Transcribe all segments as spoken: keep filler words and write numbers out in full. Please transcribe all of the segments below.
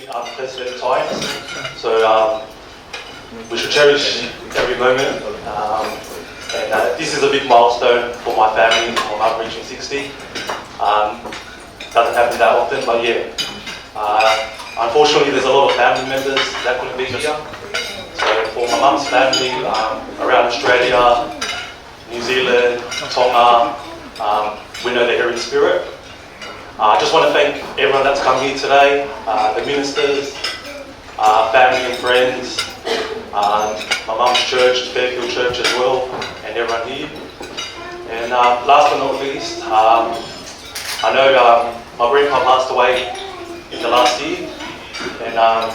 Unprecedented times. So, um, we should cherish every moment. Um, and uh, this is a big milestone for my family, for my mum reaching sixty. Um, doesn't happen that often, but yeah. Uh, unfortunately, there's a lot of family members that couldn't be here. So for my mum's family, um, around Australia, New Zealand, Tonga, um, we know they're here in spirit. Uh, I just want to thank everyone that's come here today, uh, the ministers, uh, family and friends, uh, my mum's church, Fairfield Church as well, and everyone here. And uh, last but not least, um, I know um, my grandpa passed away in the last year, and um,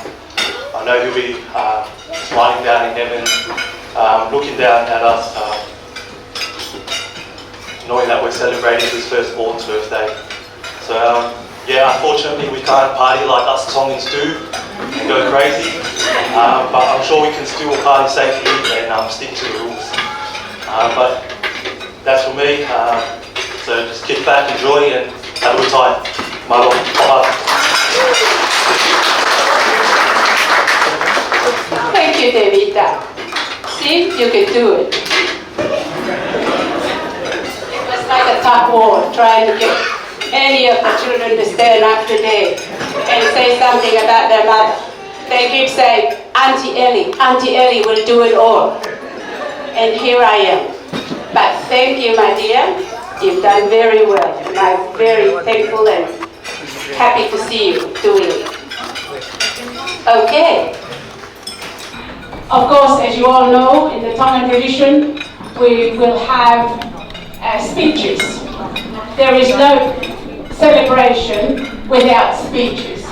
I know he'll be uh, smiling down in heaven, um, looking down at us, um, knowing that we're celebrating his firstborn's birthday. So, um, yeah, unfortunately we can't party like us Tongans do and go crazy, um, but I'm sure we can still party safely and um, stick to the rules. Um, but that's for me. Uh, so just kick back, enjoy, and have a good time. Mālō. Bye. Thank you, Tevita. See, you can do it. It was like a tug war trying to get any of the children to stand up today and say something about their mother. They keep saying, "Auntie Ellie, Auntie Ellie will do it all." And here I am. But thank you, my dear. You've done very well. And I'm very thankful and happy to see you doing it. Okay. Of course, as you all know, in the Tongan tradition, we will have uh, speeches. There is no celebration without speeches.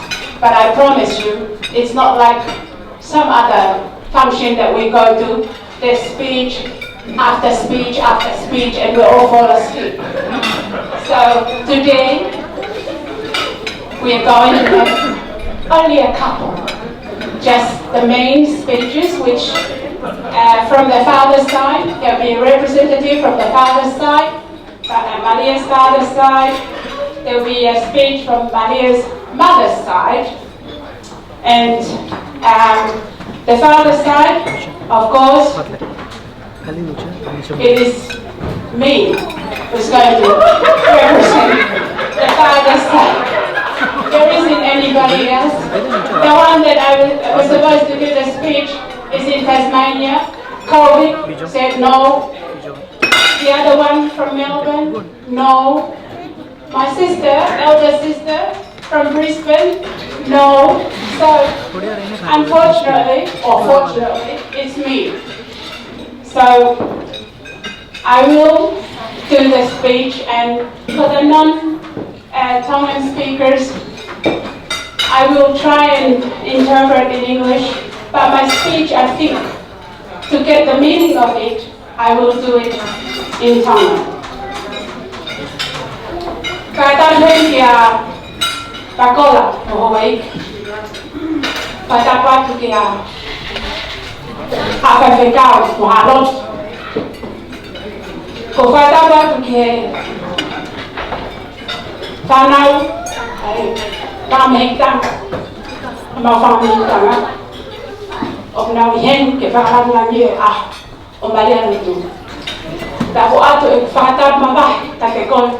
But I promise you, it's not like some other function that we go to. There's speech after speech after speech, and we all fall asleep. So today, we are going to have only a couple. Just the main speeches, which uh, from the father's side, there'll be a representative from the father's side, from uh, Maria's father's side, there'll be a speech from Maria's mother's side, and um, the father's side, of course, it is me who's going to represent the father's side. There isn't anybody else. The one that I was, was supposed to do the speech is in Tasmania. COVID said no. The other one from Melbourne, no. My sister, elder sister from Brisbane, no. So, unfortunately, or fortunately, it's me. So, I will do the speech, and for the non uh, Tongan speakers, I will try and interpret in English, but my speech, I think, to get the meaning of it, I will do it in Tongan. Kae tau hei kia Pakola mo Hawaii. Kae tau atu kia Akai Fekau mo Halot. Ko kae tau atu ki he fānau, ʻa e fāmili Tonga, ʻa e mau fāmili Tonga, ʻoku nau ʻi heni ke fakalangilangi e ʻaho ʻo Malia Lutu. Tau atu e fakatapu mavahe kiate koe,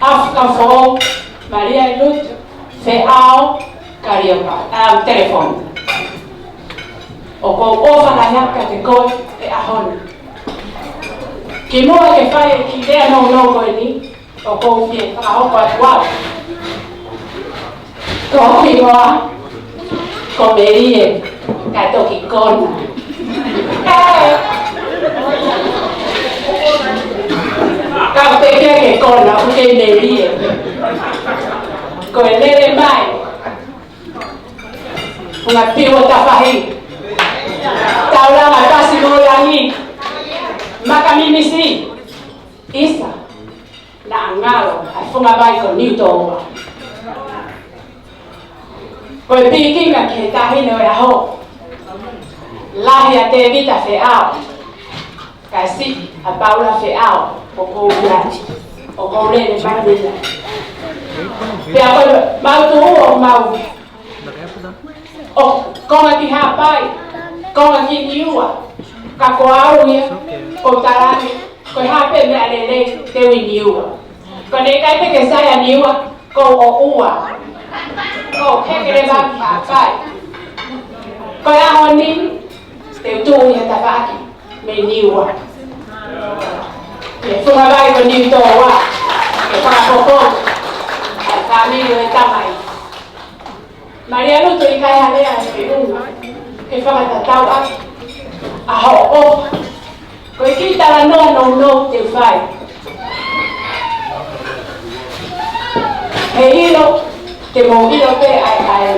ʻAfika Foʻou, Malia Lutu Feʻao Kaliapa, um, Telefoni. ʻOku ou ʻofa lahi atu kiate koe he ʻaho ni. Kimuʻa ke fai e kiʻi lea nounou ko eni, ʻoku ou fie fakahoko atu au. Ko hoku hingoa ko Melie Katoki Kona. Ka ʻoku teʻeki ke kona, ʻoku kei melie. Ko e lele mai Funga Piu ʻo Tafahi, Taulanga Pasi mo Langi, Makamimisi, ʻisa, naʻa ngalo ʻa e funga vai ko Niutōua. Ko e pikinga ki he taʻahine ʻo e ʻaho, lahi ʻa Tēvita Feʻao, kae siʻi ʻa Paula Feʻao, ʻoku ou ʻi ai, ʻoku ou lele mai mei ai. Pea ko e mau tuʻu ʻo mau ʻo konga ki Haʻapai, konga ki Niua. Ka ko au ia, ʻoku ou talaange, ko e hā pē meʻa lelei te u ʻi Niua. Ko ʻene ʻikai pē ke sai ʻa Niua, ko ʻoua. Ko e heke leva ki Haʻapai. Ko e ʻaho ni, te u tuʻu ʻi ha tafaʻaki mei Niua. Ke funga vai ko Niutōua. Ke fakapoko ʻa e fāmili ʻo e tamai. Malia Lutu, ʻikai ha lea ʻe feʻunga ke fakatatau ʻaki ʻa hoʻo ʻofa. Ko e kiʻi talanoa nounou te u fai. Heiʻilo, te mou ʻilo pē ʻa e, ʻa e,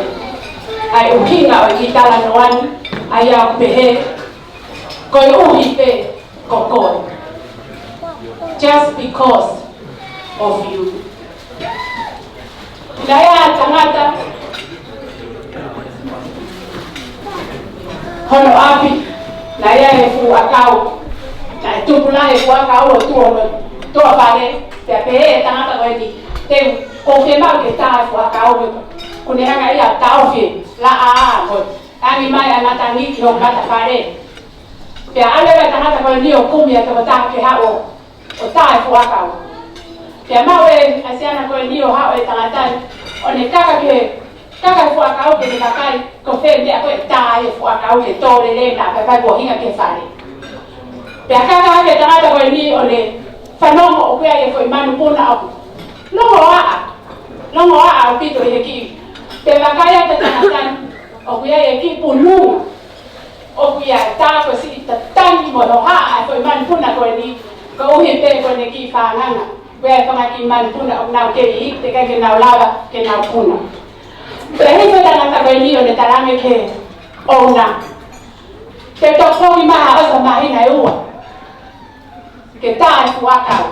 ʻa e ʻuhinga ʻo e kiʻi talanoa ni, ʻa ia ʻoku pehē, koeʻuhi pē ko koe. Just because of you. Naʻe ʻi ai ha tangata hono ʻapi, naʻe ʻi ai e fuʻu ʻakau, naʻe tupu lahi e fuʻu ʻakau ʻo tuʻu hono tuʻa fale, pea pehē ʻe he tangata ko eni, te u, ʻoku ou fiemaʻu ke tā e fuʻu ʻakau, he ʻoku ne hanga ia ʻo taʻofi e laʻā ko ē. Tangi mai ʻa e matangi ki hoku matafale. Pea ʻalu leva e tangata ko eni ʻo kumi ʻa e tokotaha ke haʻu ʻo tā e fuʻu ʻakau. Pea maʻu ʻe he ʻasiana ko eni ʻo haʻu e tangata ni, ʻo ne kaka ki he, kaka e fuʻu ʻakau ke ne vakai ko fē e meʻa ko ē ʻe tā ai e fuʻu ʻakau ke tō lelei naʻa faifai kuo hinga ki he fale. Pea kaka hake e tangata ko eni ʻo ne fanongo ʻoku ʻi ai e foʻi manupuna ʻoku longoaʻa, longoaʻa ʻaupito ʻi he kiʻi. Pea vakai atu e tangata ni, ʻoku ʻi ai e kiʻi punu. ʻOku ʻi ai e tā ko ē siʻi tatangi mo hohaʻa e foʻi manupuna ko eni, koeʻuhi pē ko ʻene kiʻi fānganga. ʻOku ʻi ai e fanga kiʻi manupuna ʻoku nau kei iiki, teʻeki ai ke nau lava ke nau puna. Pea hifo e tangata ko eni ʻo ne talaange ki he ʻouna, te u toki foki mai ʻosi ha māhina ʻe ua ke tā e fuʻu ʻakau.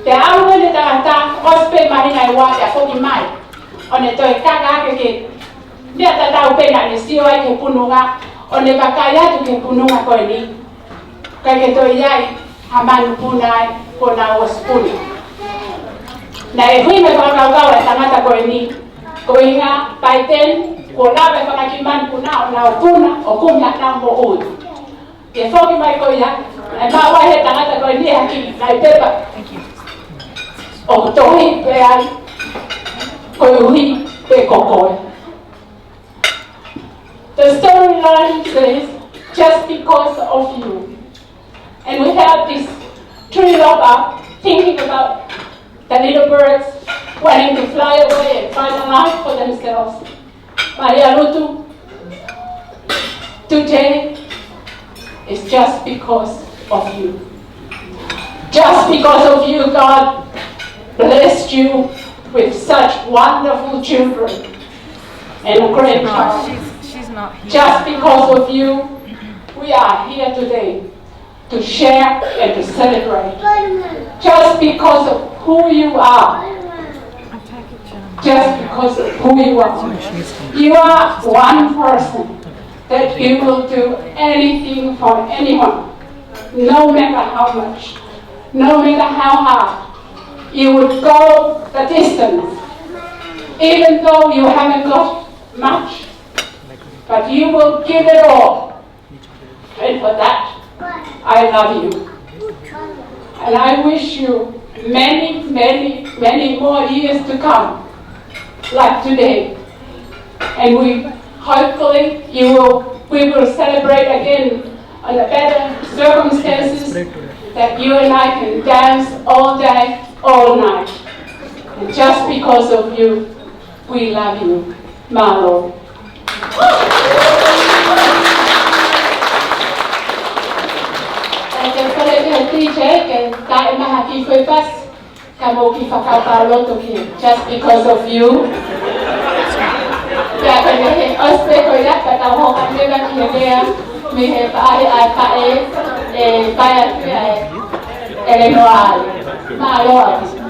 Pea ʻalu eni e tangata, ʻosi pē māhina ʻe ua pea foki mai. ʻO ne toe kaka hake ki he meʻa tatau pē naʻa ne sio ai ki he pununga, ʻo ne vakai atu ki he pununga ko eni. ʻIkai ke toe ʻi ai ha manupuna ai, kuo nau ʻosi puna. Naʻe hui mo e fakakaukau ʻa e tangata ko eni, ko e ʻuhinga, by then, kuo lava e fanga kiʻi manupuna ʻo nau puna, ʻo kumi haʻanau moʻui. Ke foki mai ko ia, naʻe maʻu ai ʻe he tangata ko eni ha kiʻi, ha kiʻi pepa. ʻOku tohi pē ai, koeʻuhi pē ko koe. The storyline says, just because of you. And we have this trilobite thinking about the little birds wanting to fly away and find a life for themselves. Malia Lutu, today is just because of you. Just because of you, God blessed you with such wonderful children and grandchildren. She's, she's not here. Just because of you, we are here today to share and to celebrate. Just because of who you are. Just because of who you are. You are one person that you will do anything for anyone, no matter how much, no matter how hard. You would go the distance, even though you haven't got much, but you will give it all. And for that, I love you. And I wish you many, many, many more years to come, like today. And we, hopefully, you will, we will celebrate again under better circumstances that you and I can dance all day, all night. And just because of you, we love you. Mālō. Tau toe kole ki he D J ke tā mai ha kiʻi foʻi pasi, ka mou kiʻi fakakaukau loto ki he Just Because of You. Pea ko e meʻa he ʻosi pē ko ia, ka tau hoko atu leva ki he lea mei he faʻē, ʻa e faʻē, ʻe fai atu ʻe ʻElenoa ai. Mālō ʻaupito.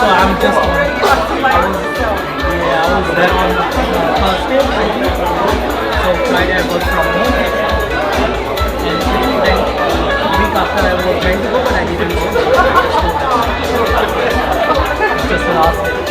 So I'm just, I was, yeah, I was there on, uh, Thursday, I think. So Friday I worked from home. And then week after I was meant to go, but I didn't go. Just the last day.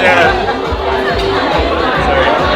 Yeah. Sorry.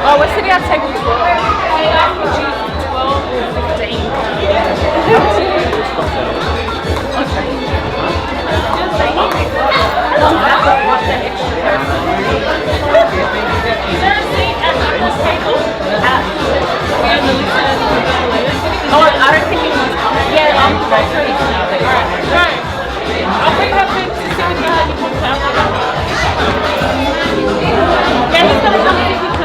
Oh, what city I take? Twelve or fifteen. Oh, I don't think he wants to. Yeah, um, all right. I'll bring her to sit with me when he comes out. Yeah, he's gonna come sit with her.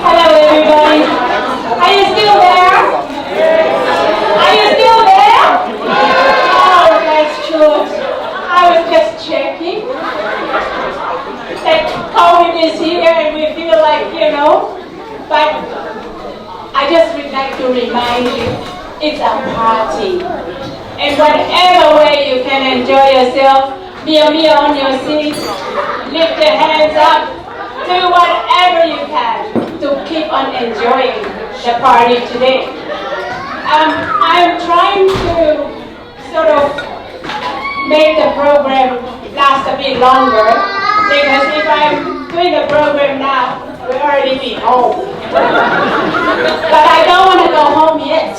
Hello, everybody. Are you still there? Are you still there? Oh, that's true. I was just checking. That COVID is here and we feel like, you know, but I just would like to remind you, it's a party. And whatever way you can enjoy yourself, mia mia on your seat, lift your hands up, do whatever you can to keep on enjoying the party today. Um, I'm trying to sort of make the program last a bit longer, because if I'm doing the program now, we'll already be home. But I don't want to go home yet.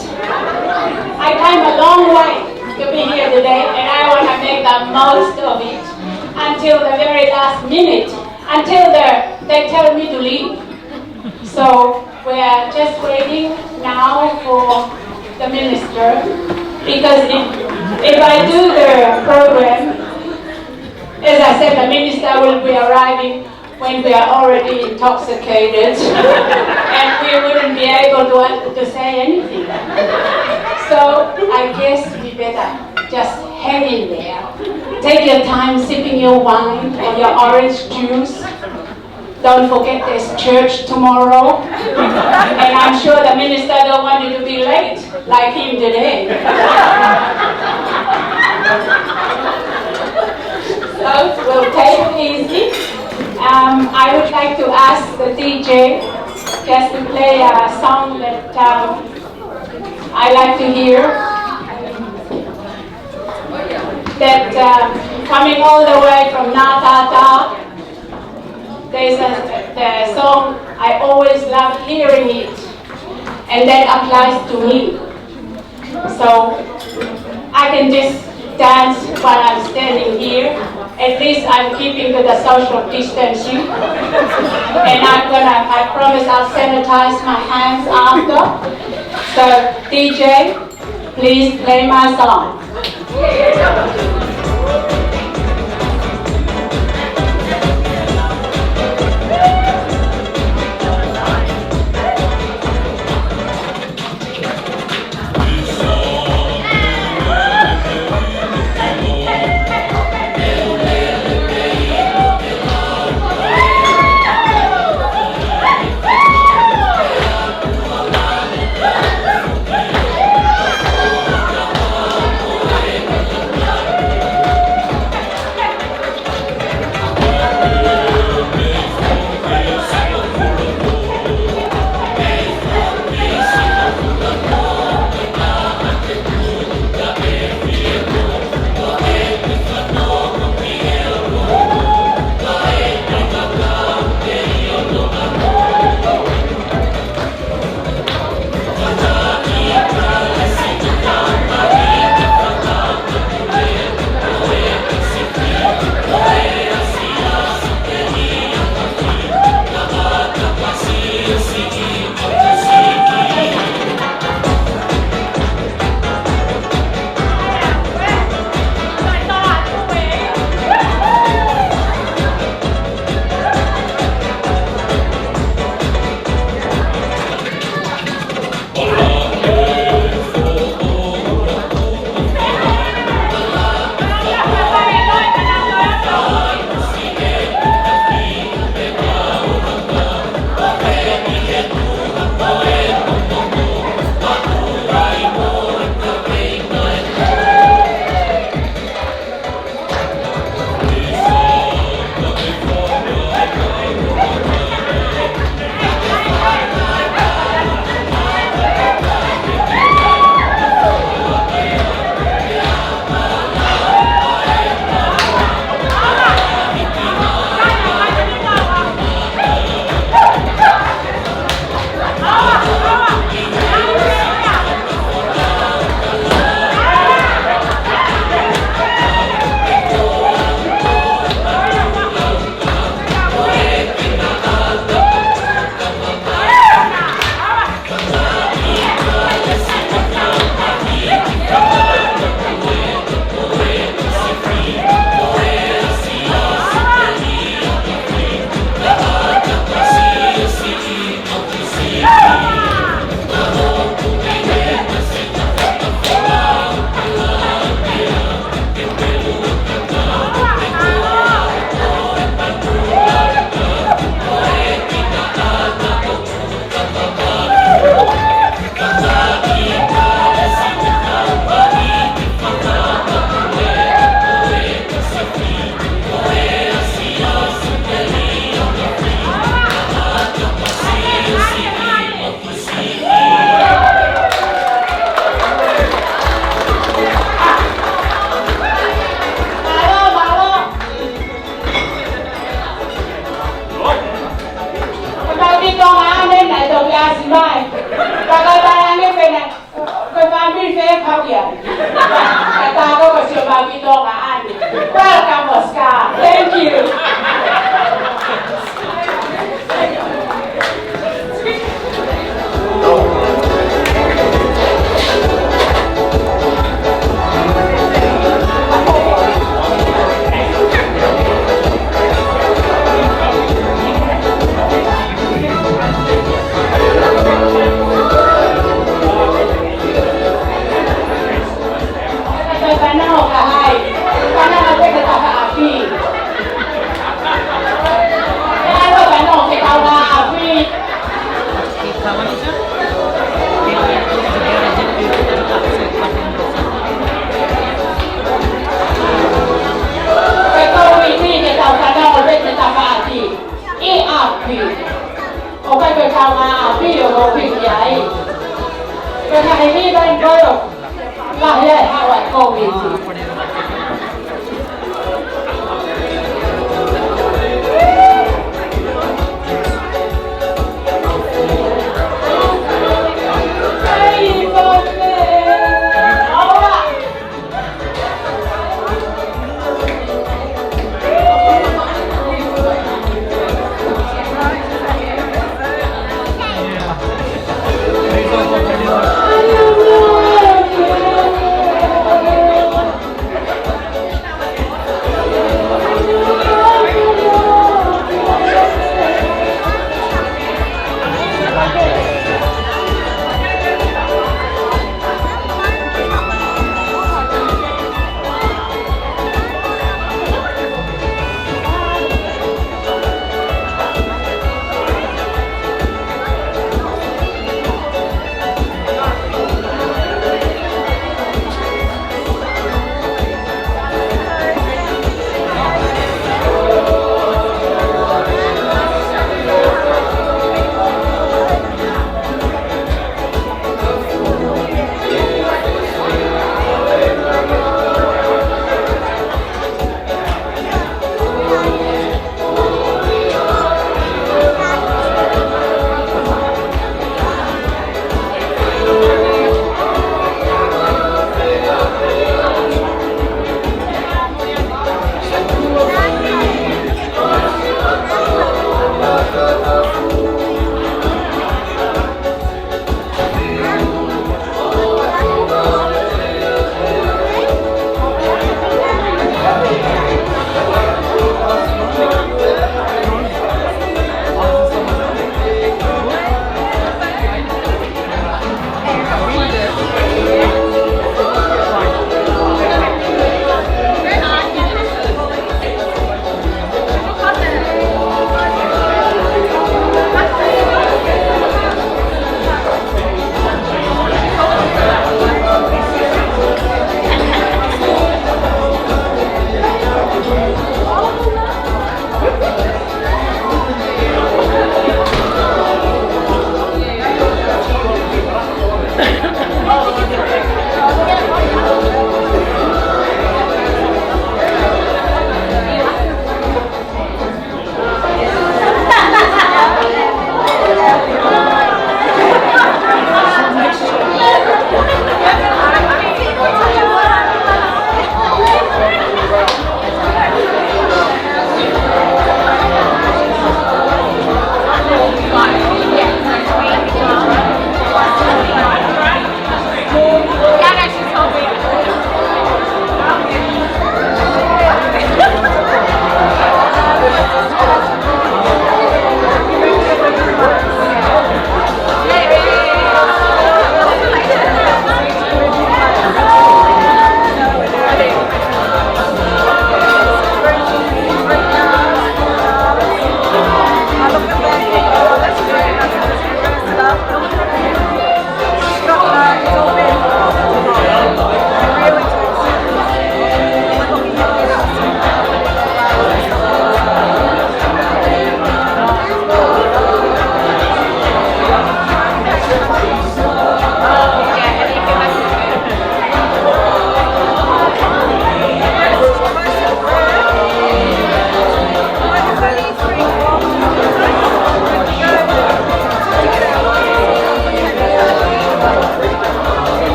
I came a long way to be here today, and I want to make the most of it until the very last minute, until they, they tell me to leave. So we are just waiting now for the minister, because if, if I do the program, as I said, the minister will be arriving when we are already intoxicated and we wouldn't be able to, to say anything. So I guess we better just hang in there. Take your time sipping your wine or your orange juice. Don't forget there's church tomorrow. And I'm sure the minister don't want you to be late like him today. So we'll take it easy. Um, I would like to ask the D J just to play a song that um, I like to hear. That um, coming all the way from Nātātā, there's a the song I always love hearing it, and that applies to me. So I can just dance while I'm standing here. At least I'm keeping to the social distancing. And I'm gonna, I promise I'll sanitize my hands after. So D J, please play my song. Ngaahi hiva ʻi kolo. Lahi ai haʻu ʻa e Kōviti.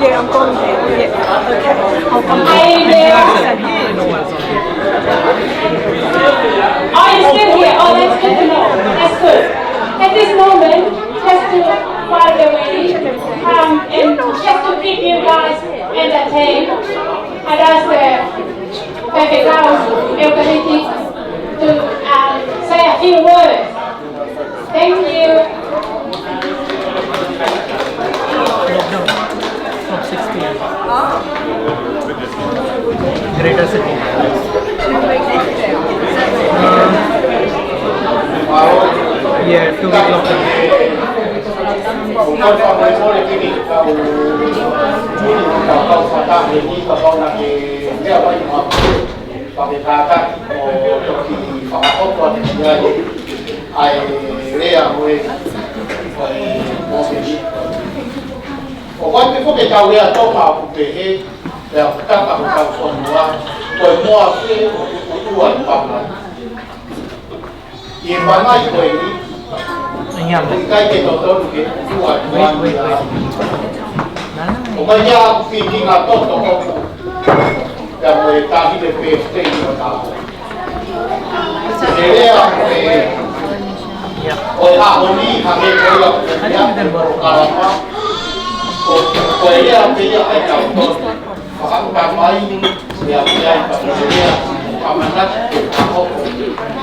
Yeah, I'm going there. Yeah. Okay. I'll come. Are you there? Are you still here? Oh, that's good to know. That's good. At this moment, just to, while we're waiting, um, and just to keep you guys entertained, I'd ask the, the girls, everybody to, um, say a few words. Thank you. Top sixteen. Greater Sydney. Uh, yeah, two week lockdown. Fakatātā ʻo toki fakaʻotua ki ai ʻa e lea ko ē ʻo e mōmeni. ʻOku ʻikai ke foki tau lea Tonga ʻoku pehē, pea ʻoku tata hotau fonua, ko e moa pē ʻoku tuʻutuʻu ai pangai. ʻI he pangai ko eni, ʻoku ʻikai ke totonu ke tuʻutuʻu ai pangai. ʻOku ʻikai ke ʻi ai haʻaku fīkingā toto ʻoku pea mo e taʻahine pēsitei ʻo taʻu. He lea ko e, ʻo e ʻaho ni, hangē ko ia ko e polokalama, ko e lea pē ia ʻa e kau toto. Fakaʻuta mai, lea pē ia ka ko e lea, ʻamanaki ke fakahoko ʻi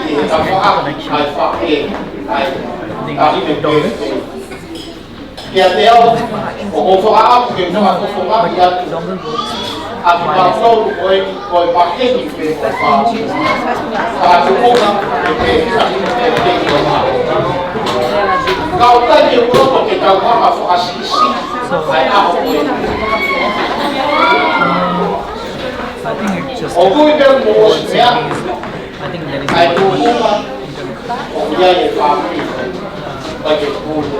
he tafaʻaki ʻa e faʻē, ʻa e taʻahine pēsitei. Kiate au, ʻoku ou fakaʻamu ke u fakafofongaʻi atu ʻa kitautolu ko e, ko e maheni pē ko e fā. Fakatuʻunga ke pehē, pehē ko e fā. Ka ʻoku ʻikai ke u loto ke tau hanga fakasiʻisiʻi ʻa e ʻaho ko ē. I think it's just ʻOku ʻi ai pē mo e meʻa, I think that is ʻa e tuʻunga ʻoku ʻi ai e fāmili. ʻIkai ke pulu.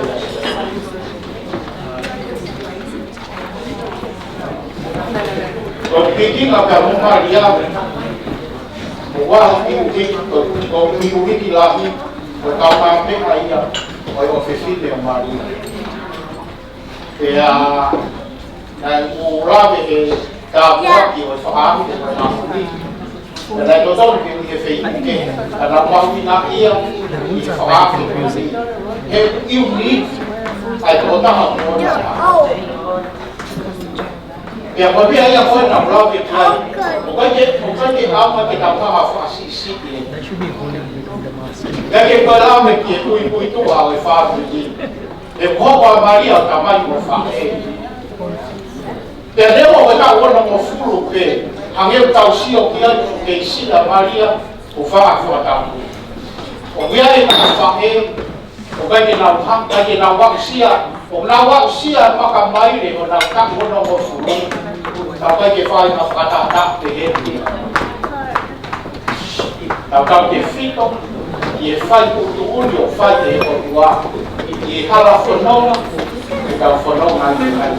Ko e pikinga pea mo Malia, ʻoku ʻi ai e uike, ko e uike lahi, ko e kaungāmeʻa ia ʻo e ʻofefine ʻo Malia. Pea naʻe ʻoku lave he tāpuaki ʻo e fakaʻamu ʻo e ʻaho ni. Pea naʻe totonu ke ʻi he feituʻu kehe, ka naʻe mahuʻinga ia ʻi he fakaʻamu ʻo e ʻaho ni. He ʻiuni, ʻa e tokotaha ko ē. Pea ko e meʻa ia ko ē naʻe lave ki ai. ʻOku ʻikai ke, ʻoku ʻikai ke ʻaonga ke tau hanga fakasiʻisiʻi. ʻIkai ke toe lave ki he puipuituʻa ʻo e fāmili. He ko e hoko ʻa Malia ʻo tamai mo faʻē. Pea neongo ko e taʻu onongofulu pē, hangē ʻoku tau sio ki ai ʻoku kei siʻi ʻa Malia ʻo fakafakatapu. ʻOku ʻi ai ʻena faʻē, ʻoku ʻikai ke nau ha, ʻikai ke nau aʻusia, ʻoku nau aʻusia ʻa e makamaile ʻo honau taʻu onongofulu. Ka ʻoku ʻikai ke fai ha fakatātā pehē ni. Tautautefito ki he fai tuʻutuʻuni ʻoku fai ʻe he ʻOtua ʻi he hala fononga ʻoku tau fononga ai.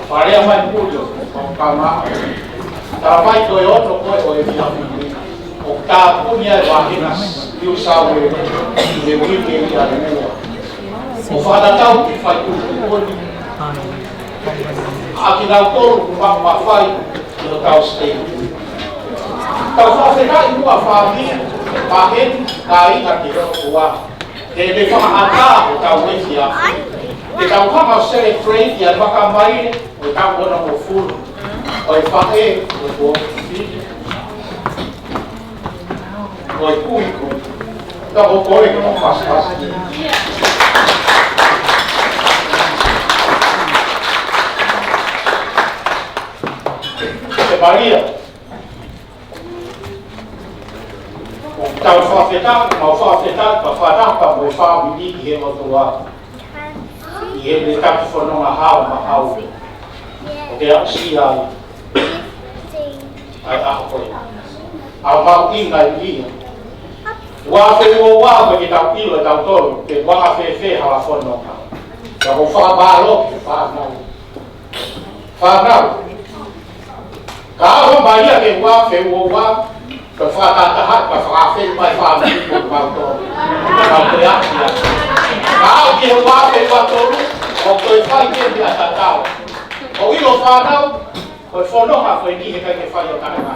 Fakalea mai Pulio, ʻo kama. Talamai ko e ono ko ē ʻo e efiafi ni, ʻoku tāpuni ai e vāhenga New South Wales ʻi he uike ia ʻe ua. ʻO fakatatau ki he fai tuʻutuʻuni ʻa kinautolu ʻoku maʻu mafai ʻi hotau siteiti. Tau fakafetaʻi muʻa fāmili, maheni, kāinga ki he ʻOtua. He ʻene fakaʻatā hotau efiafi. Ke tau hanga ʻo celebrate ʻa e makamaile ʻo e taʻu onongofulu ʻo e faʻē ʻo e kuo fili. Ko e kui ko. Ka ko koe ko pasipasi. ʻE Malia. ʻOku tau fakafetaʻi, mau fakafetaʻi, ka fakataha mo e fāmili ki he ʻOtua. ʻI heʻene taki fononga hao ma hao. ʻOku ke aʻusia ai. ʻA e ʻaho ko ē. ʻA e mahuʻinga ia. Ua afe ua ua ko e ke tau ʻilo ʻe tautolu, ke ua afe fē hala fononga. Ka ko e fakamālō ki he fānau. Fānau. Ka ʻaho mai ia ke ua afe ua ua, ka fakatahataha, ka fakafeʻiloaki mai fānau ko e mautolu. Ka ko e aʻusia. Ka aʻu ki he ua afe ua tolu, ʻoku toe fai ke mea tatau. ʻOku ʻi Fānau, ko e fononga ko eni he ʻikai ke fai ʻo taʻengata.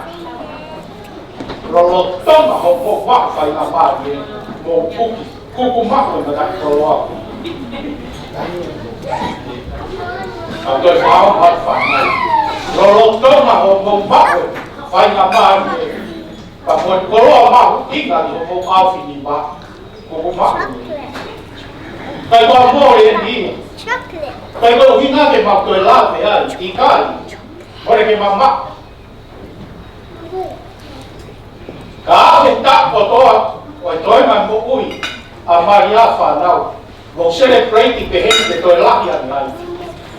Lolotonga hoʻomou faingamālie, mou puki kuku maʻu e mataʻikoloa. Ka toe fānau, fānau. Lolotonga hoʻomou maʻu e faingamālie, ka ko e koloa mahuʻinga ʻi hoʻomou ʻaofinima, kuku maʻu. Kae ʻoua mole eni. Kae ʻoua ʻuhinga ke mau toe lave ai, ʻikai. Mole ke mamaʻo. Ka ʻi he taʻu kotoa ʻo e toenga moʻui ʻa Malia, fānau, mou celebrate pehē ni ke toe lahi ange ai.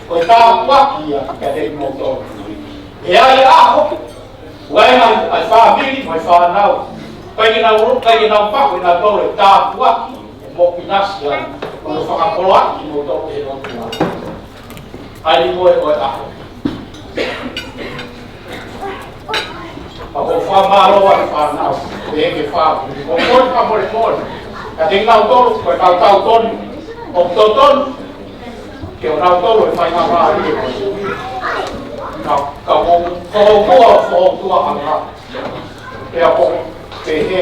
Ko e tāpuaki ia kiate kimoutolu. ʻE ʻi ai e ʻaho, ʻoku ʻi ai e fāmili mo e fānau, ʻikai ke nau, ʻikai ke nau maʻu ʻe nautolu e tāpuaki ʻoku mou ʻinasi ai, ʻo fakapoloaʻi kimoutolu ʻe he ʻOtua. ʻAi ni mo e ʻo e ʻaho. Pea ʻoku ou fakamālō ai fānau, ʻe ke fā, ʻoku ou fakamolemole. Kiate kinautolu, ko e tautau tonu, ʻoku totonu ke ʻonautolu e faingamālie. Ka, ka ʻoku, ʻoku, ʻoku, ʻoku, ʻoku, ʻoku, Pea ko, pehē,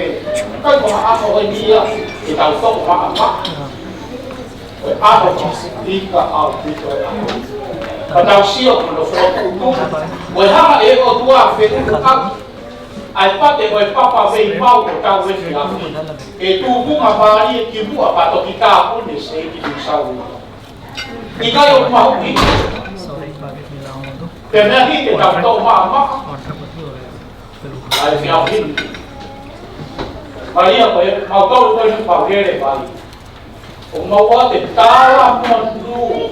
kai ko ha ʻaho eni ia, ke tau toʻo maʻamaʻa. Ko e ʻaho ko, ika au, ika au. Ka tau sio ko hono fokotuʻutuʻu. Ko e hanga ʻe he ʻOtua ʻo fetuʻutaki ʻa e pate ʻo e papa veimau ʻo hotau efiafi. ʻE tupunga mālie ki muʻa pea toki tāpuni ʻe he ʻEiki Sīsū. ʻIkai ʻoku mahuʻinga. Pea meʻa ni ke tau toʻo maʻamaʻa. ʻA e efiafi ni. Malia ko e mau tau ko e mau lele mai. ʻOku mau ʻoatu e tala monū.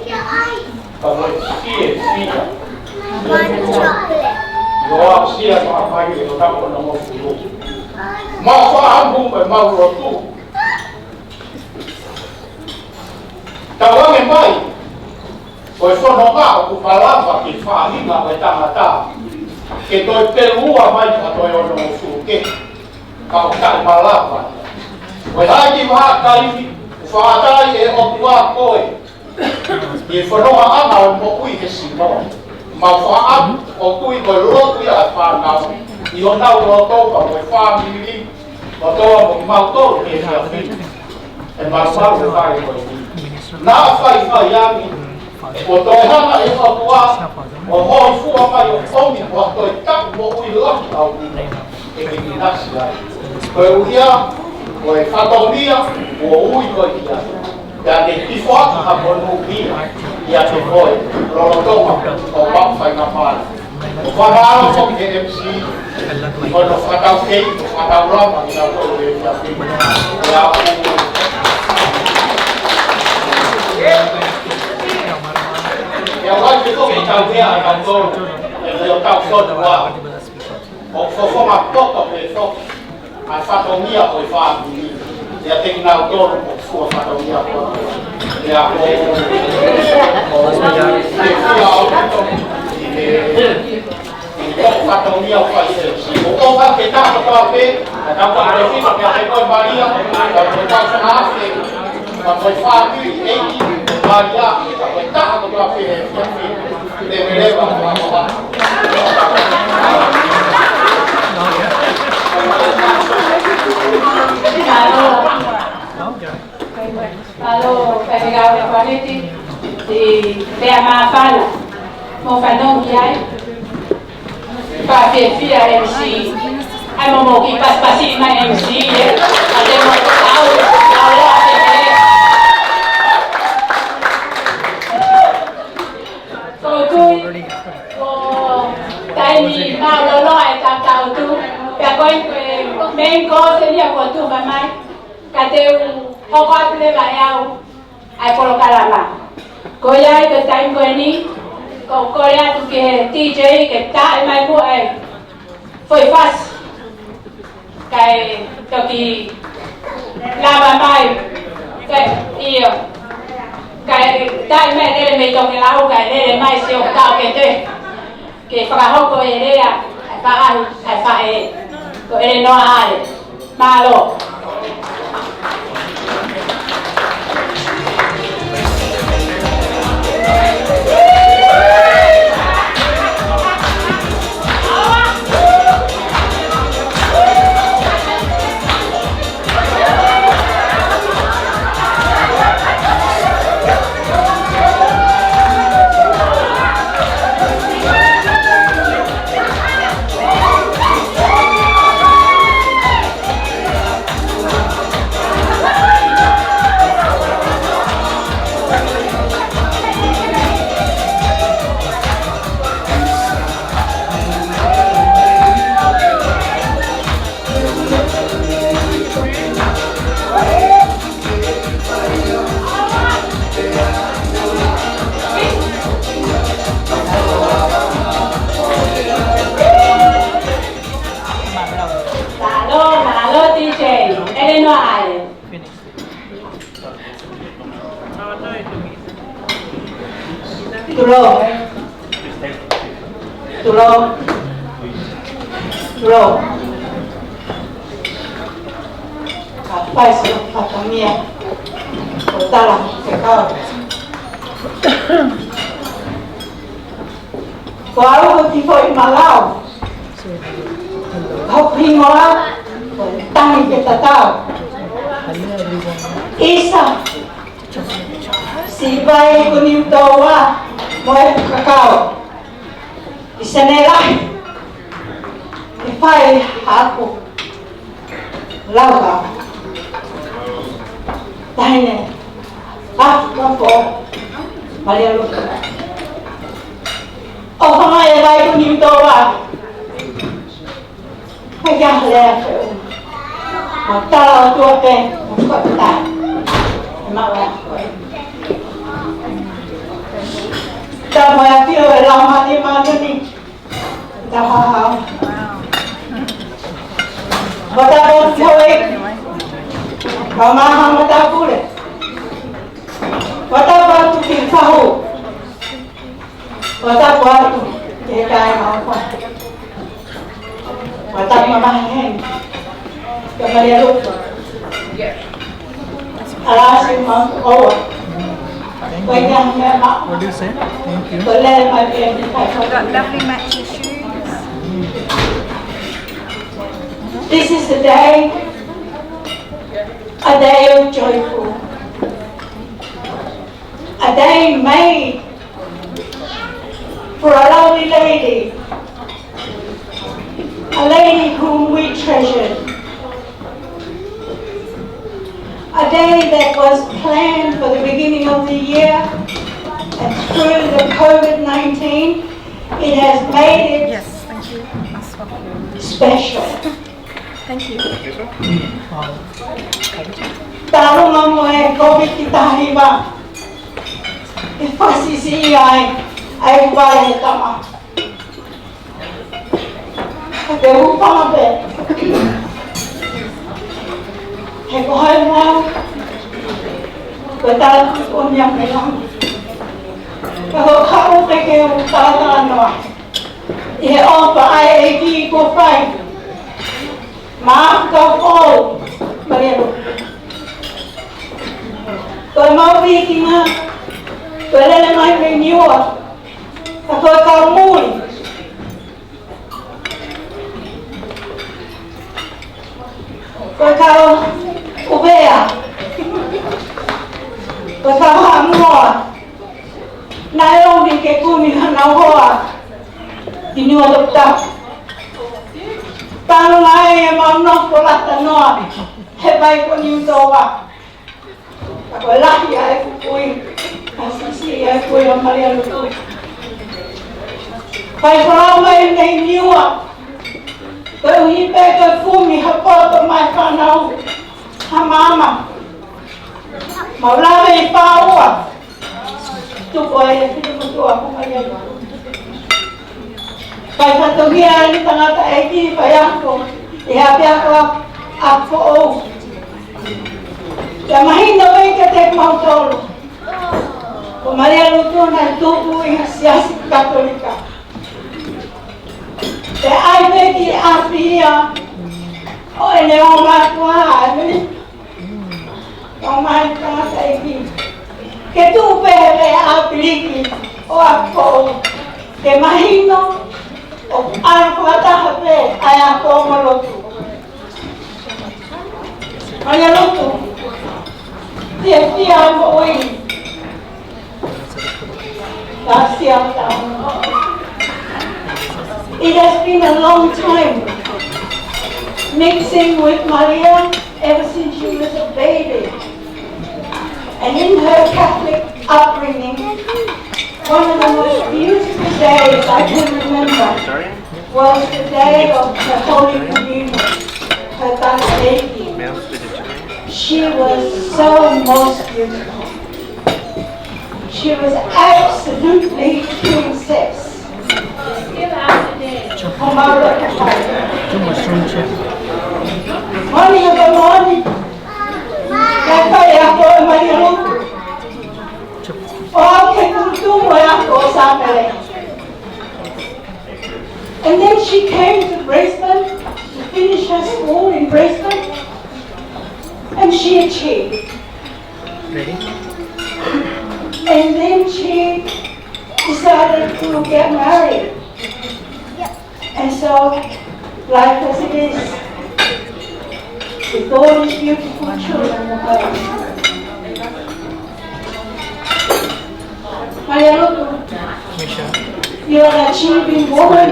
Ka mau fiefia. ʻOku mau aʻusia ʻa e mau mai ʻo tau ʻo nau fulu. Mau faʻamu ko e mau lotu. Tauange mai, ko e fononga ʻoku malava ki he faʻahinga ʻo e tangata, ke toe pelua mai ka toe ono mo fuke, ka ʻoku taʻemalava. Ko e hā e kiʻi vahaʻa taimi, ʻoku fakatai ʻe he ʻOtua koe, ʻi he fonongaʻanga ʻo e moʻui he sino. Mau faʻamu, ʻoku ui ko e lotu ia ʻa e fānau, ʻi honau loto pea mo e fāmili, ʻo toa mo mautolu he efiafi ni. ʻE maumau e fale ko eni. Naʻa faifai ange, ʻo toe hanga ʻe he ʻOtua ʻo hōifua mai ʻo ʻomi ʻa e toe taʻu moʻui lahi ʻaupito ke ke ʻinasi ai. Koeʻuhi ko e fatongia kuo ui koe ki ai. Pea ke hifo atu ha monū ia ʻiate koe, lolotonga hoʻo faingamālie. ʻOku ou fakamālō foki ki he M C, ko hono fakataukei, ko hono fakataulama, ʻi he ʻaho ko eni. ʻIa, ʻia, ʻoku ʻi ai pē foki ʻetau meʻa ʻa tautolu, ʻe leo tau fotu ua. ʻOku fofonga poto pē foki ʻa e fatongia ʻo e fāmili. ʻIate kinautolu ʻoku fua fatongia poto. ʻIa, ʻoku, ʻoku, ʻoku, ʻoku, ʻoku fatongia ʻo fai e si. ʻOku ʻofa ke taha kotoa pē, ʻa e kau palōfita, pea ko e Malia, pea ko e kau fakafe, pea ko e fāmili ʻeiki, Malia, pea ko e taha kotoa pē he efiafi ni. Leveleva, ʻofa. Mālō. Mālō, Faifekau Kuaniti, ʻi he lea māfana mo fanongo ai. Fakafiefia M C. ʻAi mo mo ki pasipasi mai M C, ē. ʻA te mo tau, tau loa te ke. Ko tui, ko taimi mālōlō ʻa e tautau tu, pea ko e, ko e main course eni ia kuo tuku mai. Ka te u hoko atu leva ʻe au ʻa e polokalama. Ko ia ai ko e taimi ko eni, ʻoku ou kole atu ki he D J ke tā mai muʻa e foʻi fasi. Kae toki lava mai, kae, ʻio. Kae tā mai lele mei Tokelau, kae lele mai sio kau ke te. Ke fakahoko e lea, ʻa e faʻahi, ʻa e faʻē. Ko ʻElenoa ʻAle. Mālō. Tulou. Tulou. Tulou. Ka fai se fatongia ʻo tala ki he kau. Ko au ko Tifo ʻi Malau. Hoku hingoa ko Tangi ke Tatau. ʻIsa, Sivai ko Niutōua mo e kakau. ʻI Senelahi, ʻi fai haku lauka. Taʻahine, a, kafo, Malia Luka. ʻOfa mai e vai ko Niutōua. Kai kia lea ke u. Mo tala ʻOtua pē, mo fakata. E maua ko e. Ta mo e afio e Laumālie Māʻoniʻoni. Ta ha ha. Mo ta mo toe. Mo maha mo ta pule. Mo ta mo tu ki fahu. Mo ta mo atu. Ke kai mo fa. Mo ta mo maha hen. Ke Malia Luka. Alasi mo oa. Ko e ka me ma. What do you say? Thank you. Ko lele mai pē. Got lovely matching shoes. This is a day, a day of joyful, a day made for a lovely lady, a lady whom we treasured. A day that was planned for the beginning of the year, and through the COVID nineteen, it has made it Yes, thank you. Special. Thank you. Talu mo e COVID taha hiva. ʻE fasi si ai, ai vale he tama. Te u fama pē. He ko hai mau. Ko tala ko nia me lang. Ka ko kau pē ke u tala tala noa. ʻI he ʻofa ʻa e ʻEiki ko fai. Ma ka fou. Malia Luka. Ko e mau pikinga. Ko e lele mai mei Niua. Ka ko e kau muli. Ko e kau ʻUvea. Ko e kau Haʻamoa. Naʻe ʻomi ke kumi hanau hoa ʻi Niuatoputapu. Talu ai e mau nofo lata noa he vai ko Niutōua. Ka ko e lahi ʻa e kui, ka sisi ʻa e kui ʻa Malia Luka. Fai folau mai mei Niua. Koeʻuhi pē ko e kumi ha poto mai fānau, ha maama. Mau lave ʻi Pāua. Tuku ai e finemotuʻa ko Malia Luka. Fai fatongia ʻa e tangataʻeiki, faiako, ʻi he ʻapiako ʻa Foʻou. Pea mahino pē kiate kimautolu. Ko Malia Luka naʻe tupu ʻi he siasi Katolika. Pea ʻai pē ki ʻapi ia ʻo ʻene ō mātuʻa ʻa e meni. ʻO mai tangataʻeiki. Ke tuʻu pē he ʻapi liki ʻo ako. Ke mahino ʻoku ʻalu fakataha pē ʻa e ako mo lotu. Malia Luka. Fiefia moʻui. It has been a long time mixing with Malia ever since she was a baby. And in her Catholic upbringing, one of the most beautiful days I can remember was the day of the Holy Communion, her tangataʻeiki. She was so most beautiful. She was absolutely princess. Ko Malia. Too much, don't you? Moni, ko moni. Ka fai ako ʻe Malia Luka. ʻO aʻu ki he tuʻutuʻuni ʻo e ako ʻo Sā She came to Brisbane to finish her school in Brisbane, and she achieved. And then she decided to get married. And so, life as it is, with all these beautiful children of hers. Malietoa, you're an achieving woman.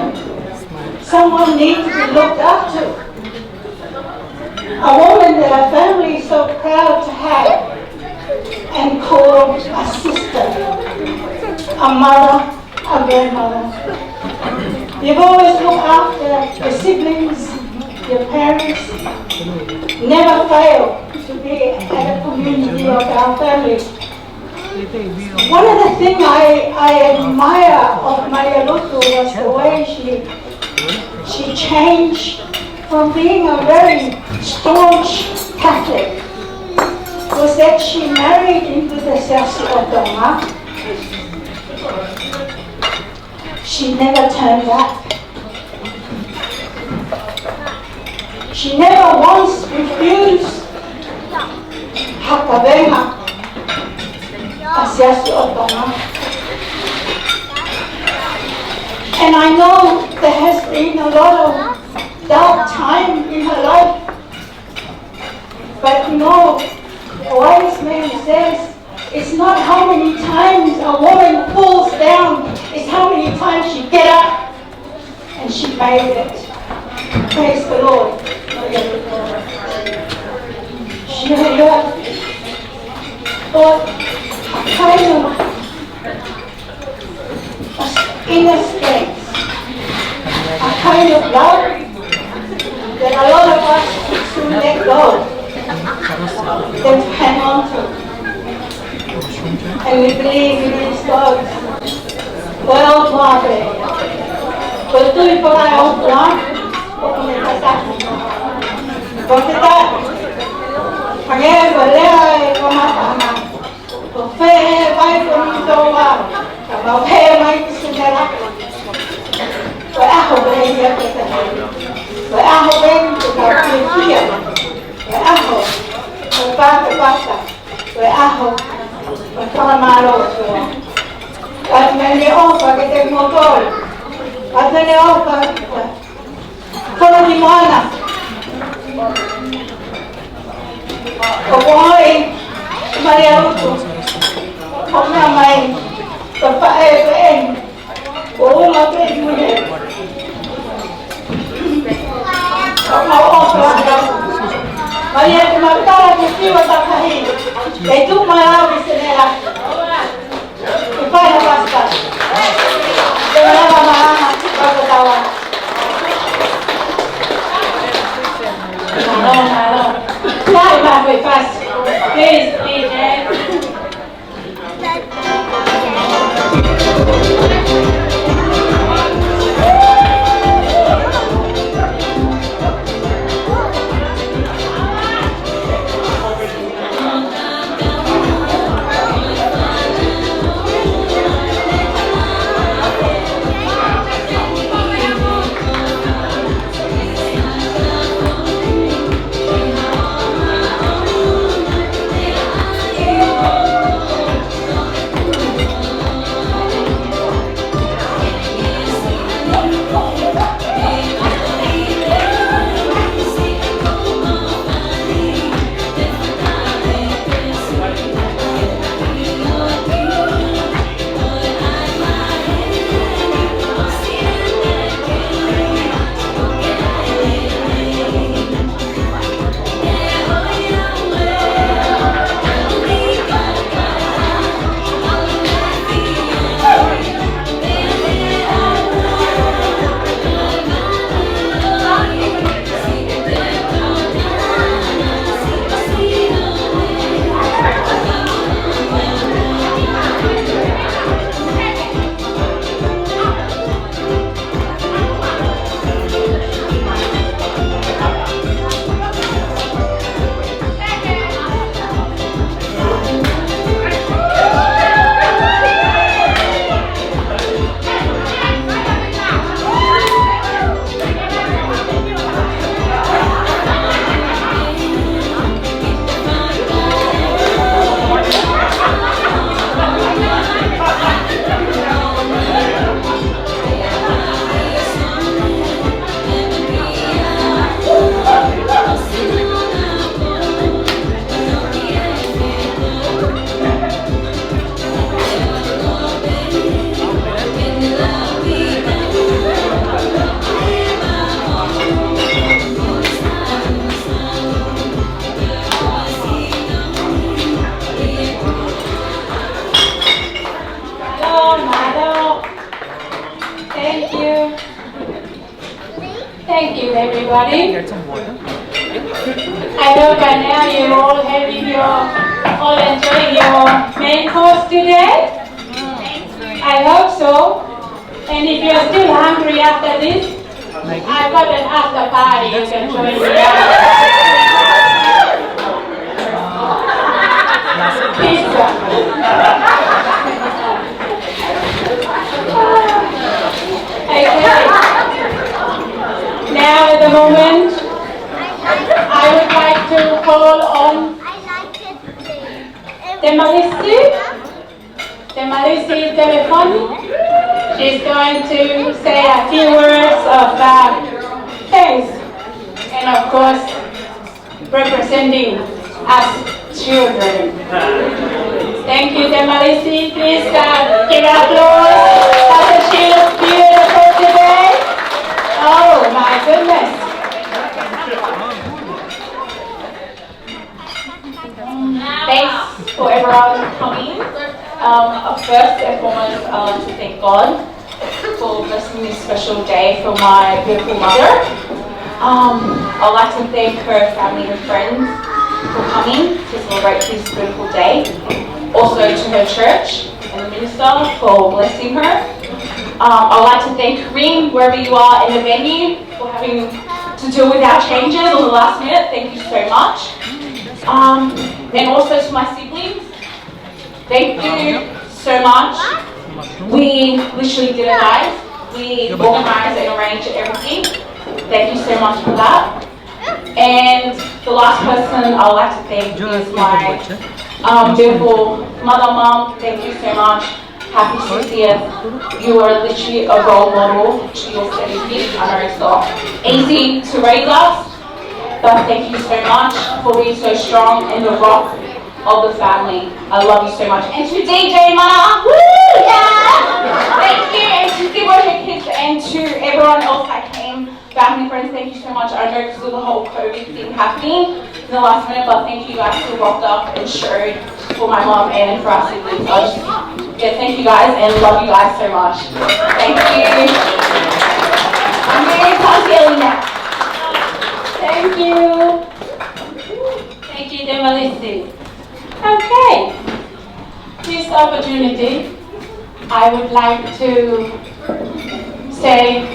Someone needs to be looked up to. A woman that our family is so proud to have and call a sister, a mother, a grandmother. You've always looked after your siblings, your parents. Never fail to be at a community of our family. One of the things I, I admire of Malietoa was the way she, she changed from being a very staunch Catholic, was that she married into the Siasi ʻo Tonga. She never turned back. She never once refused ha kavenga ʻa e Siasi ʻo Tonga. And I know there has been a lot of dark time in her life, but you know, the wise man says, it's not how many times a woman falls down, it's how many times she get up. And she made it. Praise the Lord. She had a kind of inner strength, a kind of love that a lot of us should let go, that hang on to. And we believe it is God. Well, Father, ko e tui pē ʻa e ʻOtua, ʻoku ne tataki. Ko e tataki, hangē ko e lea ʻa e kamataʻanga. Ko fē ʻe vai ko ni tō wa, ka mau he mai ki Senela. Ko e ʻaho pē ia ko e tataki. Ko e ʻaho pē ia ko e tataki. Ko e ʻaho, ko e pata pata. Ko e ʻaho, ko e fakamālō ʻOtua. Ka ʻoku ne ʻofa kiate kimoutolu. Ka ʻoku ne ʻofa kiate kimoutolu. Ko koe, Malietoa. Ko e meʻa mai, ko e faʻē pē eni. Ko uma pē mune. Ko mau ʻofa atu. Mai e te mau tala ke fiu ʻa Takahi. Ke tuʻu mai au ki Senela. Ke fai ha pasipasi. Ke malava malanga, ke fai ha tawa. Mālō, mālō. Fai ha pasipasi. Please, please, eh. Thank you, everybody. I hope by now you're all having your, all enjoying your main course today. I hope so. And if you're still hungry after this, I've got an after party you can join me at. Pizza. Okay. Now, at the moment, I would like to call on Temalisi. Temalisi Telefoni. She's going to say a few words of, uh, thanks and, of course, representing us children. Thank you, Temalisi. Please, uh, give an applause. Doesn't she look beautiful today? Oh, my goodness. Thanks for everyone coming. Um, first and foremost, I'd like to thank God for blessing this special day for my beautiful mother. Um, I'd like to thank her family and friends for coming to celebrate this beautiful day. Also to her church and the minister for blessing her. Um, I'd like to thank Kareem, wherever you are in the venue, for having to deal with our changes on the last minute. Thank you so much. Um, and also to my siblings, thank you so much. We literally did it, guys. We organized and arranged everything. Thank you so much for that. And the last person I'd like to thank is my, um, beautiful mother, mom. Thank you so much. Happy sixtieth. You are literally a role model to your study kids. I know it's not easy to raise us, but thank you so much for being so strong and the rock of the family. I love you so much. And to D J Mana, woo, yeah! Thank you. And to Sibo, her kids, and to everyone else that came. Family, friends, thank you so much. I know because of the whole COVID thing happening in the last minute, but thank you guys who rocked up and showed for my mom and for our siblings. I just, yeah, thank you guys and love you guys so much. Thank you. I'm very punchy now. Thank you. Thank you, Temalisi. Okay. This opportunity, I would like to say,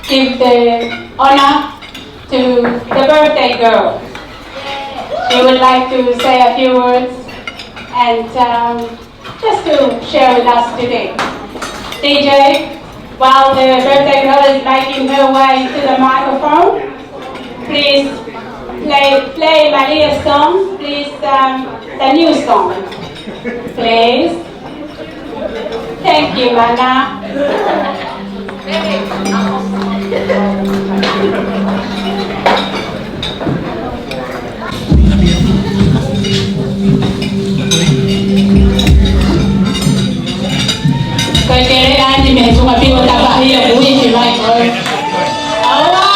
give the honor to the birthday girl. She would like to say a few words and, um, just to share with us today. D J, while the birthday girl is making her way to the microphone, please play, play Maria's song, please, um, the new song, please. Thank you, Mana. Ko e kele ʻa e ni me tunga piwa tapa ia kui ki mai ko. Aua.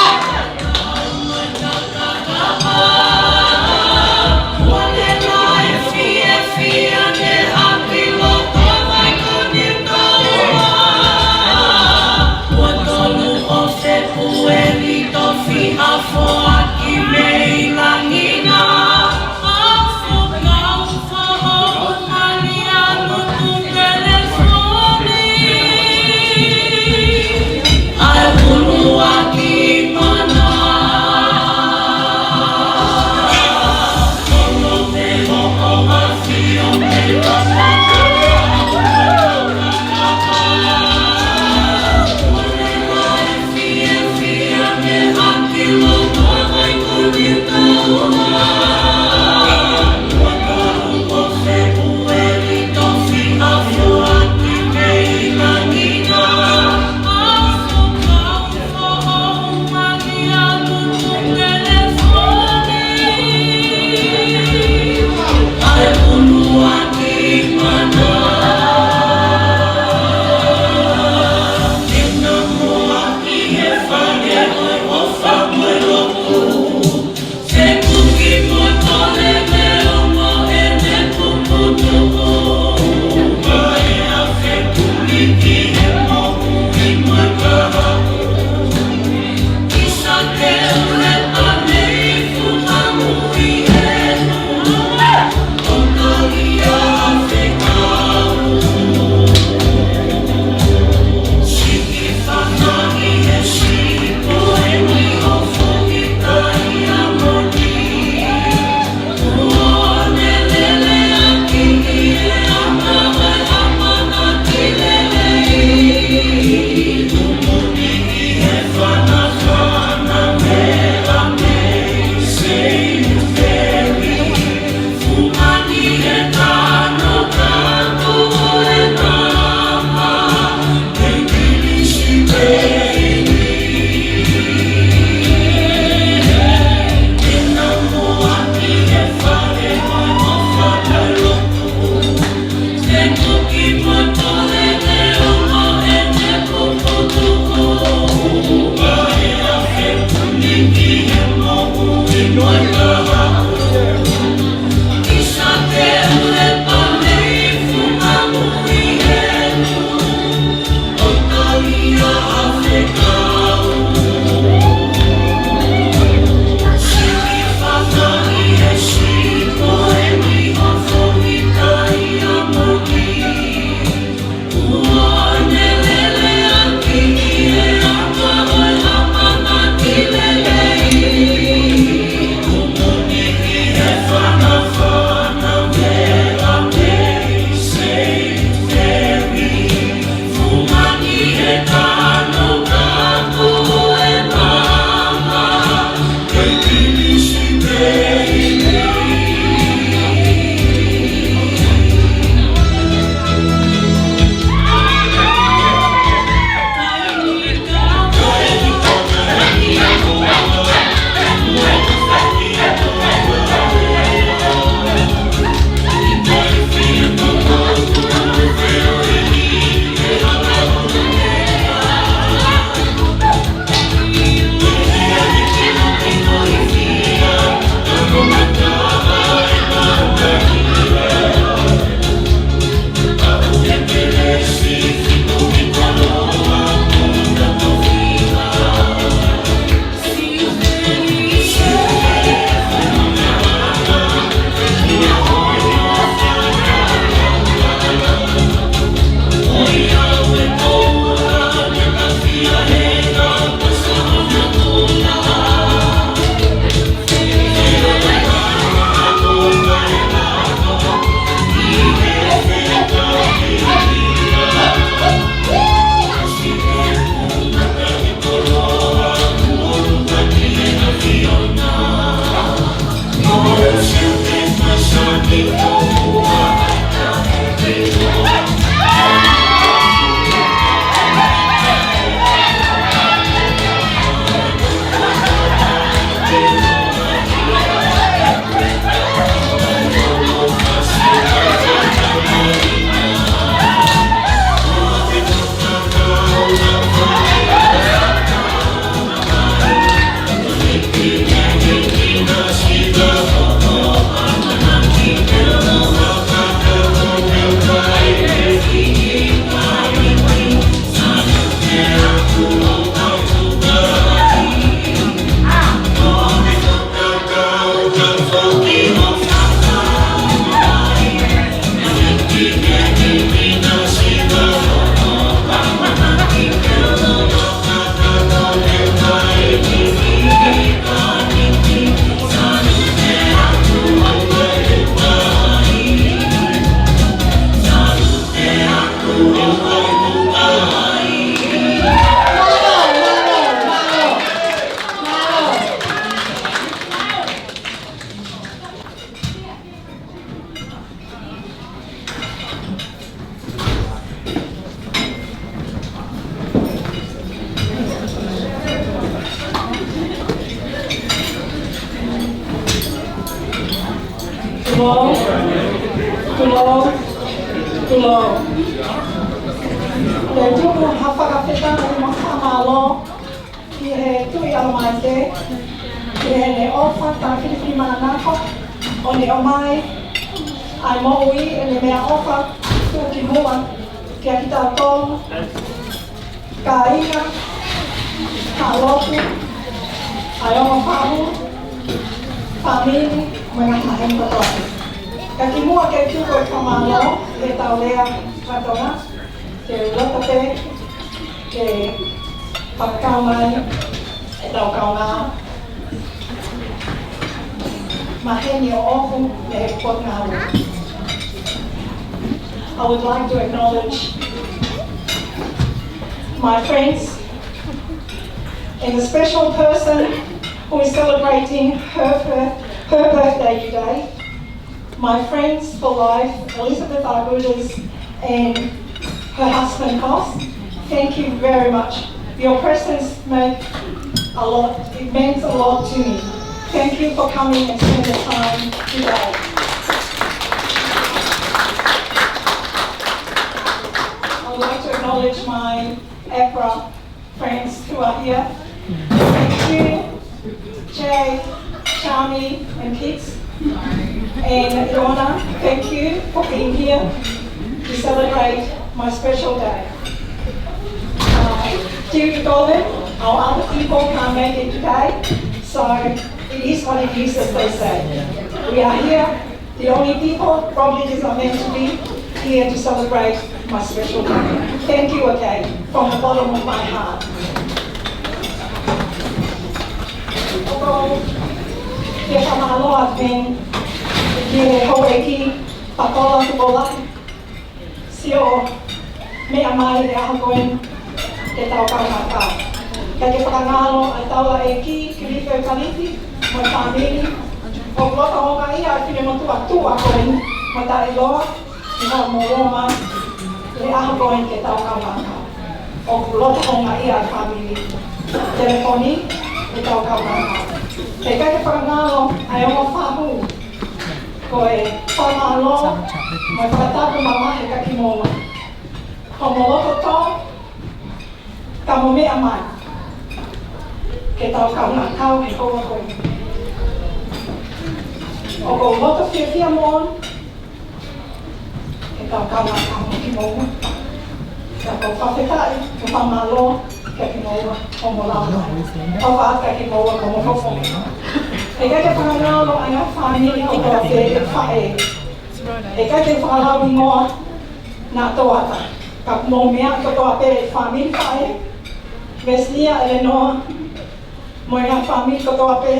Tulou, tulou, tulou. Te u tuku ha fakafetaʻi mo ha fakamālō ki he Tuʻi ʻAlamaite, ki heʻene ʻofa taʻefilimānako, ʻo ne ʻomai ʻa e moʻui, ʻene meʻaʻofa tuʻukimuʻa kiate kitautolu, kāinga, kālotu, ʻa e ongo fahu, fāmili, mo e ngaahi maheni kotoa. Ka kimuʻa ke u tuku e fakamālō, ʻi heʻetau lea faka-Tonga, te u loto pē ke fakakau mai ʻetau kaungā maheni ʻoʻoku mei he Potungāue. I would like to acknowledge my friends and a special person who is celebrating her, her, her birthday today. My friends for life, Elizabeth Argutas and her husband, Cos. Thank you very much. Your presence make a lot, it means a lot to me. Thank you for coming and spend the time today. I would like to acknowledge my APRA friends who are here. Thank you, Jay, Charmy, and kids, and Ilona. Thank you for being here to celebrate my special day. Uh, due to COVID, our other people can't make it today, so it is what it is, as they say. We are here. The only people probably is not meant to be here to celebrate my special day. Thank you again, from the bottom of my heart. ʻOku ou fakamālō atu ki he houʻeiki, Pakola Tupola, siʻo meʻa mai he ʻaho ko eni ke tau kaungā kau. Kae ke fakangalo ʻa e taulaʻeiki, Kilifi ʻo Kalifi, mo e fāmili. ʻOku loto houngaʻia ʻa e finemotuʻa tuʻa ko eni, mo taʻeloa, ʻi hoʻomou ō mai he ʻaho ko eni ke tau kaungā kau. ʻOku loto houngaʻia ʻa e fāmili. Telefoni, ke tau kaungā kau. Kae ke fakangalo ʻa e ongo fahu, ko e fakamālō mo e fakatapu mamahi kiate kimoua. Ko homo loto tō, ka mou meʻa mai ke tau kaungā kau he houa ko eni. ʻOku ou loto fiefia moʻoni ke tau kaungā kau mo kimoua. Ka ʻoku ou fakafetaʻi mo fakamālō kiate kimoua hoʻomou lava mai. ʻOfa atu kiate kimoua ko hoʻomou fofonga. Kae ke fakangalo ʻa e ngaahi fāmili kotoa pē, faʻē. ʻIkai ke u fakalau hingoa naʻa tō atu, ka mou meʻa kotoa pē, fāmili faʻē, Vesnia, ʻElenoa, mo e ngaahi fāmili kotoa pē,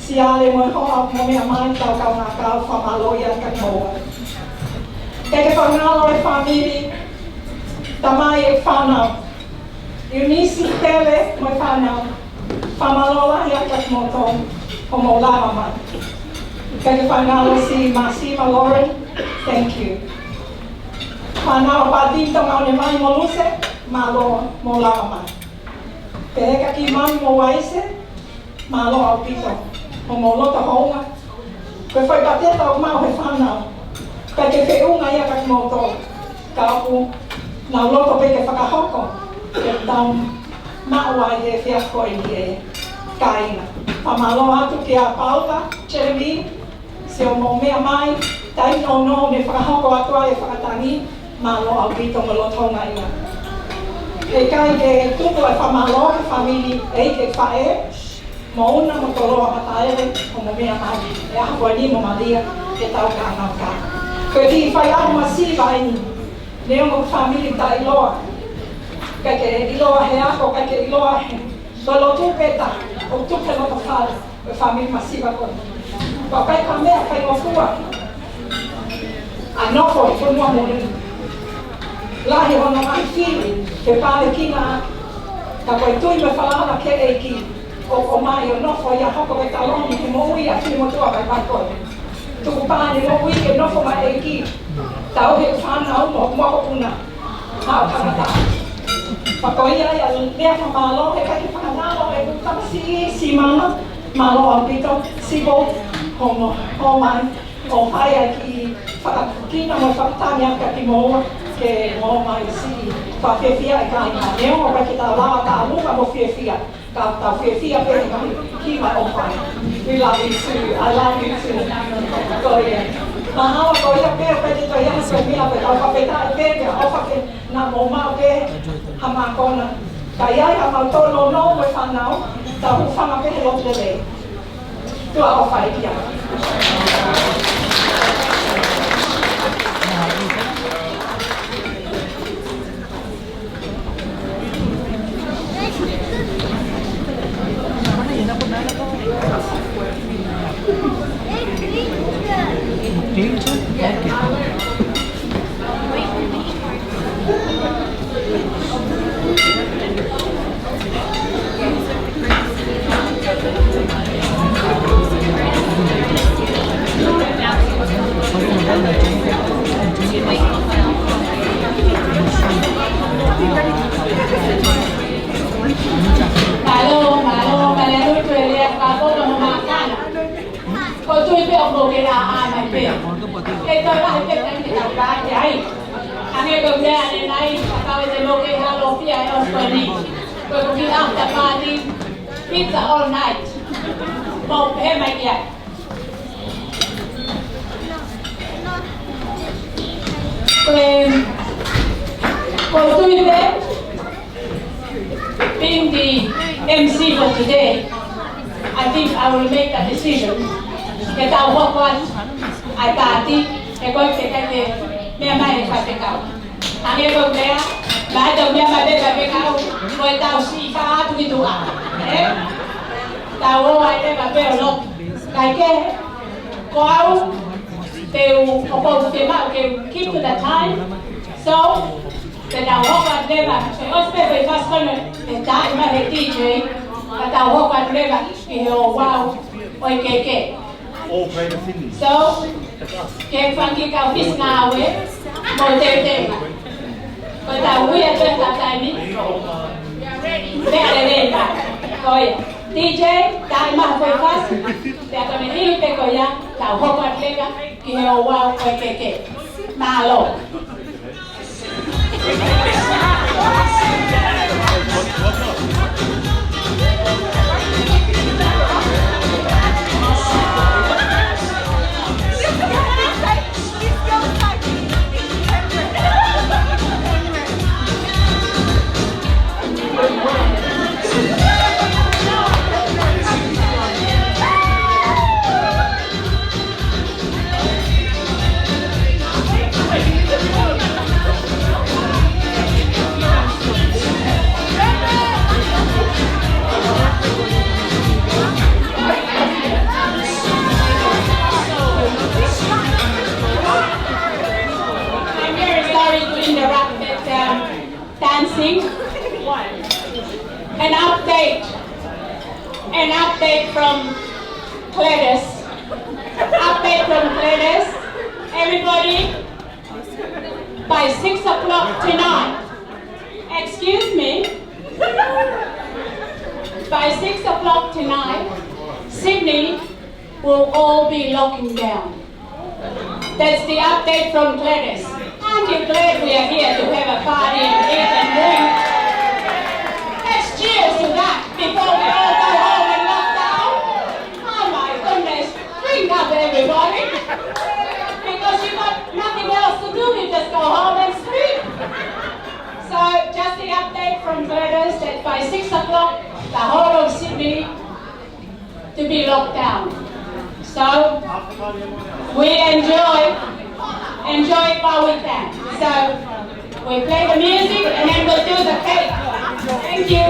Siale mo e hoa, mou meʻa mai, tau kaungā kau, fakamālō ia kiate kimoua. Kae ke fakangalo e fāmili, tamai e fānau, Eunice Tele mo e fānau, fakamālō lahi atu kiate kimoutolu hoʻomou lava mai. Kae ke fakangalo si Masima Lauren, thank you. Fānau ʻa Pātini Tonga ʻOnemai mo Luse, mālō hoʻomou lava mai. Pehē kia Kimami mo Waise, mālō ʻaupito hoʻomou loto hounga. Ko e fai pāteta ʻoku maʻu he fānau, ʻikai ke feʻunga ia kiate kimoutolu, ka ʻoku nau loto pē ke fakahoko, ke tau maʻu ai he efiafi ko eni e kāinga. Fakamālō atu kia Paula, Jeremy, siʻomou meʻa mai, taimi nounou ne fakahoko atu ai e fakatangi, mālō ʻaupito mo e loto houngaʻia. ʻIkai ke tuku e fakamālō ki he fāmili ʻeiki, faʻē, Mouna mo Toloa Mataele, hoʻomou meʻa mai he ʻaho ko eni mo Malia ke tau kaungā kau. Ko e kiʻi faiʻaho masiva eni, neongo ko e fāmili taʻeʻiloa. ʻIkai ke ʻiloa he ako, ʻikai ke ʻiloa he, ko e lotu pē taha, ʻoku tuku he loto fale, ko e fāmili masiva ko eni. Pea ʻikai ko ha meʻa faingofua ʻa e nofo ʻi he fonua muli. Lahi hono ngaahi fili ke palekina, ka ko e tui mo e falala ki he ʻEiki, ʻoku ʻomai ʻo nofo ia, hoko ko e taloni he moʻui ʻa e finemotuʻa vaivai ko eni. Tukupā ʻene moʻui ke nofo maʻa e ʻEiki, tauhi e fānau mo e mokopuna. Hao kamata. Pea ko ia ia e lea fakamālō, he ʻikai ke fakangalo ʻeku tamasiʻi, Simana, mālō ʻaupito, Sipo, Ko mo, ko mai, ʻo fai ʻaki e fakakina mo e fakatangi ʻa kimoua ke mo mai si. Fakafiefia e kāinga. Neongo ʻoku ʻikai ke tau lava taʻamuʻa mo fiefia. Ka tau fiefia pē he ngaahi kiʻi meʻa ʻoku fai. We love you too. I love you too. Ko ia. Mahalo ko ia pē, pē te toi ʻai ha meʻa pē tau fakafetaʻi pē, pea ʻofa ke na mo mau pē ha mākona. Ka ʻi ai ha mau tōnounou mo e fānau, tau hūfanga pē he lotu lelei. Tuʻa ʻofa ia. Mālō, mālō, mālō, tuʻu e lea, ka ko ka mo mākana. Ko tui pē ʻoku ke la a mai pē. Ke toe lahi pē ka ke tau ka ke ai. Hangē ko e meʻa ʻanenai, ka kau e te mo ke halo fia e ʻosi ko eni. Ko e ko ki after party, pizza all night. Mau pehē mai ki ai. Ko e, ko tui pē, being the M C for today, I think I will make a decision. Ke tau hoko atu ʻa e paati, he ko e ke kai ke meʻa mai e faifekau. Hangē ko e meʻa, mai tau meʻa mai pē faifekau, ko e tau siʻi fakaʻatu ki tuʻa. Ē? Tau ō ai pē ka pē ʻo lotu. Kai ke, ko au, te u, ʻoku ou fiemaʻu ke keep to the time. So, te tau hoko atu leva, ʻe ʻosi pē ko e first corner, ʻe taʻi mai he D J, ka tau hoko atu leva ki he ouau ʻo e kehekehe. So, ke fanga kiʻi kau fisi ngāue, mo teuteu. Ko e tau ui atu e taimi. Pea lelei mai. Ko ia. D J, taʻi mai ko e fasi. Pea ko ʻene ʻilo pē ko ia, tau hoko atu leva ki he ouau ʻo e kehekehe. Mālō. I'm very sorry to interrupt, but, um, dancing. An update. An update from Gladys. Update from Gladys. Everybody, by six o'clock tonight. Excuse me. By six o'clock tonight, Sydney will all be locking down. That's the update from Gladys. Aren't you glad we are here to have a party and eat and drink? Let's cheers to that before we all go home and lock down. Oh my goodness, drink up everybody. Because you've got nothing else to do, you just go home and sleep. So just the update from Gladys that by six o'clock, the whole of Sydney to be locked down. So we enjoy, enjoy it while we can. So we play the music and then we'll do the cake. Thank you.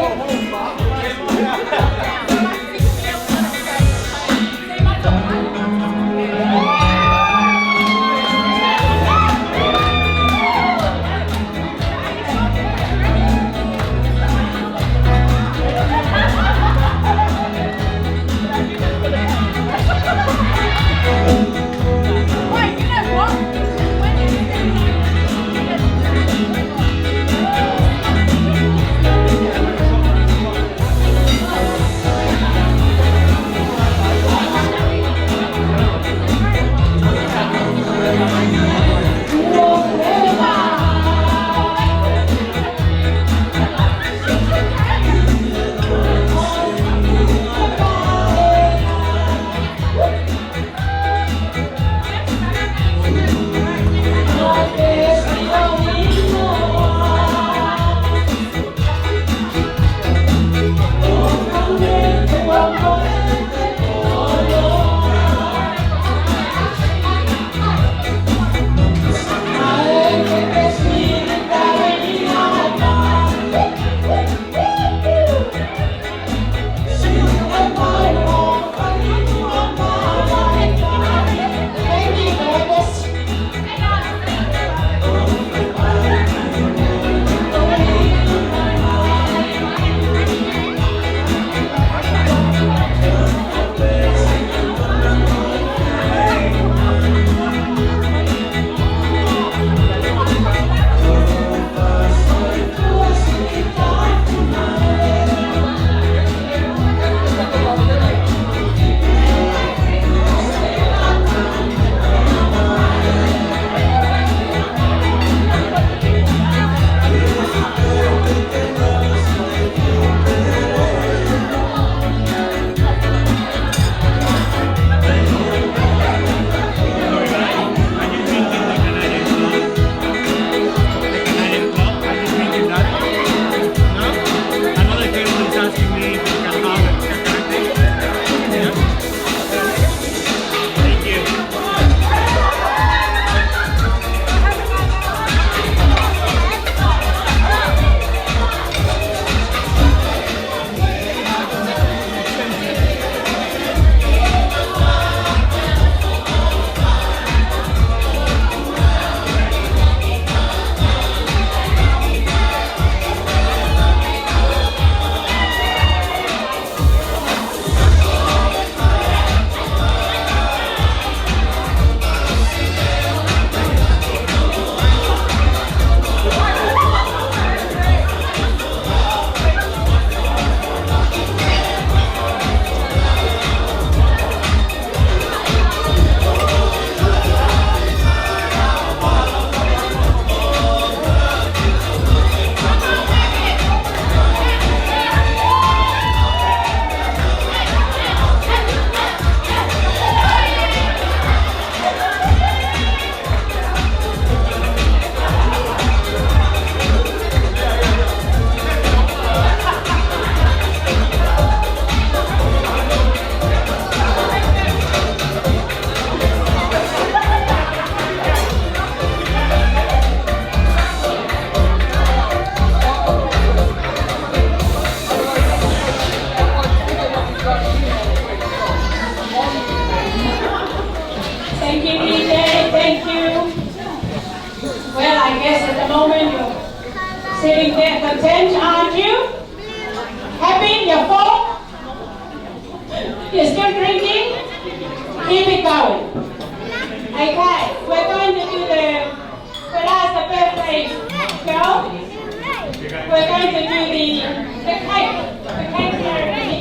You're content, aren't you? Happy? You're full? You're still drinking? Keep it going. Okay, we're going to do the, for us, the birthday girl. We're going to do the, the cake. The cake ceremony.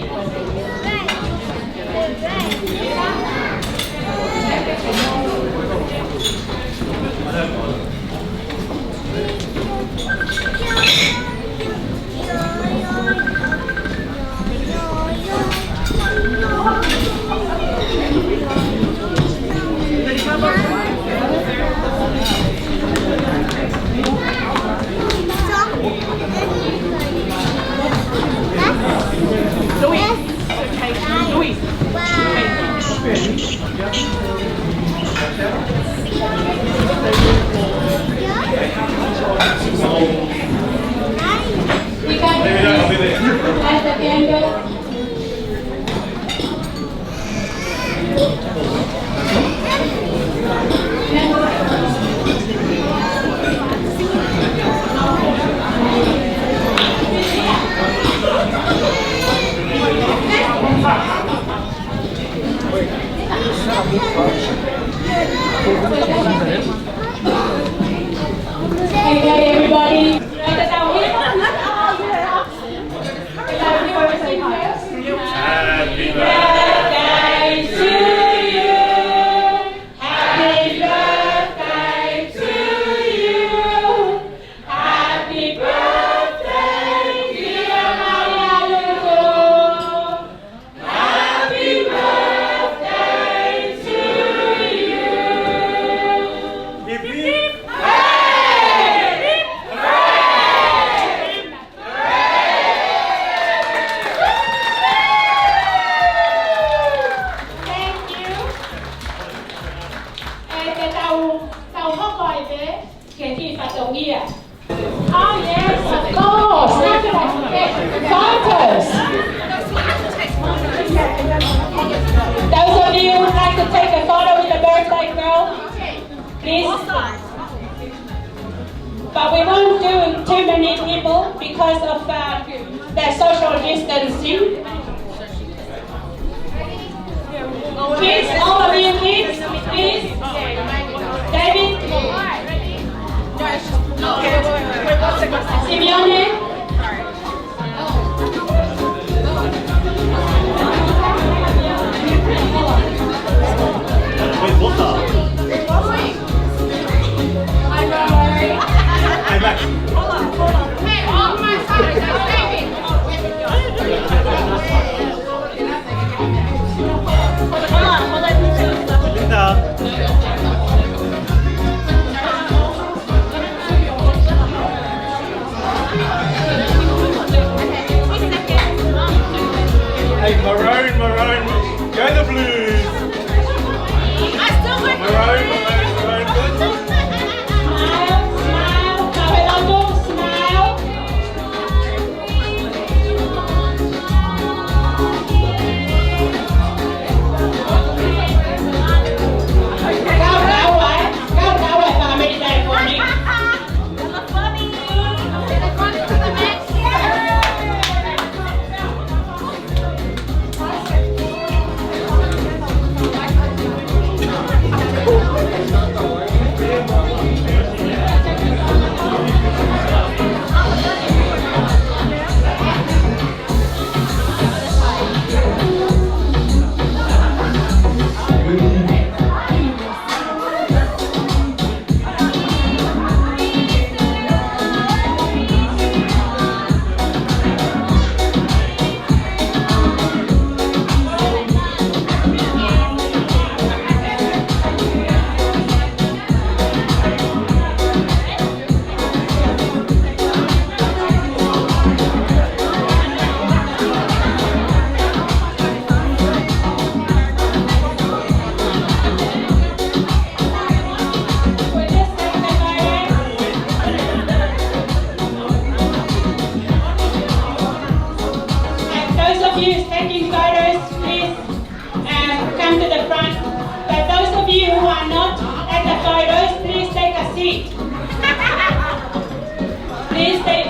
Okay, everybody. Happy birthday to you. Happy birthday to you. Happy birthday, dear Maria Lulu. Happy birthday to you. Hip, hip. Hooray! Hooray! Thank you. ʻE te tau, tau hoko ai pē ki he kiʻi fatongia. Oh, yes, of course. How could I forget? Photos. Those of you who'd like to take a photo with the birthday girl, please. But we won't do too many people because of, uh, the social distancing. Kids, all of you kids, please. David. Simeone. Wait, what the? I'm back. Hey, off my side, that's David. Hey, maroon, maroon. Go the Blues. Maroon, maroon, maroon. Smile, smile. Kau he lotu, smile. And those of you taking photos, please, um, come to the front. But those of you who are not at the photos, please take a seat. Please take,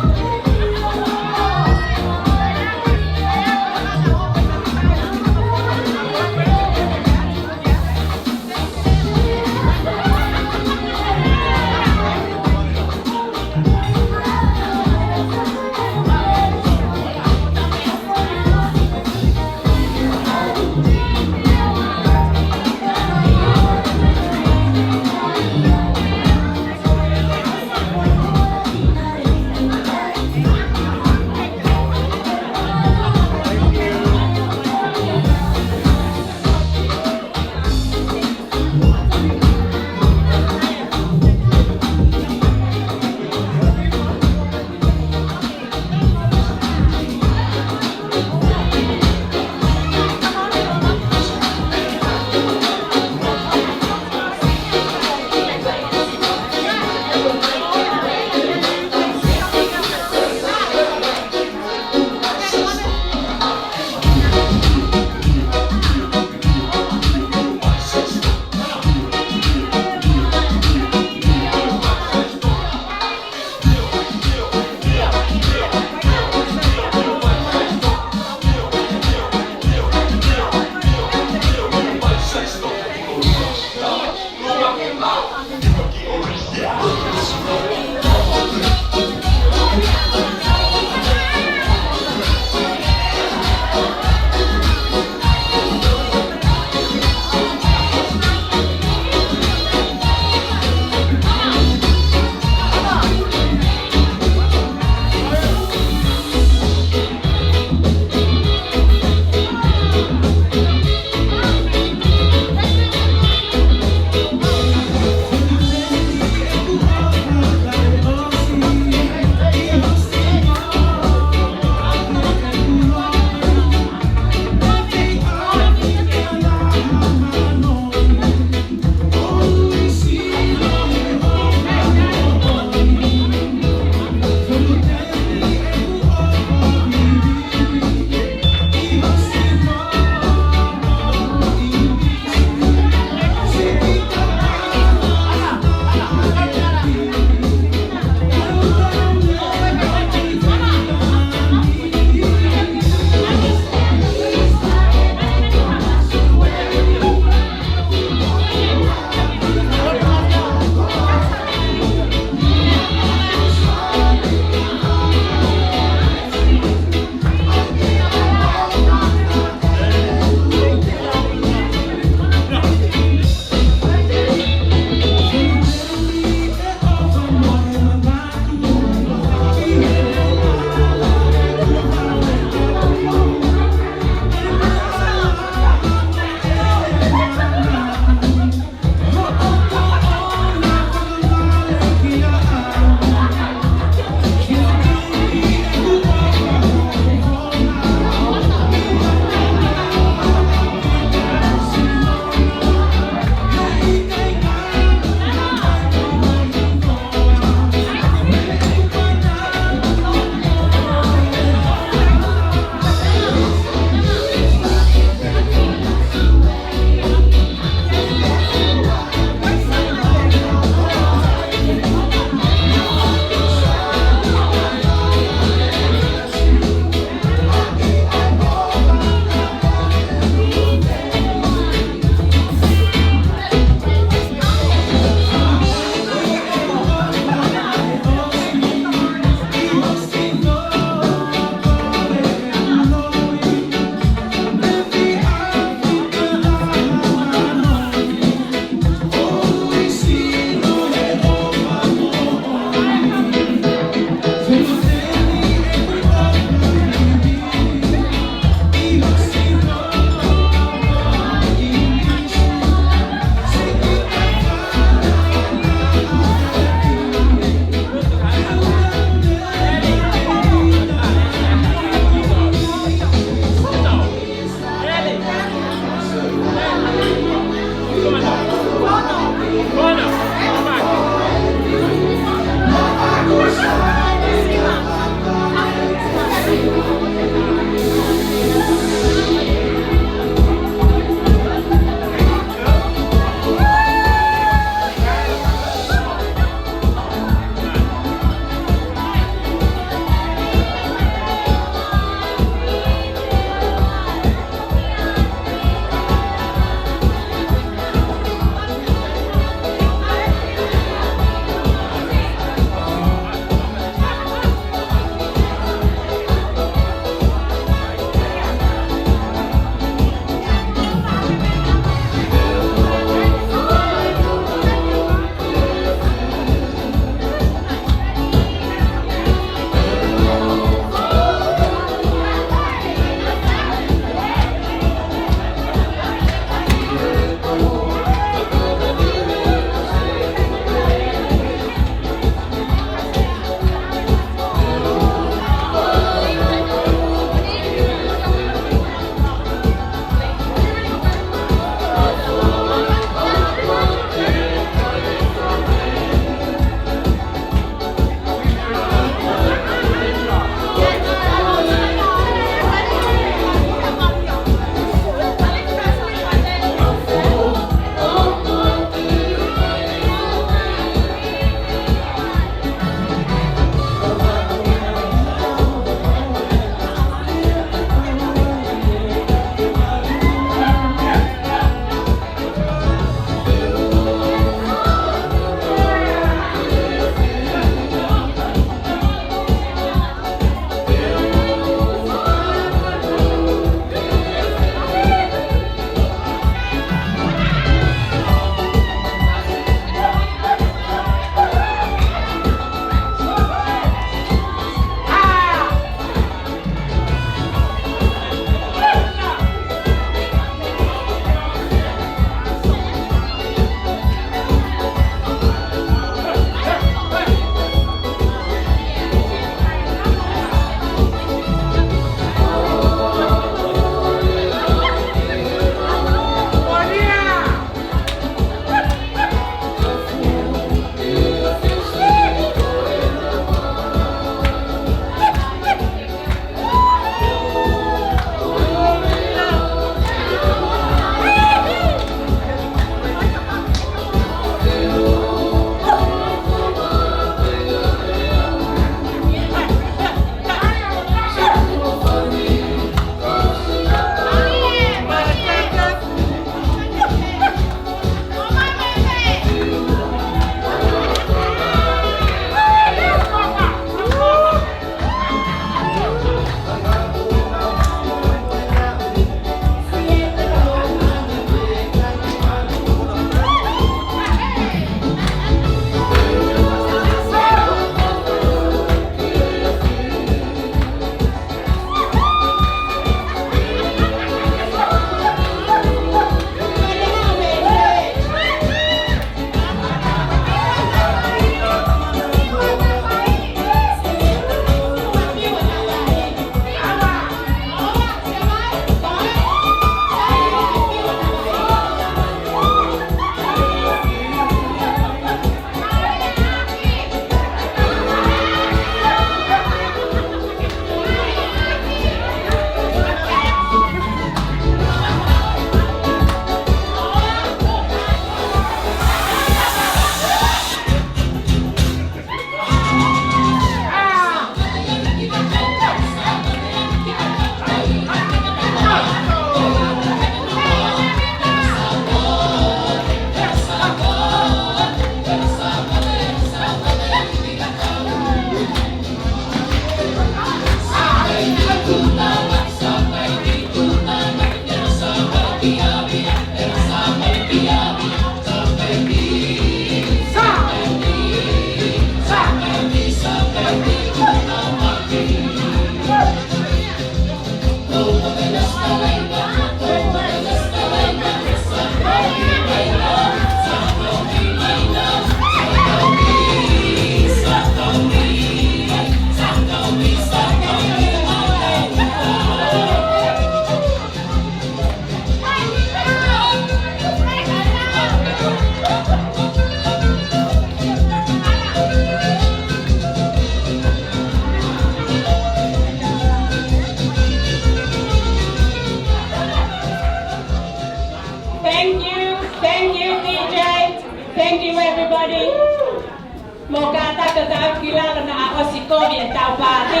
Tau ki lalo naʻa ʻosi kovi e tau pāti.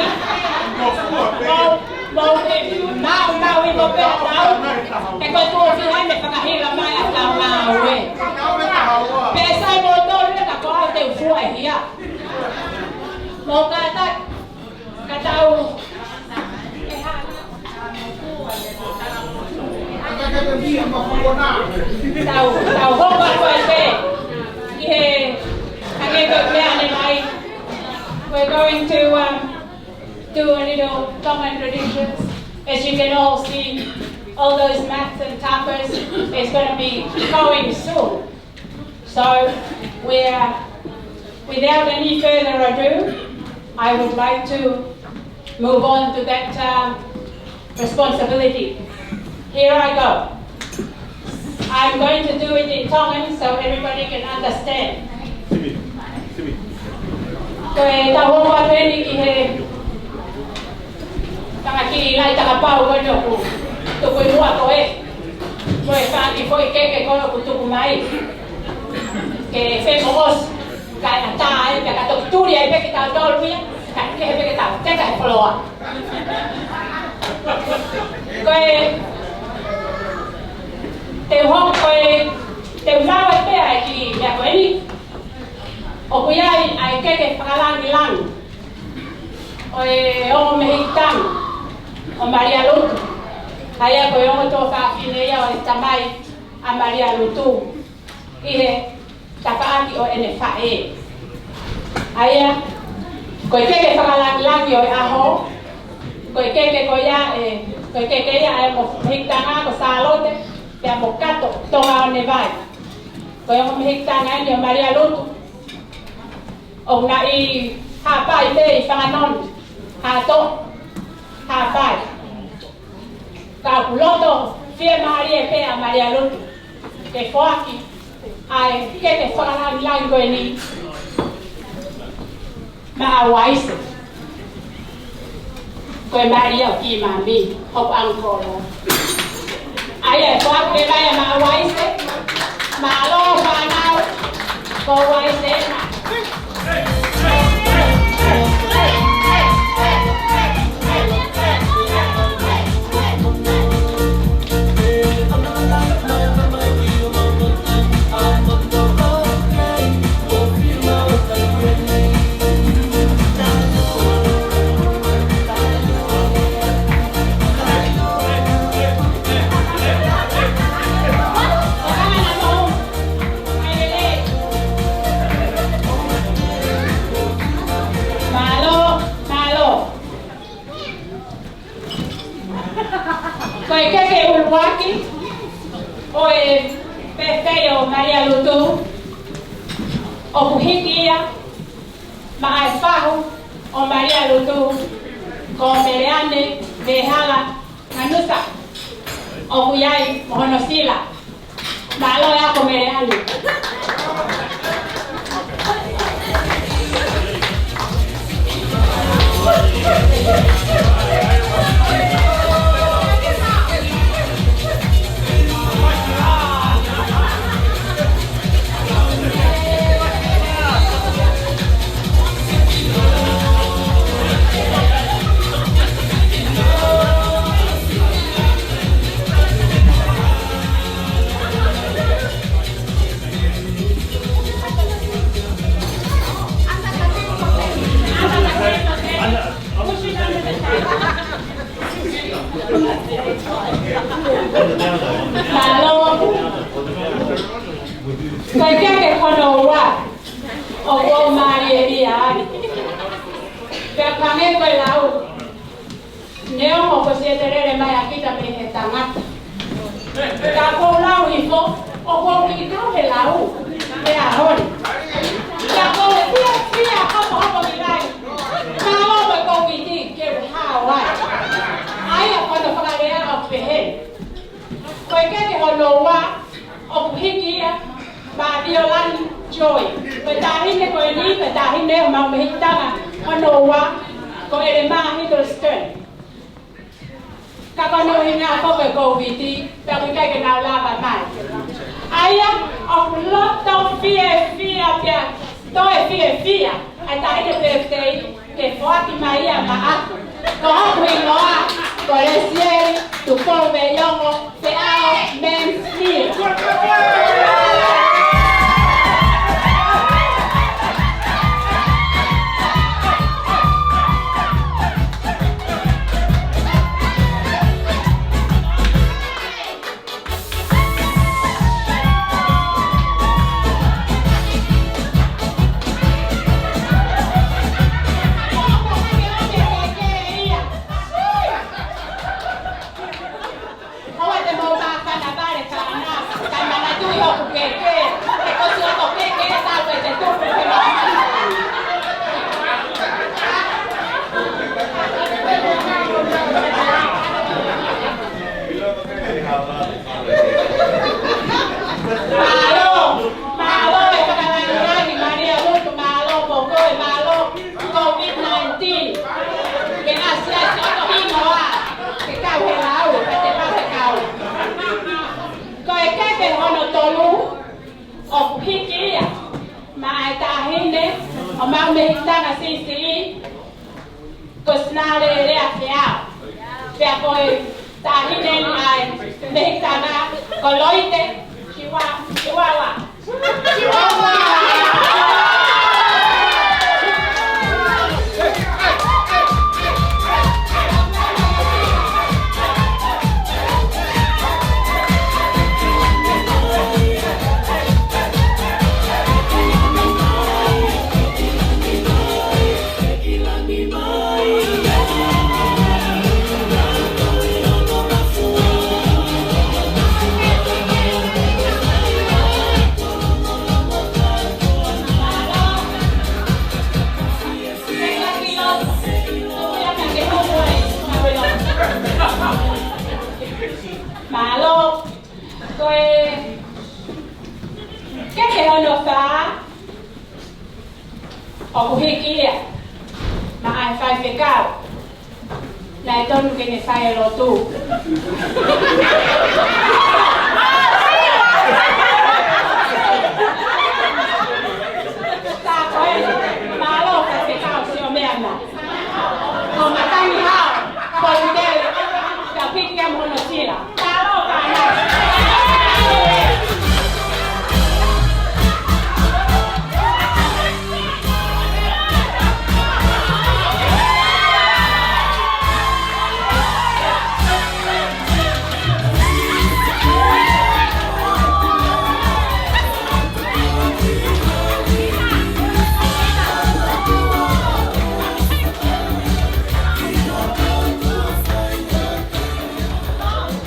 Mau, mau e, mau, mau i mo pea tau. He ko e tuʻo fiha ne fakahila mai ʻa tau mau e. Pea sai mo tolu e ka ko au te u fua e hia. Mau ka ta, ka tau. Tau, tau hopa ko e pē. ʻI he, hangē ko e meʻa ne mai. We're going to, um, do a little Tongan traditions. As you can all see, all those mats and tapas is gonna be going soon. So, we're, without any further ado, I would like to move on to that, um, responsibility. Here I go. I'm going to do it in Tongan so everybody can understand. Ko e tau hopa pē ni ki he tangaki lai takapau ko e toku, toku i mua ko e. Ko e fāngi foʻi keke ko e ʻoku tuku mai. Ke femo os, ka e ata ai, pea ka toki tuli ai pē ke tau tolu ia, ka ke he pē ke tau teka he koloa. Ko e, te u hoko ko e, te u lau ai pē ʻa e kiʻi meʻa ko eni. ʻOku ʻi ai ʻa e keke fakalangilangi ʻo e ongo mehikitanga ʻo Malia Lutu. ʻA ia ko e ongo tuofāfine ia ʻo e tamai ʻa Malia Lutu ʻi he tafaʻaki ʻo ʻene faʻē. ʻA ia, ko e keke fakalangilangi ʻo e ʻaho, ko e keke ko ia ʻe, ko e keke ia ʻa e ongo mehikitanga ko Sālote, pea mo Kato Tongaonevai. Ko e ongo mehikitanga eni ʻo Malia Lutu, ʻoku na ʻi Haʻapai pē ʻi Fanganoni, Haʻatoʻa, Haʻapai. Ka ʻoku loto fiemālie pē ʻa Malia Lutu ke foaki ʻa e keke fakalangilangi ko eni maʻa Uaise. Ko e Malia ʻo kiʻi mami, hoku ʻangikolo. ʻA ia ʻe foaki pē mai ia maʻa Uaise. Mālō fānau, ko Uaise ena. Mālō, mālō. Ko e keke ʻuluaki ʻo e pēpē ʻo Malia Lutu, ʻoku hiki ia maʻa e fahu ʻo Malia Lutu, ko Meleane Vehala Manusa, ʻoku ʻi ai mo hono sila. Mālō e ako Meleane. Mālō. Ko e keke hono ua ʻoku ou mālieʻia ai. Pea hangē ko e lau, neongo ko e siʻi telele mai ʻa kita mei he tangata, ka ʻoku ou lau hifo, ʻoku ou kiʻi kau he lau he ʻaho ni. Ka ʻoku ou fiefia hopohopo ki ai. Ka ʻoku ou kei ke u hao ai. ʻA ia ko hono fakalea ʻoku pehē: Ko e keke hono ua ʻoku hiki ia maʻa Violani Joy. Ko e taʻahine ko eni, ko e taʻahine ʻo homau mehikitanga hono ua, ko ʻElemā Hiddleston. Ka ko hono ʻuhinga ko e Kōviti, pea ʻoku ʻikai ke nau lava mai. ʻA ia, ʻoku loto fiefia pea toe fiefia ʻa e taʻahine ʻOaki mai ia maʻaku. Ko hoku hingoa ko Lesieli Tupou Veiongo Feʻao Mansfield. Mālō, mālō e fakalāngilangi, Malia Lutu, mālō mo koe, mālō COVID nineteen. Ke asiasi ʻo hingoa, ke kau he lau, ke te pau he kau. Ko e keke hono tolu, ʻoku hiki ia maʻa e taʻahine ʻo Maumehikitanga siʻisiʻi, ko Sinalelea Feao. Pea ko e taʻahine ʻa e mehikitanga ko Loite Chihuahua. Chihuahua. Mālō. Ko e keke hono fā, ʻoku hiki ia maʻa e faifekau naʻe tonu ke ne fai e lotu. Tā ko ē, mālō faifekau, sio meʻa na. Ko Matangi Hao, ko Utele, ka piki ia mo hono sila. Mālō fānau.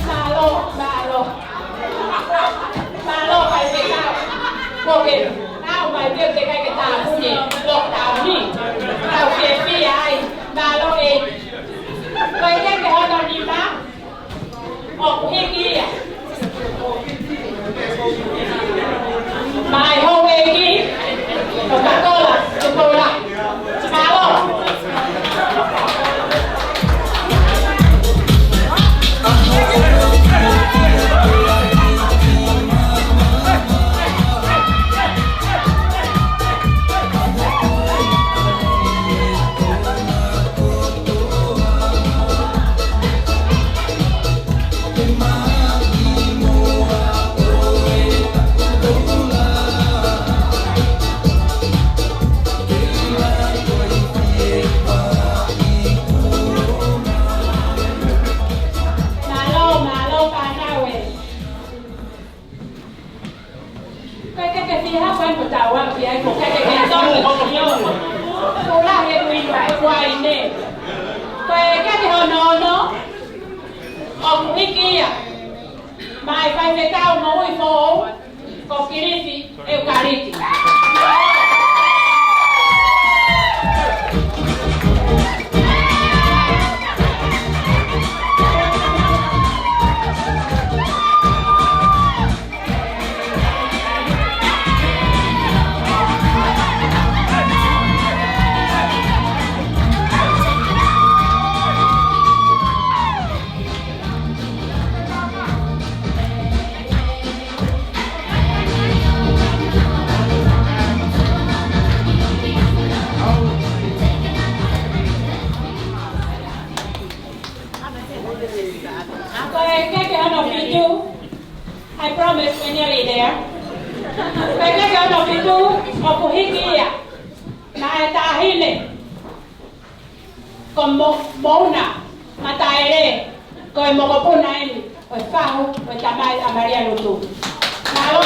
Mālō, mālō. Mālō faifekau. Ko ke, ʻomai pē ke kai ke tāpuni, lockdown ni. Tau fiefia ai, mālō e. Ko e keke hono nima, ʻoku hiki ia maʻa e houʻeiki ko Kakola Tupoula. Mālō. Mālō, mālō fānau ē. Ko e keke fiha ko ē ʻoku tau ʻalu ki ai, ko e keke ke tonu. Ko e lahi e ʻuhinga e uaine. Ko e keke hono ono, ʻoku hiki ia maʻa e faifekau moʻui foʻou, ko Kilifi ʻEukaliti. Ko Mo-, Mouna Mataele, ko e mokopuna eni ʻo e fahu ʻo e tamai ʻa Malia Lutu. Mālō.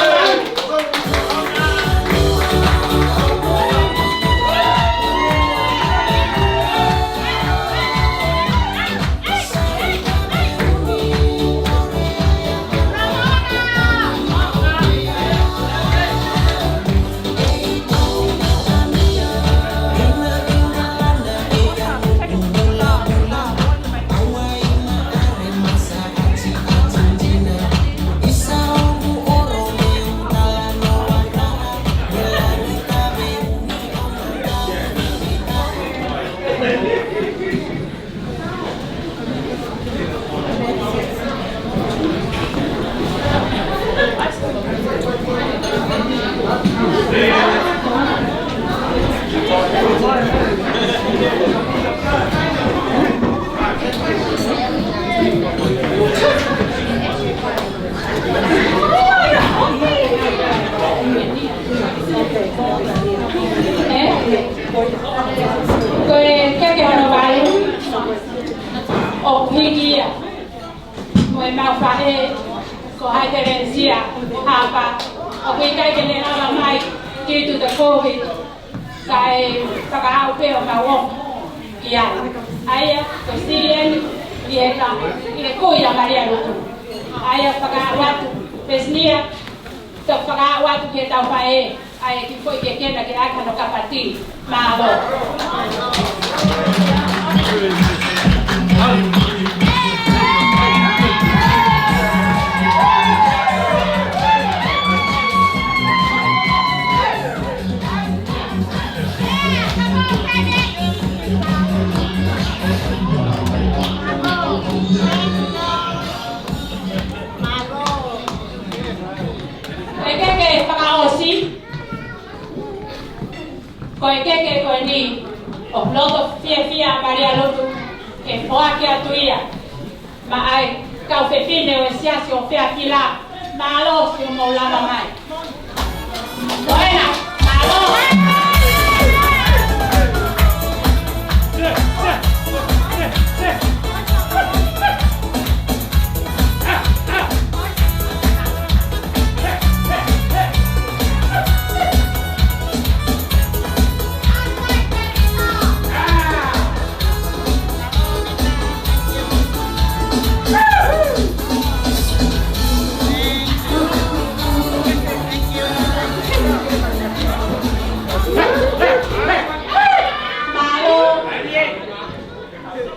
Ko e keke hono valu ʻoku hiki ia mo ʻemau faʻē ko Haitelesia Hapa, ʻoku ʻikai ke ne lava mai due to the COVID, kae fakaʻau pē ʻo mau ʻofa ki ai. ʻA ia ko e sili eni ʻi he ka, ʻi he kui ʻa Malia Lutu. ʻA ia fakaʻau atu, Pesinia, toki fakaʻau atu ki heʻetau faʻē ʻa e kiʻi foʻi keke na ke ʻai hano kapati. Mālō. Ko e keke fakaʻosi, ko e keke ko eni, ʻoku loto fiefia ʻa Malia Lutu ke foaki atu ia maʻa e kau fefine ʻo e Siasi ʻo Feafila. Mālō siʻomou lava mai. Ko ena, mālō.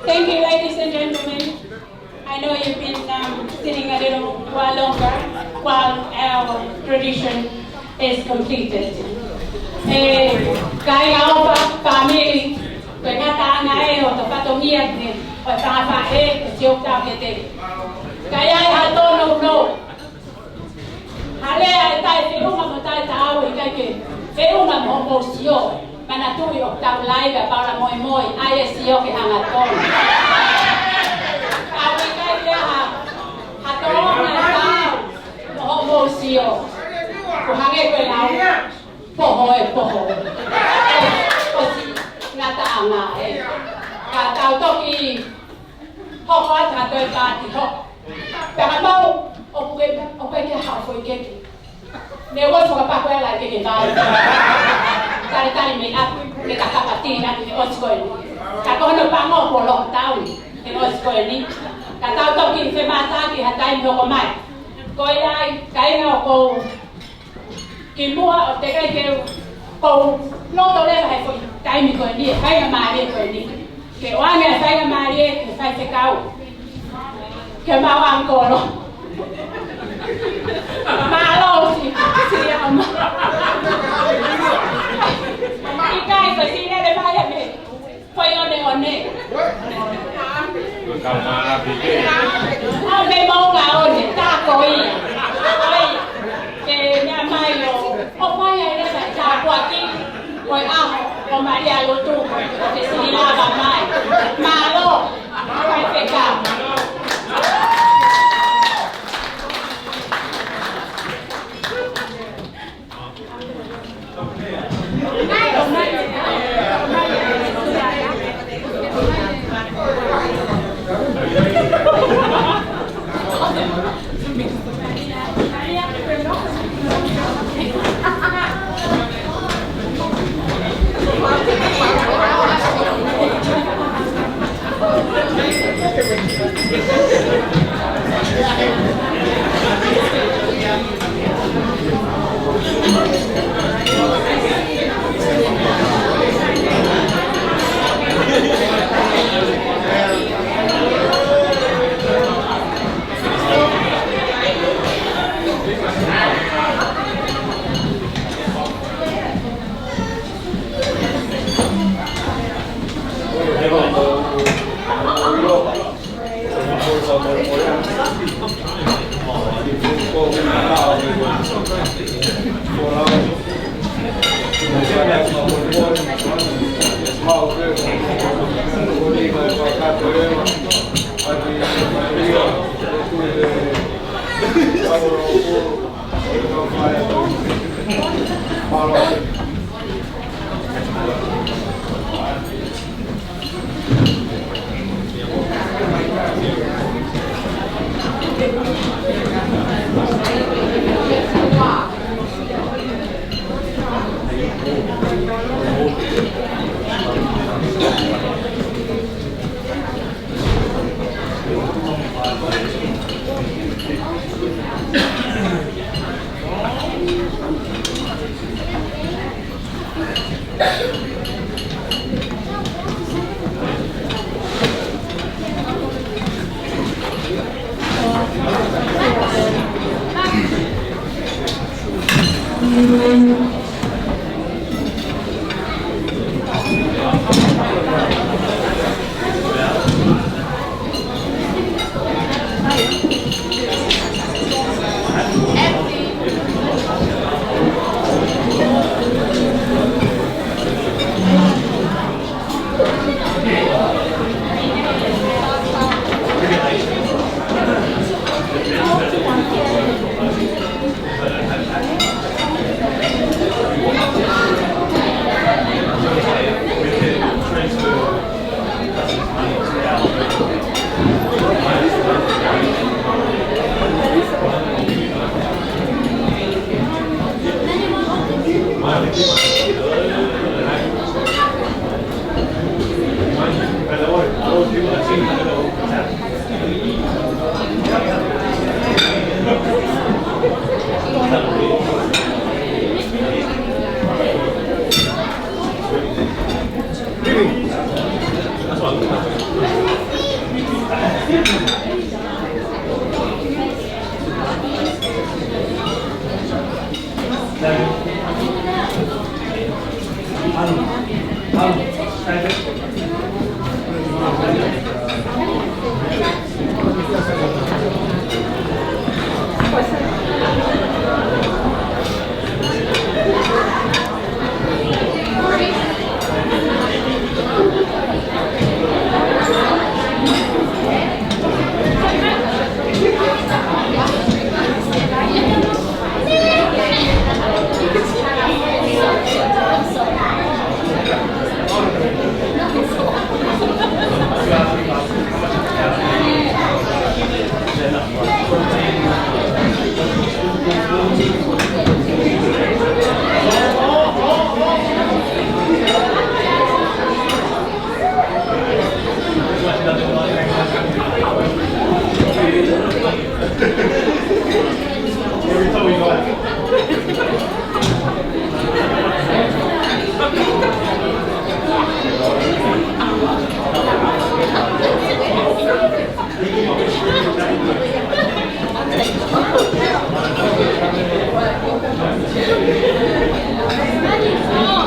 Thank you, ladies and gentlemen. I know you've been, um, sitting a little while longer while our tradition is completed. ʻE, kāinga ʻofa, fāmili, ko e ngataʻanga ē ʻo e fatongia ʻo e fanga faʻē ʻe siʻi ʻoku tau kete. Ka ʻi ai ha tōnounou, ha lea ʻe taʻefeʻunga mo taʻetaau, ʻikai ke feʻunga mo hoʻomou sio. Manatuʻi ʻoku tau laiva Paula Moimoi, ʻa ia ʻe sio ki he hangatonu. Ka ʻoku ʻikai ke ʻi ai ha, ha tōʻonga taau mo hoʻomou sio. Ko e hangē ko e lau, poho ē, poho. ʻOsi ngataʻanga ē. Ka tau toki hoko atu ha toe paati hoko. Pea ka mau, ʻoku ke, ʻoku ke haʻu foʻi keke. Ne ua fakapaku e lai keke mai. Talitali mei ʻapi, ke ta kapati ʻaki he ʻosi ko eni. Ka ko hono pango kuo loto tau ni he ʻosi ko eni. Ka tau toki femātaaki ha taimi hoko mai. Ko ia ai, kāinga ʻoku ou kimuʻa ʻo teʻeki ke u, ʻoku ou loto leva he foʻi taimi ko eni, e faingamālie ko eni. Ke ʻoange e faingamālie ki he faifekau. Ke mau ʻangkolo. Mālō si, si ama. ʻIkai ko si lele mai ʻa me. Foʻi ʻoneʻone. Ko e kau mā ʻapi. ʻA me mau ngā ʻone, tā ko ia. ʻOi, ke mea mai ʻo, ʻo fai ai leva e tāpuaki, ko e ʻaho ʻo Malia Lutu, ʻo ke sini lava mai. Mālō, faifekau.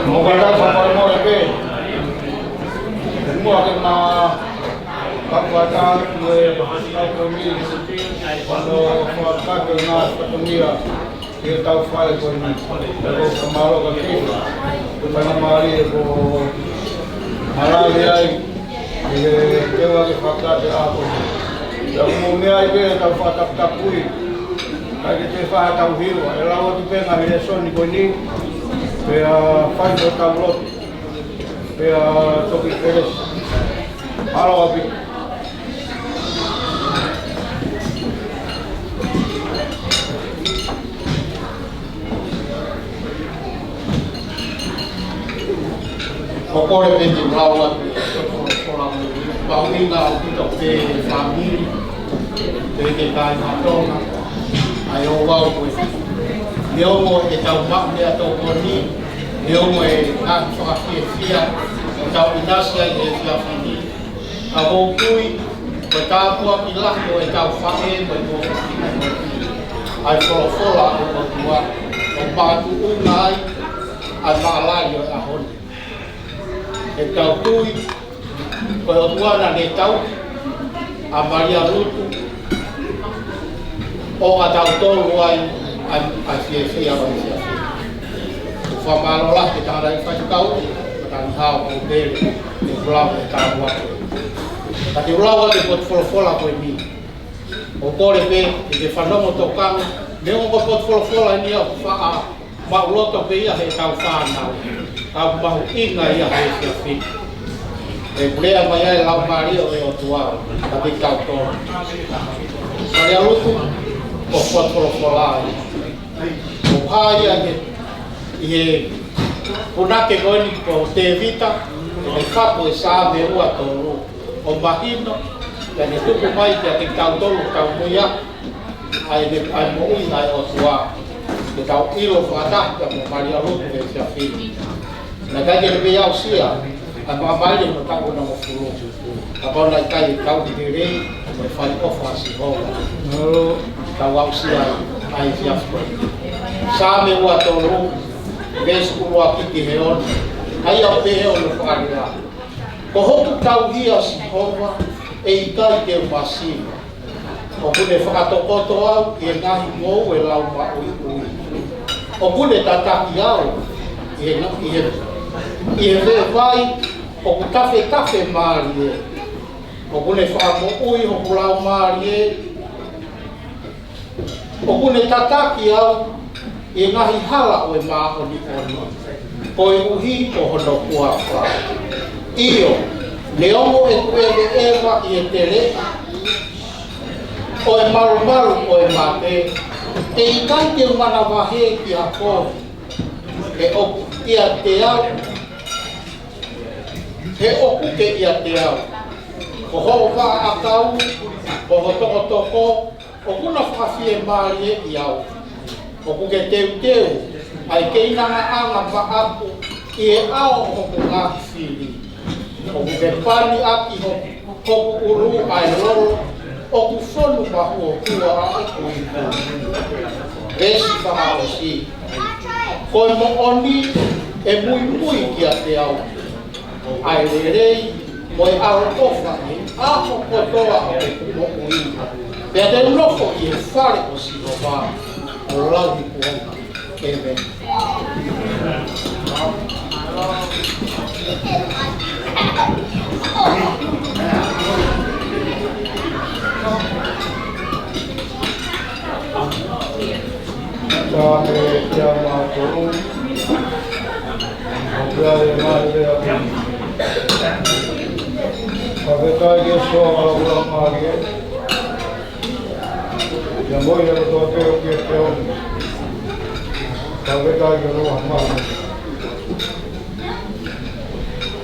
Mo ka ka fa mo e pe. Mo ke ma ka fa ka mo e pa ka ko mi. Mo fa ka ko na ka ko mi a. Ke tau fai ko ni. Ko ka malo ka ke. Ko ka na mali ko malali ai. Ke ke wa ke fa ka ke a ko. Ia mo me ai ke tau fa tap tap kui. Ka ke te fa tau hiu. E lau atu pe nga he soni ko ni. Pea fai ko tau lotu. Pea toki peres. Halo api. Ko kore pe te lau atu. Ko la mo. Pau ni na o kita pe famili. Pe te kai ma tonga. Ai o wau ko. Leo mo e tau ma me a tau ko ni. Leo mo e na fakafiefia. Tau inasi ai e fia fini. Ka ʻoku ou tui, ko e tāpuaki lahi ʻo e tau faʻē mo e tau faʻē. ʻAi folofola ʻo e ʻOtua, ʻo mātuʻunga ai, ʻai mālai ʻo e ʻaho ni. ʻE tau tui, ko e ʻOtua naʻa ne tau, ʻa Malia Lutu, ʻo ka tau tolu ai, ʻai, ʻai fiefia, ʻai fiefia. ʻOku fakamālō lahi ki he tangataʻeiki faifekau, ka tau hao ko Pele, ʻe Lau e tau atu. Ka te u lau atu e potu folofola ko eni. ʻOku ou kole pē ke ke fanongo tokanga, neongo ko e potu folofola eni ʻoku faʻa maʻuloto pē ia heʻetau fānau, ka ʻoku mahuʻinga ia he efiafi ni. ʻE pule mai ai e Laumālie ʻo e ʻOtua kiate kitautolu. Tali ʻalu atu, ko e potu folofola ia. ʻOku hā ia ʻi he, ʻi he punake ko eni ko Tēvita, ʻi he faʻu e Saame ua tolu, ʻo mahino, pea ne tuku mai kiate kitautolu, tau muia, ʻa e, ʻa e moʻui ʻa e ʻOtua, ke tau ʻilo fakataha pea mo Malia Lutu he efiafi ni. Naʻe ʻikai ke ne pē aʻusia ʻa e maʻamaile ʻo e taʻu hongofulu. Kapau naʻe ʻikai ke tau lelei mo e fai ʻofa ʻa Sihova, tau aʻusia ʻa e efiafi ni. Saame ua tolu, veesi ʻuluaki ki he ono. ʻA ia ʻoku pehē hono fakalea: Ko hoku tauhi ʻa Sihova, ʻe ʻikai te u masiva. ʻOku ne fakatokoto au ʻi he ngaahi ngoue laumaʻuiʻui. ʻOku ne tataki au ʻi he, ʻi he, ʻi he veʻe vai ʻoku tafetafe mālie. ʻOku ne fakamoʻui hoku laumālie. ʻOku ne tataki au ʻi he ngaahi hala ʻo e māʻoniʻoni, koeʻuhi ko hono huafa. ʻIo, neongo ʻeku ʻeveʻeva ʻi he teleʻa ʻo e malumalu ʻo e mate, ʻe ʻikai te u manavahē ki ha kovi, he ʻoku ʻiate au, he ʻoku ke ʻiate au. Ko hoʻo vaʻa ʻakau mo ho tokotoko ʻoku na fakafiemālieʻi au. ʻOku ke teuteu ʻa e keinangaʻanga maʻaku ʻi he ʻao ʻo hoku ngaahi fili. ʻOku ke pani ʻaki ho-, hoku ʻulu ʻa e lolo ʻoku fonu mahuohua ʻa ʻeku ipu. Veesi fakaʻosi: Ko e moʻoni ʻe muimui kiate au ʻa e lelei mo e ʻaloʻofa ʻi he ʻaho kotoa ʻo ʻeku moʻui. Pea te u nofo ʻi he fale ʻo Sihova ʻo lauikuonga. ʻĒmeni. Saame teau mā tolu. ʻOku ʻi ai e ngaahi lea ko eni: Fakafetaʻi ki he Sihova, ʻa e ʻOtua ʻo e laumālie, ʻa ia ʻoku moʻui kotoa pē ʻo ki he peoni. Fakafetaʻi ki hono ʻaloʻofa maʻa.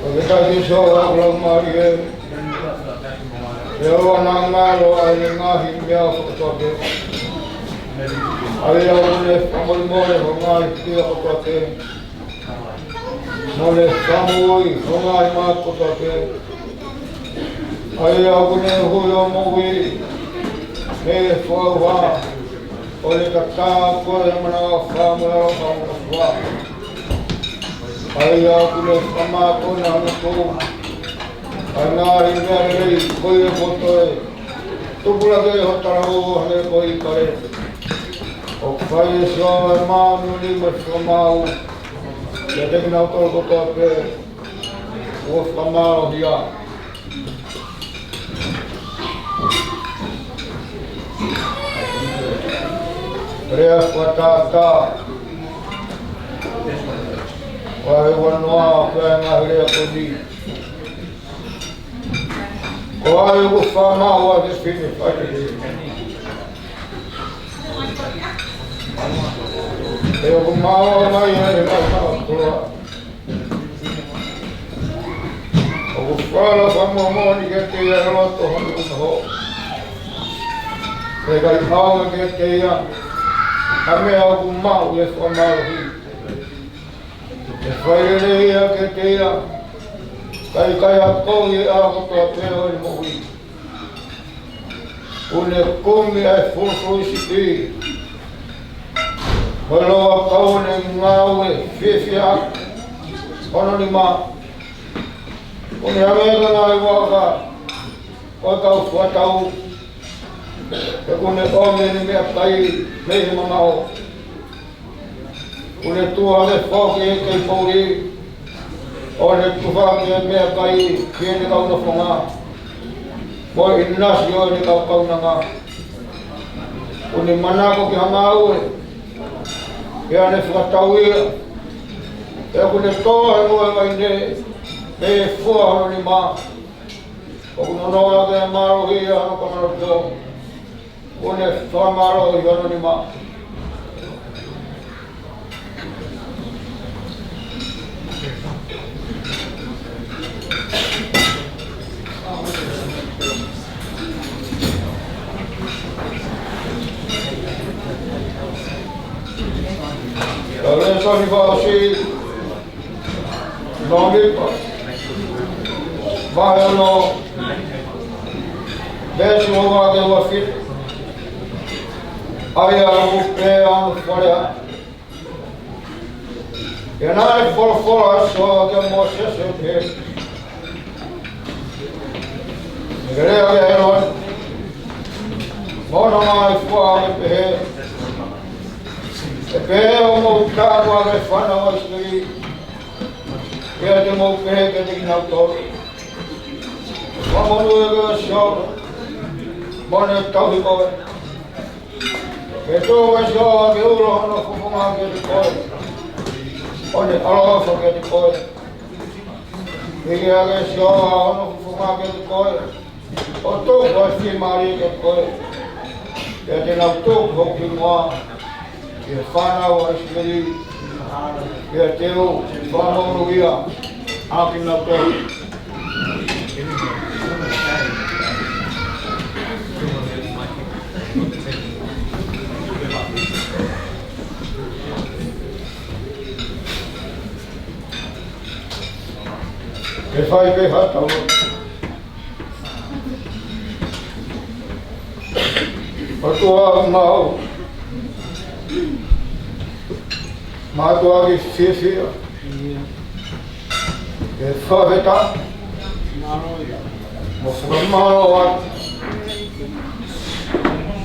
Fakafetaʻi ki he Sihova, ʻa e ʻOtua ʻo e laumālie, ʻa ia ʻoku ne ngalo ʻa e ngaahi meʻa kotoa pē, ʻa ia ʻoku ne fakamolemole hoʻo ngaahi fiefia kotoa pē, mo ne fakamoʻui hoʻo ngaahi mā kotoa pē, ʻa ia ʻoku ne huhuʻi hoʻo moʻui mei he fakaʻauha, ʻo ne tatā koe ʻi he manavaʻofa mo e ʻaloʻofa ʻoku fua. ʻA ia ʻoku ne fakamākona hono kou ʻa e ngaahi meʻa lelei ko ia kuo toe tupulaki ʻi ho talavou ʻo hangē ko e ʻīkale. ʻOku fai ʻe he Sihova ʻa e māʻoniʻoni mo e fakamaau kiate kinautolu kotoa pē kuo fakamālohia. Lea fakatātā. Vahe uanoa, ʻoku ʻi ai e ngaahi lea ko eni: Ko hai ʻoku fakamaau ʻa e fefine faʻiteliha? He ʻoku maau mai ʻa e ngaahi maʻu koloa. ʻOku fakalea fakamoʻoni kiate ia ʻa e loto hono unaho, pea ʻikai ʻaonga kiate ia ha meʻa ʻoku maʻu ʻi he fakamālohi. ʻE fai lelei ia kiate ia, kae ʻikai akonga ʻi he ʻaho kotoa pē ʻo ʻene moʻui. Kuo ne kumi ʻa e fulufulusipi, mo e louʻakau ʻo ʻene ngāue fiefia ʻaki hono nima. Kuo ne hangē ko e ngaahi vaka ʻo e kau fakatau, he kuo ne ʻomi ʻene meʻakai mei he mamaʻo. Kuo ne tuʻu hake foki ʻi he kei poʻuli, ʻo ne tufa ki he meʻakai ki heʻene kau nofonga, mo e ʻinasi ʻo ʻene kau kaunanga. ʻOku ne manako ki ha ngāue, pea ne fakatau ia. Pea ʻoku ne tō ʻa e ngoue vaine mei he fua hono nima. ʻOku nonoʻo ʻaki ʻa e mālohi ʻi hono kamaloto, ʻoku ne fakamālohi hono nima. Ka lēsoni fakaʻosi, Lōmipa, vahe ono, veesi ua ki he ua fitu. ʻA ia ʻoku pehē hono fakalea: Pea naʻe folofola ʻa Sihova kia Mōsese ʻo pehē, Ke ke lea kia ʻĒlone mo hono ngaahi fua ʻo pehē, ʻE pehē hoʻomou tāpuakiʻi ʻa e fānau ʻa ʻIsileli, pea te mou pehē kiate kinautolu, Fakamonūʻia ʻa Sihova, mo ne tauhi koe. Ke tuku ʻe Sihova ke ulo hono fofonga kiate koe, ʻo ne ʻaloʻofa kiate koe. Hiki hake ʻe Sihova hono fofonga kiate koe, ʻo tuku ʻa e fiemālie kiate koe. Pea te nau tuku hoku hingoa ki he fānau ʻa ʻIsileli, pea te u fakamonūʻia ʻa kinautolu. Ke fai pē ha tau. ʻOtua, mau mātuʻaki fiefia, ke fakafetaʻi mo fakamālō atu.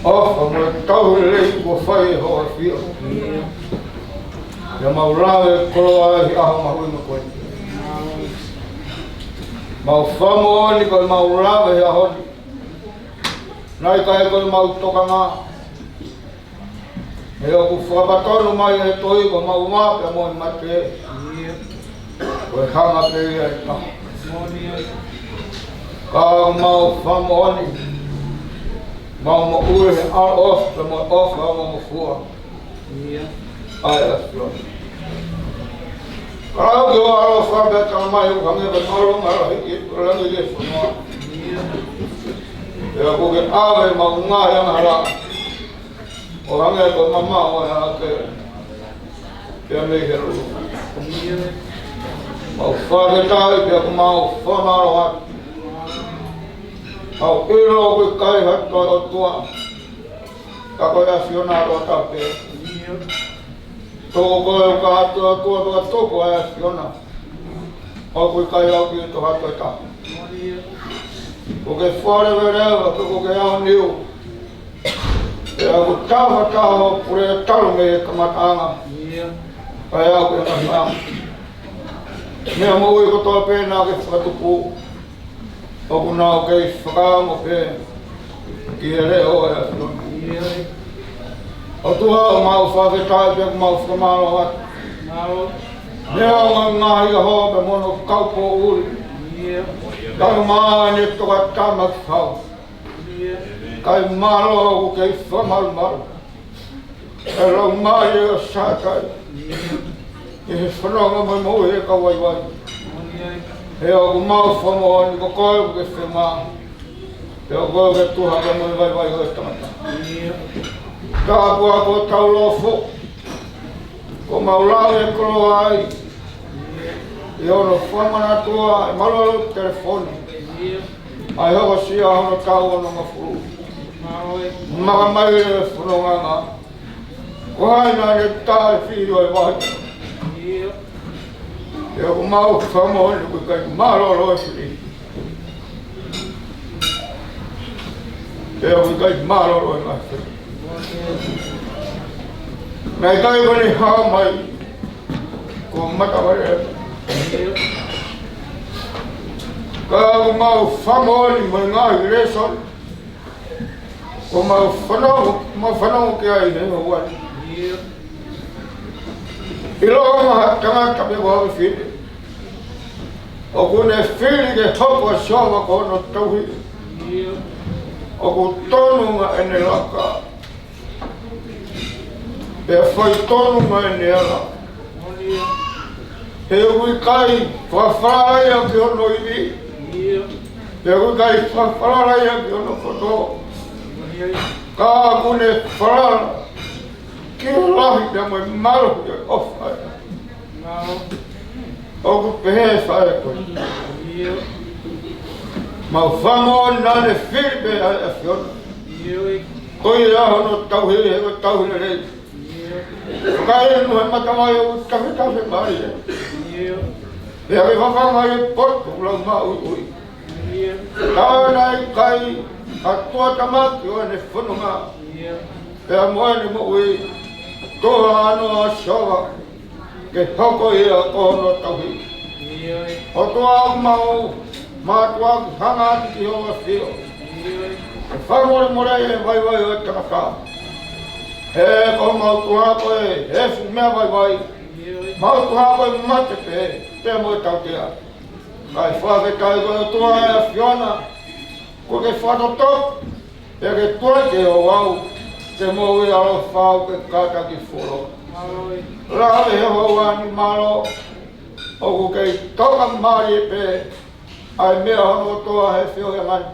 ʻOfa mo e tauhi lelei kuo fai ʻe ho ʻAfio, pea mau lave koloa ʻi he ʻaho mahuʻinga ko eni. Mau fakamoʻoni ko ʻemau lave he ʻaho ni, naʻe ʻikai ko ʻemau tokanga, he ʻoku fakapatonu mai ʻe he tohi ko ʻemau mā pea mo e mate, ko e hanga pē ia ʻe taha. Ka ʻoku mau fakamoʻoni, mau moʻui he ʻaloʻofa pea mo e ʻofa ʻa e ʻOtua. ʻA ia ʻa Sihova. Ka lau ki ho ʻaloʻofa pea tala mai ʻoku hangē ko e māʻolunga lahi ʻi he langi ʻi he fonua. Pea kuo ke ʻave ʻemau ngaahi angahala, ʻo hangē ko e mamaʻo ʻa e hahake pea mei he lulu. Mau fakafetaʻi pea ʻoku mau fakamālō atu. Mau ʻilo ʻoku ʻikai ha toe ʻOtua ka ko e ʻAfiona ʻa e ʻOtua pē. Toko koe ʻoku ʻatu ʻOtua pea toko ʻa e ʻAfiona. ʻOku ʻikai ʻaupito ha toe taha. Kuo ke fua leveleva, kuo ke aoniu. Pea ʻoku tau fakataha ʻo pule talu mei he kamataʻanga, pea aʻu ki he ngataʻanga. Meʻa moʻui kotoa pē naʻa ke fakatupu, ʻoku nau kei fakaongo pē ki he leʻo ʻo e ʻAfiona. ʻOtua, ʻoku mau fakafetaʻi pea ʻoku mau fakamālō atu. Neongo e ngaahi ʻaho pea mo hono kaupōʻuli, talu mai ʻene tokāteline ki fau, kae mālō ʻoku kei fakamalumalu ʻa e laumālie ʻo Sātai ʻi he fononga mo e moʻui ʻa e kau vaivai. He ʻoku mau fakamoʻoni ko koe ʻoku ke fiemaʻu, pea ko koe ʻoku ke tuha pea mo e vaivai ʻo e tangata. Tāpuaki hotau lōfo, kuo mau lave koloa ai ʻi hono fakamanatua ʻe Malualu Telefoni ʻa e hokosia hono taʻu onongofulu. Makamai e fononganga, ko hai naʻa ne taʻe fili ʻo e vahi? Pea ʻoku mau fakamoʻoni ʻoku ʻikai mālōlō e fili, pea ʻoku ʻikai mālōlō e ngaahi fili. Naʻe ʻikai ko ʻene hā mai kuo matavai atu. Ka ʻoku mau fakamoʻoni mo e ngaahi lēsoni ʻoku mau fanongo, mau fanongo ki ai he houa ni. ʻIlonga ha tangata pe ko ha fefine ʻoku ne fili ke hoko ʻa Sihova ko hono tauhi, ʻoku tonu ange ʻene laka, pea faitonu ange ʻene ala. He ʻoku ʻikai fakafalala ia ki hono ivi, pea ʻoku ʻikai fakafalala ia ki hono poto. Ka ʻoku ne falala ki he lahi pea mo e mālohi ʻo e ʻofa ʻa e ʻOtua. ʻOku pehē ʻa e fai ko ē. Mau fakamoʻoni naʻa ne fili pē ʻa e ʻAfiona. Ko ia hono tauhi, he ko e tauhi lelei. Fakainu he matavai ʻoku tafetafe mai ē, pea ke fafanga ʻi he potu ʻoku laumāuʻi. Ka naʻe ʻikai ha tuʻutāmaki ʻo ʻene fononga pea mo ʻene moʻui, tuha ʻa Sihova ke hoko ia ko hono tauhi. ʻOtua, ʻoku mau mātuʻaki hanga atu ki hoʻo ʻAfio ke fakamolemole ʻi he vaivai ʻo e tangata. He ko homau tuʻunga ko e efu meʻa vaivai, mau tuʻunga ko e mate pē, pea mo e tautea. Kae fakafetaʻi koe ʻOtua ʻe ʻAfiona, kuo ke fakatotolo pea ke tuai ke ʻoʻou, ke moʻui ʻaloʻofa ke kātaki fuoloa. Lave he houa ni, mālō ʻoku kei toka mālie pē ʻa e meʻa hono kotoa he feohi ʻa e ngaahi.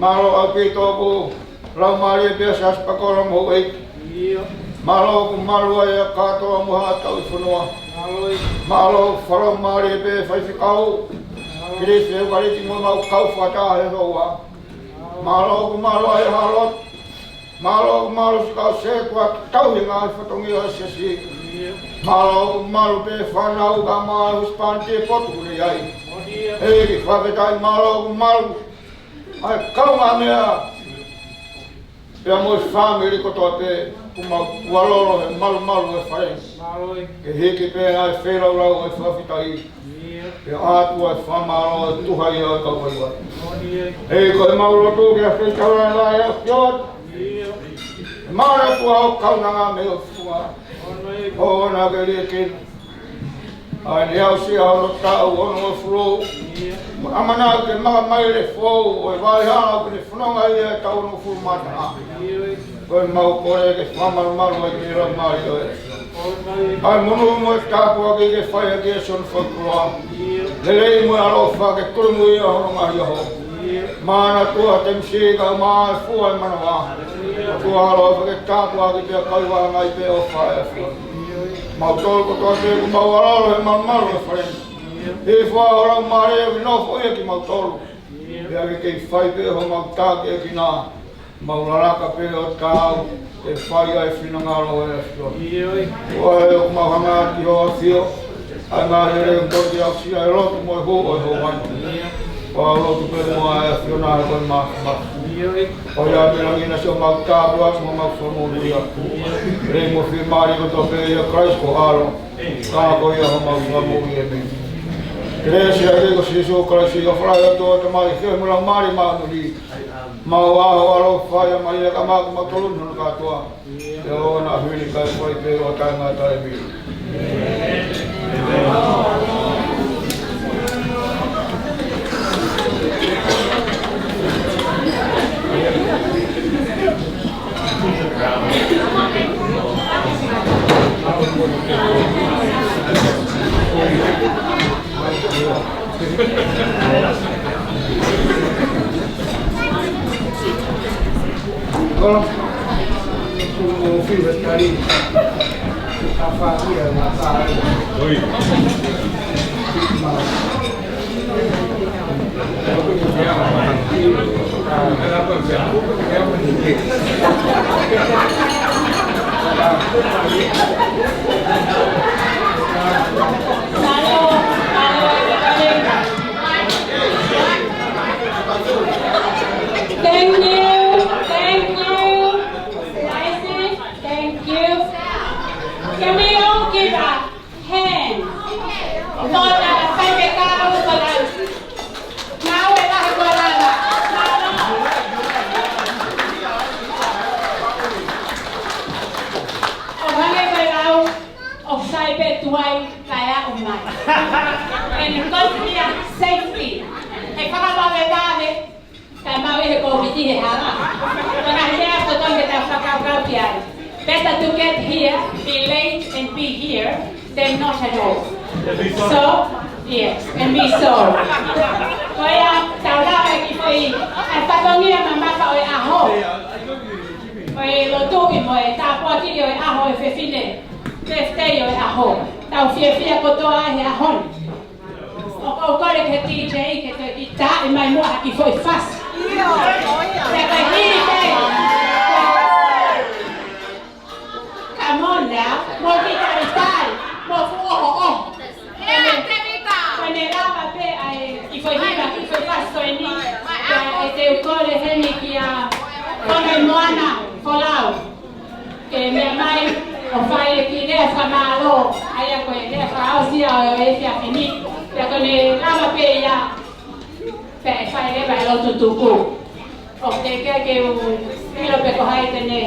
Mālō ʻaupito ʻoku laumālie pē ʻa Siaosi Pakola mo houʻeiki. Mālō ʻoku malu ai ʻa e kātoa mo haʻa tauhi fonua. Mālō ʻoku fakalaumālie pē faifekau Kilisi ʻEukaliti mo ʻemau kau fakataha he houa. Mālō ʻoku malu ai ʻa Hāloti. Mālō ʻoku malu siʻi kau sētuata tauhi ngaahi fatongia ʻo e siasi. Mālō ʻoku malu pē fānau kae ʻumaʻā e husepāniti he potu ʻoku ne ʻi ai. ʻEiki, fakafetaʻi, mālō ʻoku malu ʻa e kaungāmeʻa pea mo e fāmili kotoa pē, ʻoku mau tuʻalolo he malumalu ʻo e fale ni. Ke hiki pē ʻa e feilaulau ʻo e fakafetaʻi. Pea ʻoatu ʻa e fakamālō ʻo e tuha ia ʻo e kau vaivai. ʻEiki, ko ʻemau lotu ke ʻafeitaulalaʻi ʻa e ʻAfiona. Mālō ʻOtua ʻo e kaunanga mei ho funga, ʻoua naʻa ke liʻekina ʻa ʻene aʻusia hono taʻu onongofulu, mo ʻamanaki ke makamai e lele foʻou ʻo e vaʻa hala ʻoku ne fononga ai he taʻu onongofulu mā taha. Ko ʻemau kole ke fakamalumalu ai ki he laumālie ʻo e ʻAfiona. ʻA e monū mo e tāpuaki ke fai ʻaki ʻa e siʻono fakakoloa. Lelei mo e ʻaloʻofa ke tolomui ʻa hono ngaahi ʻaho. Manatua Temisi kae ʻumaʻā e fua ʻo e manava. ʻOtua, ʻaloʻofa ke tāpuakiʻi pea kau ʻi he ngaahi pē ʻofa ʻa e ʻAfiona. Mautolu kotoa pē ʻoku mau ʻalolo he malumalu ʻo e fale ni, hifo ʻa ho Laumālie ke nofoʻia kimautolu. Pea ke kei fai pē homau tākiekina, mau lalaka pē ʻo taau ke fai ʻa e finangalo ʻo e ʻAfiona. Ko ia ʻoku mau hanga ki hoʻo ʻAfio, ʻa e ngaahi lelei ʻoku ke aʻusia he lotu mo e hū ʻo e houa ni. Ko ʻemau lotu pē muʻa ʻe ʻAfiona, he ko e māfimafi. Ko ia pē langi na siʻomau tāpuaki mo ʻemau fakamoʻui atu. Lelei mo fiemālie kotoa pē ʻia Kalaisi ko ho ʻAlo, ka ko ia homau Fakamoʻui, ʻēmeni. Kelesi ʻa e ʻEiki ko Sīsū Kalaisi, ʻofa lahi ʻa e ʻOtua ko e Tamai, feohi mo e Laumālie Māʻoniʻoni, maʻu ʻa ho ʻaloʻofa ia mo e ʻikai maʻa kimautolu ni hono kātoa, pea ʻoua naʻa hili kae fai pē ʻo taʻengata, ʻēmeni. Thank you, thank you, Isaac, thank you. Can we all give a hand for the Rebecca Better to get here, be late and be here than not at all. So, yes, and be so. Ko ia, tau lava e kiʻi foʻi, ʻa e fatongia mamafa ʻo e ʻaho. Ko e lotu ki mo e tāpuaki ʻo e ʻaho e fefine. Birthday ʻo e ʻaho. Tau fiefia kotoa he ʻaho ni. ʻOku ou kole ki he D J ke toe kiʻi taaʻi mai muʻa ha kiʻi foʻi fasi. Pea ko e hili pē. Come on now. Mou kiʻi talitali. Mou fuʻu ʻohoʻoho. Ko ʻene lava pē ʻa e kiʻi foʻi hiva, kiʻi foʻi fasi ko eni. Pea ʻe te u kole heni kia Kona Moana Folau ke meʻa mai ʻo fai e kiʻi lea fakamālō, ʻa ia ko e lea fakaʻosi ʻo e efiafi ni, pea ko ʻene lava pē ia, pea ʻe fai leva e lotu tuku. ʻOku teʻeki ke u ʻilo pe ko hai te ne.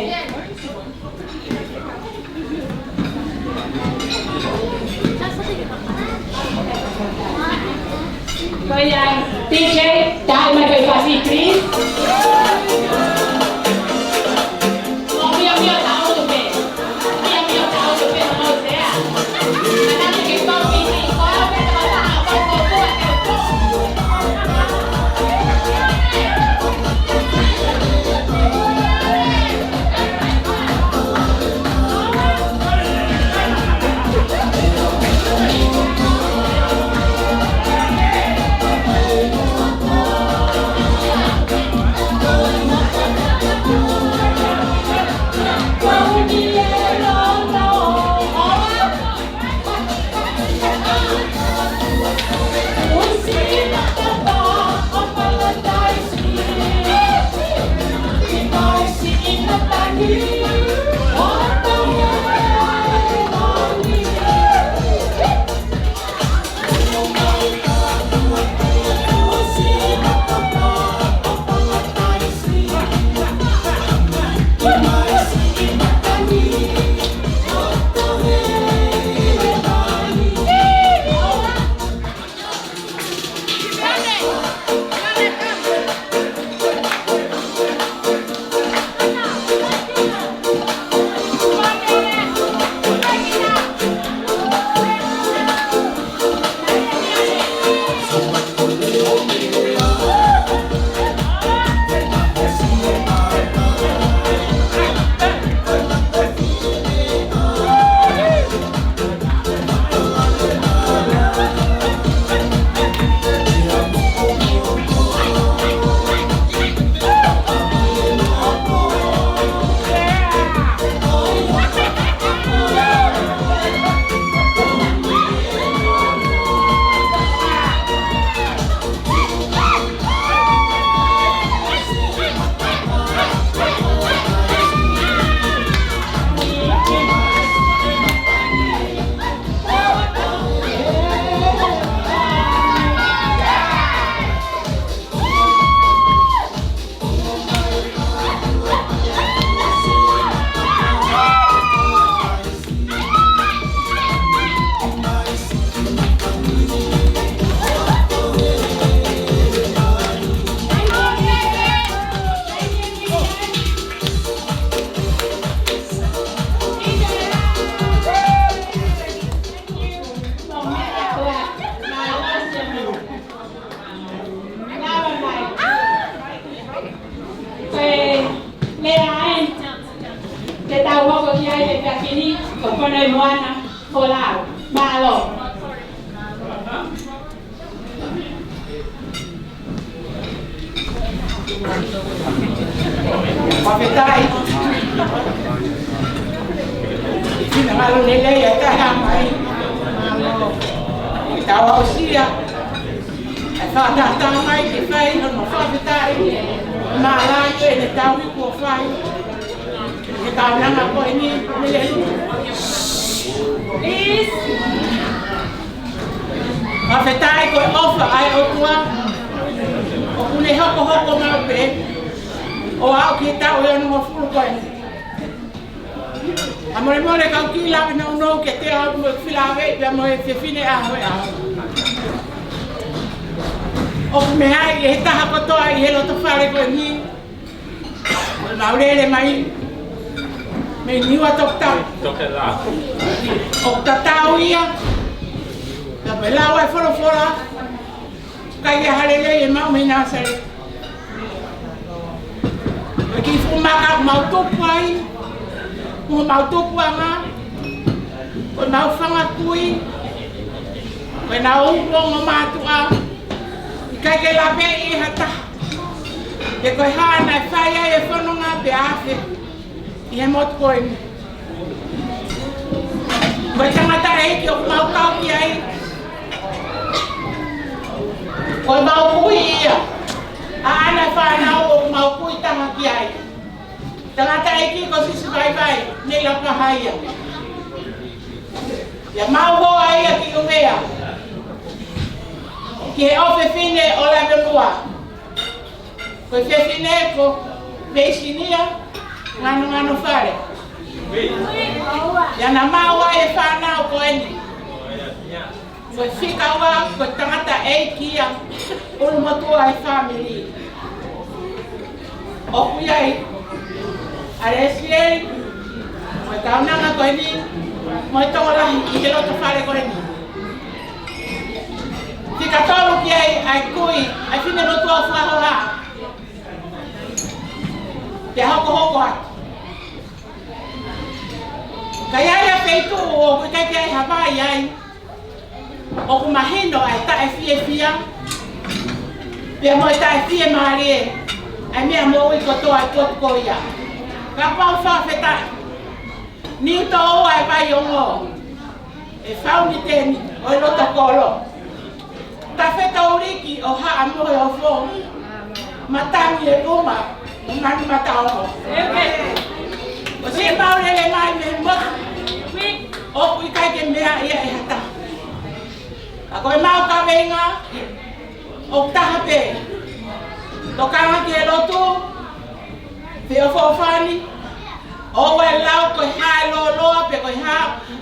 Ko ia, D J, taaʻi mai e kiʻi fasi, please. Ko e lea eni te tau hoko ki ai he efiafi ni, ko Kona Moana Folau. Mālō. Fakafetaʻi. Finangalo lelei ʻa e taha mai. Mālō. Ke tau aʻusia ʻa e fakatātā mai ke fai hono fakafetaʻi. Mālō ʻene tauhi kuo fai he kaunanga ko eni, Mele. Fakafetaʻi ko e ʻofa ʻa e ʻOtua ʻoku ne hokohoko maʻu pē ʻo aʻu ki he taʻu ʻe onongofulu ko eni. ʻA molemole kau kiʻi lave nounou kiate au mo e fefine ʻa e ʻaho pea mo e fefine ʻa e ʻaho. ʻOku meʻa ai ʻe he taha kotoa ʻi he loto fale ko eni. Mau lele mai. Mei Niua Toketau. Toketau. ʻOku tatau ia. Ka pea lau ʻa e folofola. ʻIkai ke ʻi ai ha lelei ʻe maʻu mei Nāsaleti. Ko e kiʻi fuʻu maka ʻoku mau tupu ai. Ko homau tupuʻanga. Ko homau fanga kui. Ko ʻenau ongo mātuʻa. ʻIkai ke laveʻi ʻe ha taha. Pe ko e hā naʻe fai ai e fononga pea afe ʻi he motu ko eni. Ko e tangataʻeiki ʻoku mau kau ki ai, ko homau kui ia. ʻAʻana e fānau ʻoku mau kui taha ki ai. Tangataʻeiki ko Sisi Vaivai, nei Lapaha ia. Pea mau hoa ia ki ʻUvea. Ki he ʻofefine ʻo Lavenua. Ko e fefine ko Veisinia, Nganongano Fale. Pea naʻa mau ʻi ai e fānau ko eni. Ko e fika ua, ko e tangataʻeiki ia, ʻulumotuʻa e fāmili. ʻOku ʻi ai ʻa Lesieli, mo e kaunanga ko eni, mo e tokolahi ʻi he loto fale ko eni. Fika tolu ki ai ʻa e kui, ʻa e finemotuʻa ʻoku fakahoha. Pea hokohoko atu. Ka ʻi ai ʻa e feituʻu ʻoku ʻikai ke ʻi ai ha vai ai, ʻoku mahino ʻa e taʻefiefia, pea mo e taʻefiemālie, ʻa e meʻa moʻui kotoa ʻi he potu ko ia. Kapau fakafetaʻi, Niutōua e Vaiongo, e fauniteni ʻo e loto kolo. Tafetauliki ʻo Haʻa Moheofo, matangi e Puma, mo Manumataongo. ʻO siʻi mau lele mai mei he motu, ʻoku ʻikai ke meaʻi ia ʻe ha taha. Ka ko e mau kaveinga, ʻoku taha pē. Tokanga ki he lotu, feʻofoʻofani, ʻoua ʻe lau ko e hā e lōloa pe ko e hā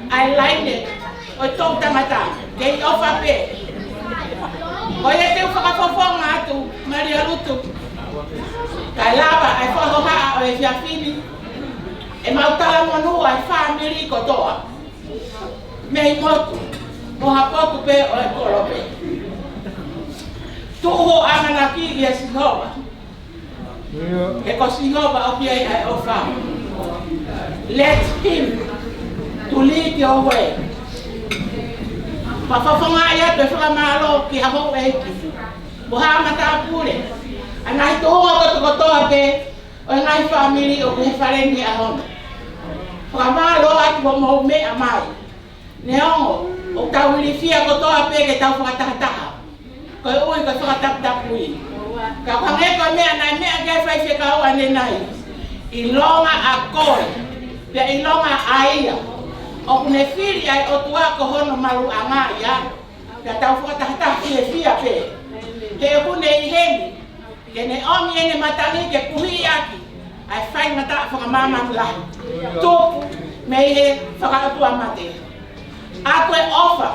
ʻa e laine ʻo e toʻutangata, kei ʻofa pē. Ko ia te u fakafofonga atu, Malia Lutu, kae lava ʻa e fakahohaʻa ʻo e efiafi ni, ʻemau talamonū ʻa e fāmili kotoa. Mei he motu, mo ha potu pē ʻo e kolope. Tuʻu hoʻo ʻamanaki ʻia Sihova. He ko Sihova ʻoku ʻi ai ʻa e ʻofa. Let him to lead your way. Pea fakafofongaʻi atu e fakamālō ki ha houʻeiki, mo ha matāpule, ʻa e ngaahi tuʻunga kotokotoa pē ʻo e ngaahi fāmili ʻoku ʻi he fale ni he ʻaho ni. Fakamālō atu hoʻomou meʻa mai. Neongo ʻoku tau ilifia kotoa pē ke tau fakatahataha, koeʻuhi ko e fakataputapui. Ka ʻoku hangē ko e meʻa naʻe meʻa ki ai e faifekau ʻanenai. ʻIlonga ʻa koe, pea ʻilonga ʻa ia, ʻoku ne fili ʻa e ʻOtua ko hono maluʻanga ia, pea tau fakatahataha fiefia pē. He ʻoku ne ʻi heni ke ne ʻomi ʻene matangi ke puhiʻaki ʻa e faingataʻa fakamāmani lahi, tupu mei he fakaʻotuamate. ʻA ko e ʻofa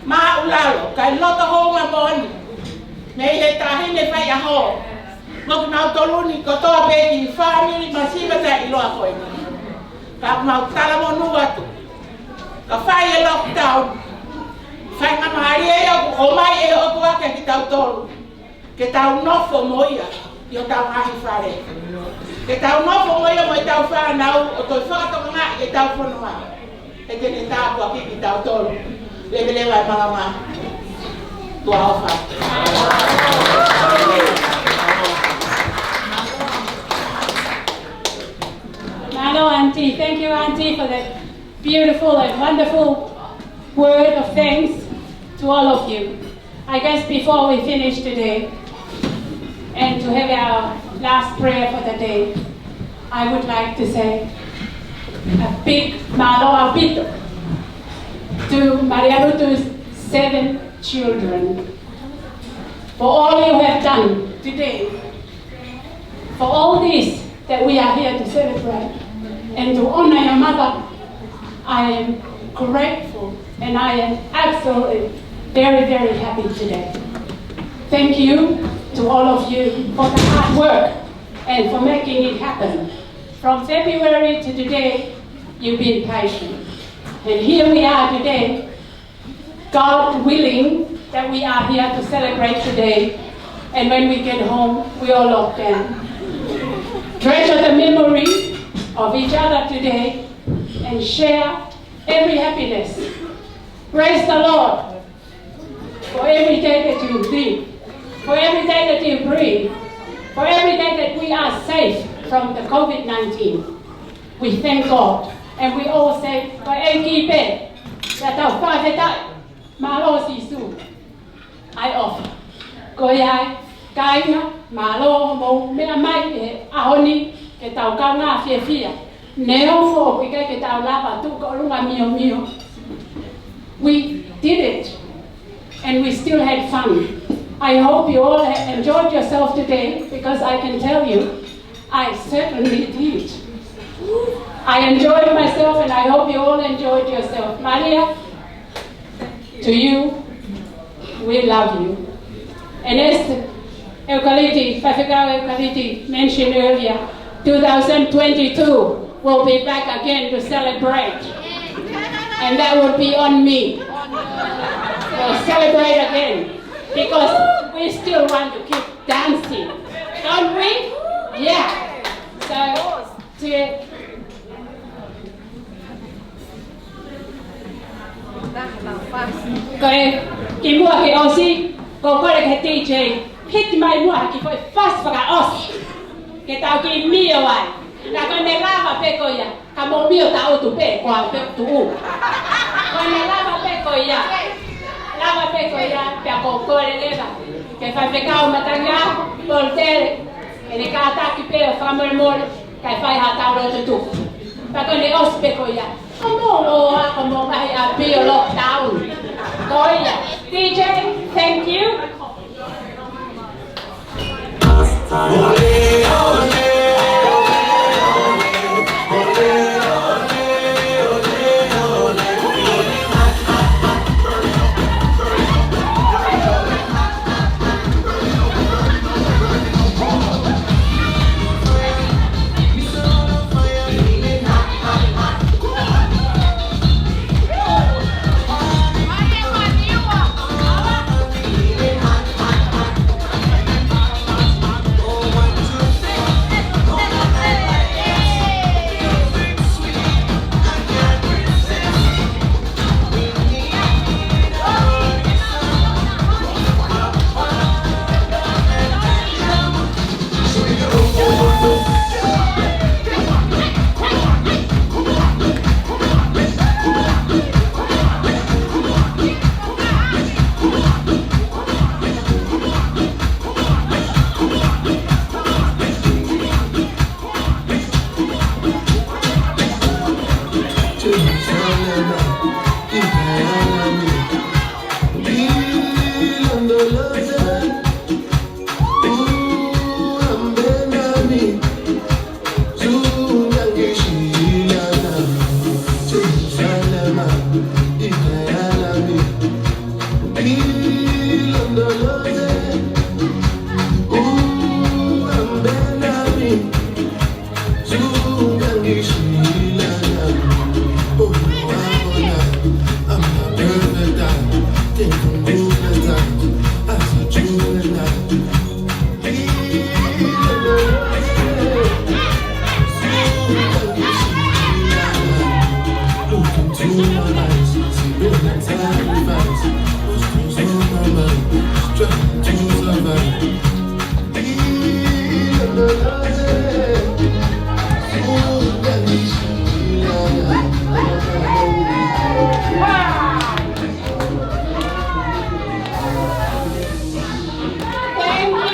māʻulalo, kae loto houngaʻia moʻoni mei he taʻahine faiʻaho, mo kimautolu ni kotoa pē ki he fāmili masiva taʻeʻiloa ko eni. Ka mau talamonū atu, ka fai e lockdown, faingamālie ia ʻoku ʻomai ʻe he ʻOtua kiate kitautolu, ke tau nofo mo ia ʻi hotau ngaahi fale. Ke tau nofo mo ia mo ʻetau fānau ʻo toe fakatokangaʻi ʻetau fononga. He te ne tāpuakiʻi kitautolu. Leveleva e malanga. Tuʻa ʻofa. Mālō, Auntie. Thank you, Auntie, for that beautiful and wonderful word of thanks to all of you. I guess before we finish today and to have our last prayer for the day, I would like to say a big mālō ʻaupito to Malia Lutu's seven children for all you have done today. For all this that we are here to celebrate and to honor your mother, I am grateful and I am absolutely very, very happy today. Thank you to all of you for the hard work and for making it happen. From February to today, you've been patient. And here we are today, God willing, that we are here to celebrate today. And when we get home, we all lock down. Treasure the memory of each other today and share every happiness. Praise the Lord for every day that you live, for every day that you breathe, for every day that we are safe from the COVID nineteen. We thank God, and we all say, ko e ʻEiki pē, ʻoku tau fakafetaʻi, mālō Sīsū. ʻAi ʻofa. Ko ia ai, kāinga, mālō hoʻomou meʻa mai he ʻaho ni ke tau kaungā fiefia. Neongo ʻoku ʻikai ke tau lava tuʻu ki ʻolunga miomio. We did it, and we still had fun. I hope you all have enjoyed yourself today, because I can tell you, I certainly did. I enjoyed myself, and I hope you all enjoyed yourself. Maria, to you, we love you. And as ʻEukaliti, Faifekau ʻEukaliti mentioned earlier, two thousand twenty-two will be back again to celebrate. And that will be on me. We'll celebrate again because we still want to keep dancing, don't we? Yeah. So, to Ko e kimuʻa ke ʻosi, ko e kole ki he D J, hiki mai muʻa ha kiʻi foʻi fasi fakaʻosi ke tau kiʻi mio ai. Ka ko ʻene lava pē ko ia, ka mou mio taʻutu pē, ko au pē tuʻu. Ko ʻene lava pē ko ia, lava pē ko ia, pea ko e kole leva ki he Faifekau Matangi, Polutele, ke ne kātaki pē ʻo fakamolemole, kae fai haʻatau lotu tuku. Pea ko ʻene ʻosi pē ko ia, ko mou ō ā, ko mou ngaahi ʻapi ʻo lockdown. Ko ia, D J, thank you. Thank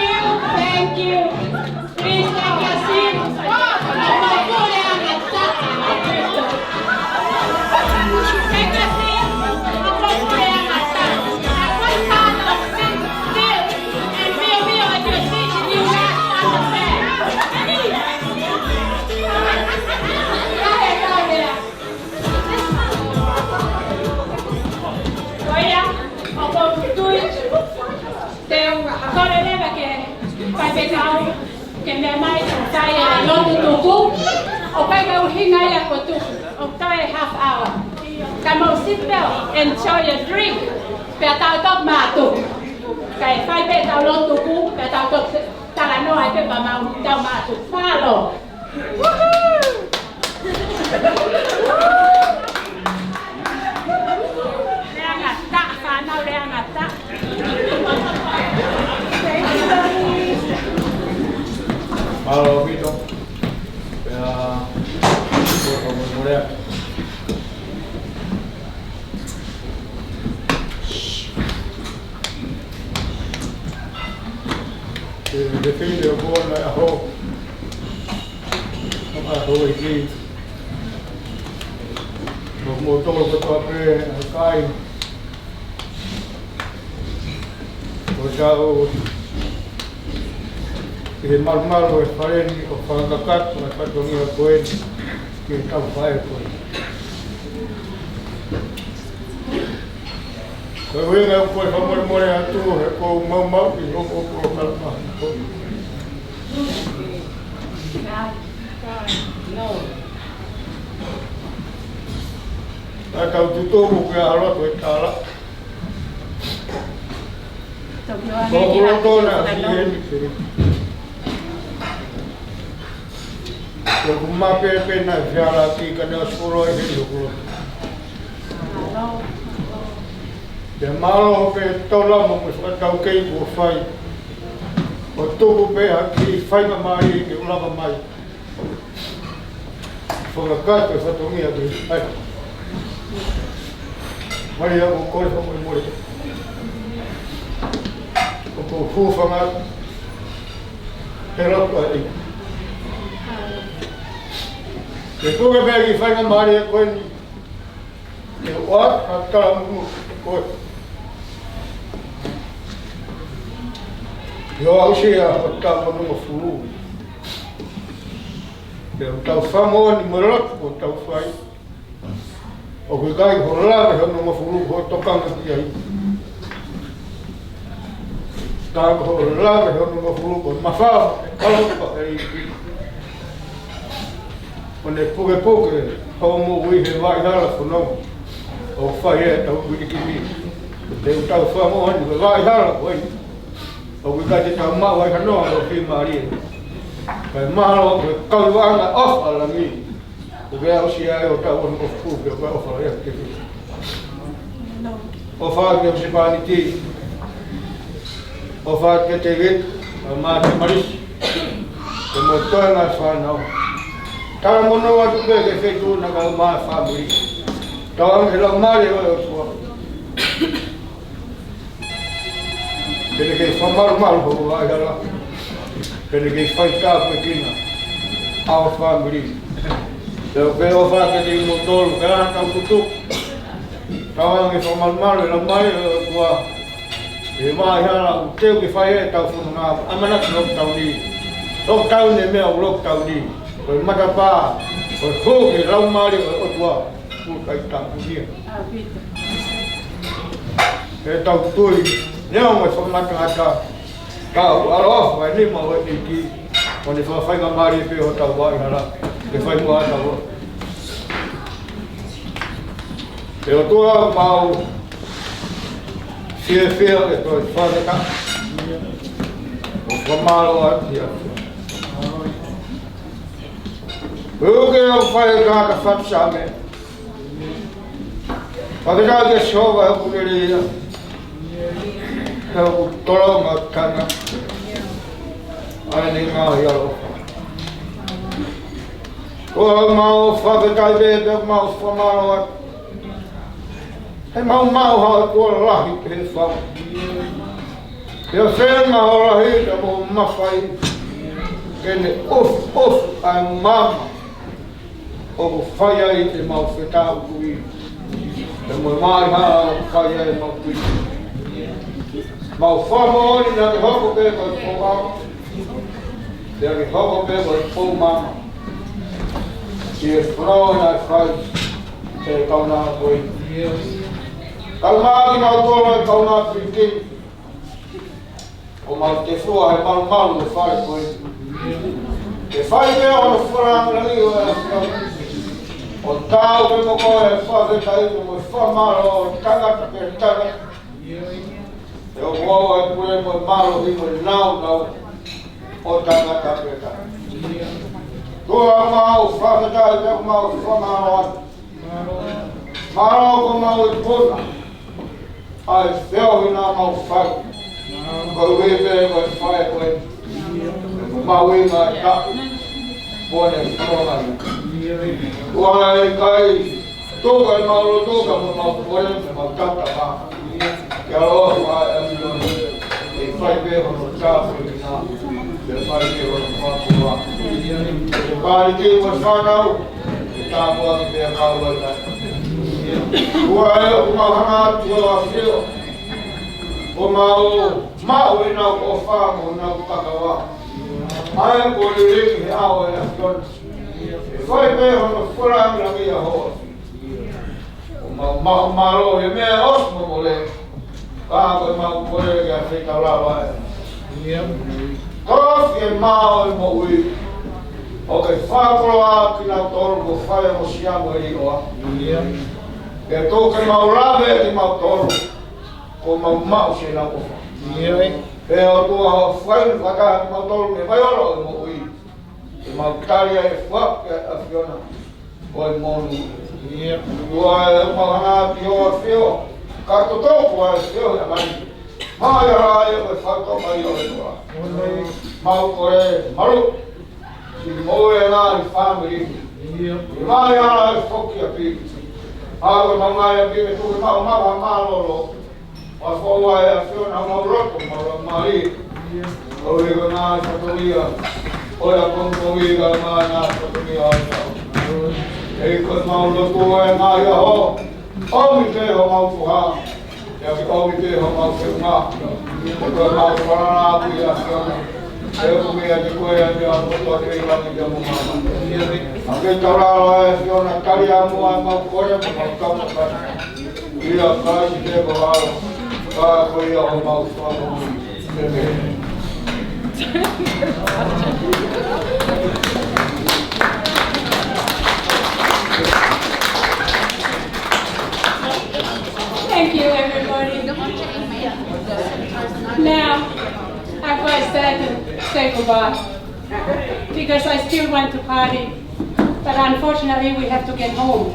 you, thank you. Please take your seat. Take your seat. Sit still and be a real at your seat if you not understand. Go ahead, go ahead. Ko ia, ʻoku ou tui te u kole leva ki he faifekau ke meʻa mai ke fai e lotu tuku. ʻOku ʻikai ke ʻuhinga ia ko e tuku, ʻoku toe half hour. Ka mou sit down, enjoy your drink. Pea tau toki mātuku. Kae fai pē ʻetau lotu tuku, pea tau toki talanoa ai pē pea mau tau mātuku. Mālō. Lea ngata, fānau, lea ngata. Mālō ʻaupito. Pea, ko e molemole atu. Ke, ke fili ʻo kona e ʻaho. ʻAho e ki. Mo, mo tolo kotoa pē, ʻa kai. Ko tau ʻi he malumalu e fale ni ʻo fakakakato e fatongia ko eni ke tau fai ko eni. Ko e ʻuhinga ʻoku ou fakamolemole atu he ʻoku ou maumauʻi hoku polokalama. Ka tau tutuku ke ʻalu atu e tala. Ko hoku loto naʻe ʻi heni pē. Ko hoku mape pē naʻe fiala ki ka ne ʻosi fuoloa ʻi heni hoku loto. Pea mālō pē Tola mo e fakataukei kuo fai. ʻO tuku pē ha kiʻi faingamālie ke u lava mai. Fakakakato e fatongia ke ai. Mai ia ʻoku ou kole fakamolemole. ʻOku ou hūfanga he loto ʻa e ʻEiki. Ke tuku pē kiʻi faingamālie ko eni. Ke ʻoatu ha talamonū ko e. Ke ʻosi ia ʻo tau monū mo fulu. Ke tau fakamoʻoni mo e lotu ʻoku tau fai. ʻOku ʻikai ko e lave hono ngofulu ko e tokanga ki ai. Ka ko e lave hono ngofulu ko e mafao, kalopa e ʻEiki. ʻO ne pukepuke hoʻo moʻui he vaʻihala fononga. ʻO fai ʻetau kuilikimi. Te u tau fakamoʻoni ko e vaʻihala ko eni. ʻOku ʻikai te tau maʻu ai hano ʻo fiemālie. Kae mālō ko e kau ʻi he ʻofa ʻa langi. Ko e ʻosi ia ʻo tau ʻofa ʻofa pē ko e ʻofa ia ke fika. ʻOfa ki he husepāniti. ʻOfa ki he Tēvita, ʻa Māte Malisi. Ko e mo e toenga e fānau. Talamonū atu pē ki he feituʻu naʻa kau mai e fāmili. Tauange he Laumālie ʻo e ʻOtua. Ke ne kei fakamalumalu hoʻo vaʻihala. Ke ne kei faitāpuekina ʻa ho fāmili. Pea ʻoku ou ʻofa atu kiate kimoutolu, ke ʻalu atu ʻo tuku. Tauange fakamalumalu e Laumālie ʻo e ʻOtua. He vaʻihala ʻoku teu ke fai ʻetau fononga, ʻamanaki lockdown ni. Lockdown e meʻa ʻoku lockdown ni. Ko e matapā, ko e hū ki he Laumālie ʻo e ʻOtua. Kuo kai tāpuhia. ʻAupito. ʻEtau tui, neongo e fakamatangata, ka ʻoku ʻaloʻofa e nima ʻo e ʻEiki, ʻo ne fakafaingamālie pē hotau vaʻihala, ke fai muʻa ʻetau lotu. ʻE ʻOtua, mau fiefia he toe fakataha. ʻOku fakamālō atu kiate koe. Ko e ʻuhinga ʻoku fai e kaka fatu Saame. Fakataha kia Sihova he ʻoku lelei ia. He ʻoku tolonga ʻa e tangata. ʻA ʻene ngaahi ʻaloʻofa. Ko ʻemau fakafetaʻi pē, pea mau fakamālō atu. He mau maʻu ha ʻOtua lahi pehē fau. Pea feinga ʻo lahi ka mo mafai. Ke ne ʻofoʻofa ʻa e maama. ʻOku fai ai ʻemau fetāʻutuʻi. Pea mo e maʻi hala ʻoku fai ai ʻemau tui. Mau fakamoʻoni naʻa ke hoko pē ko e foʻi ʻaho. Pea ke hoko pē ko e foʻi maama. Ki he fononga naʻe fai. Ke kaunanga ko ē. Kaunanga kimautolu ʻa e kaunanga pilikimi. ʻO mau tefua he malumalu ʻo e fale ko ē. Ke fai pē hono fuʻu lāngilangi ʻo e ʻAfiona. ʻO tau pē mo koe he fakafetaʻi mo e fakamālō ʻo tangata pē tangata. ʻE ʻoku ʻi ai e pule mo e mālohi mo e nāunau ʻo tangata pē tangata. ʻOtua, mau fakafetaʻi pea mau fakamālō atu. Mālō ko mau ikuna ʻa e feohi naʻa mau fai. Ko e ui pē ko e fai ko e mau ui mai ka ko e fai. ʻOku ʻikai tuku ʻemau loto ka ko ʻemau kole, ʻemau tatapa. Ke ʻaloʻofa ʻa e ʻAfiona, ke fai pē hono tāpuekina, ke fai pē hono fakaʻofoʻofa. Ke pāliki mo e fānau, ke tāpuaki pē ʻa e kau ai. ʻOku ʻi ai ʻoku mau hanga atu ʻo ʻafio, ʻo mau maʻu ʻenau ʻofa mo ʻenau kakawa. ʻA ia ko e lelei he ʻao ʻo e ʻAfiona. Ke fai pē hono fuʻu lāngilangi ʻa hoʻo ʻAfio. ʻO mau maʻu mālō he meʻa ʻosi mo mole. Ka ko ʻemau kole ke ʻafio taulava ē. Tofi e mā ʻo e moʻui. ʻO ke fakakoloa kinautolu kuo fai ʻa e mosia mo e liʻoa. Ke tuku ke mau lave kimautolu. Kuo mau maʻu siʻenau ʻofa. Pea ʻOtua, fai fakataha kimautolu mei he vai ʻo e moʻui. Ke mau tali ʻa e foaki ʻa e ʻAfiona ko e monū. ʻOtua ē, mau hanga atu ʻo ʻafio, ka totoku ʻa e ʻafio he ʻaho ni. Mai ʻa e ʻai ʻo e fakatoka ʻi ʻolunga. Mau kole malu. Siʻi moʻui ʻa e ngaahi fāmili. Mai ʻa e foki ʻa pili. ʻA ko e mau ngaahi ʻapi me tuku mau mau ha mālōlō. ʻA fou ʻa e ʻAfiona mau loto, mau loto mai. ʻOku ʻi ai e ngaahi fatongia ʻo e ʻapongipongi ka ngaahi fatongia ʻo e ʻaho. ʻEiki ko e mau lotu ʻa e ngaahi ʻaho. ʻOmi pē homau foha. ʻIa ke ʻomi pē homau feʻunga. Ko e mau falala ʻaʻaku ʻi he ʻAfiona. ʻE ʻomi ʻiate koe ʻa e meʻa kotoa ʻoku ʻi langi pea mo māmani. ʻA ke taulala ʻa e ʻAfiona, tali ʻa e mau kole mo mau kau. ʻIa Kalaisi te ko alo, ka ko ia homau fakamoʻui. ʻĒmeni. Thank you, everybody. Now, I've got to say, say goodbye because I still want to party, but unfortunately we have to get home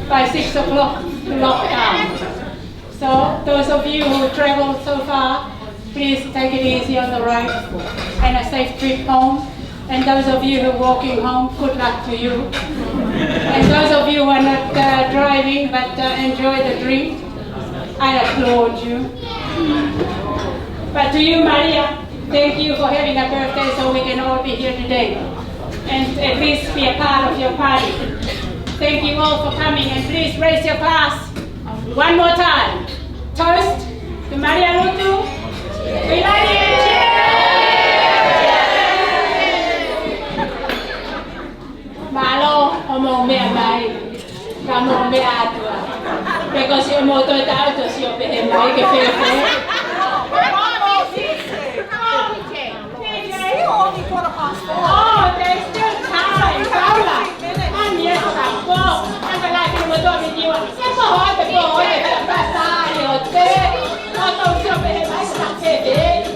by six o'clock to lock down. So those of you who travel so far, please take it easy on the road and a safe trip home. And those of you who are walking home, good luck to you. And those of you who are not uh, driving but uh, enjoy the drink, I applaud you. But to you, Maria, thank you for having a birthday so we can all be here today and at least be a part of your party. Thank you all for coming and please raise your glass one more time. Toast to Maria Lutu. We love you. Cheers. Mālō hoʻomou meʻa mai. Ka mou meʻa atu ā. Pea ko siʻomou toe taʻu ʻo sio pehē mai ke fēfē. Oh, there's still time, Paula. And yes, of course. And the life in the door with you. Yes, oh, the boy, the pastor, the hotel. Oh, don't sio pehē mai ke fēfē.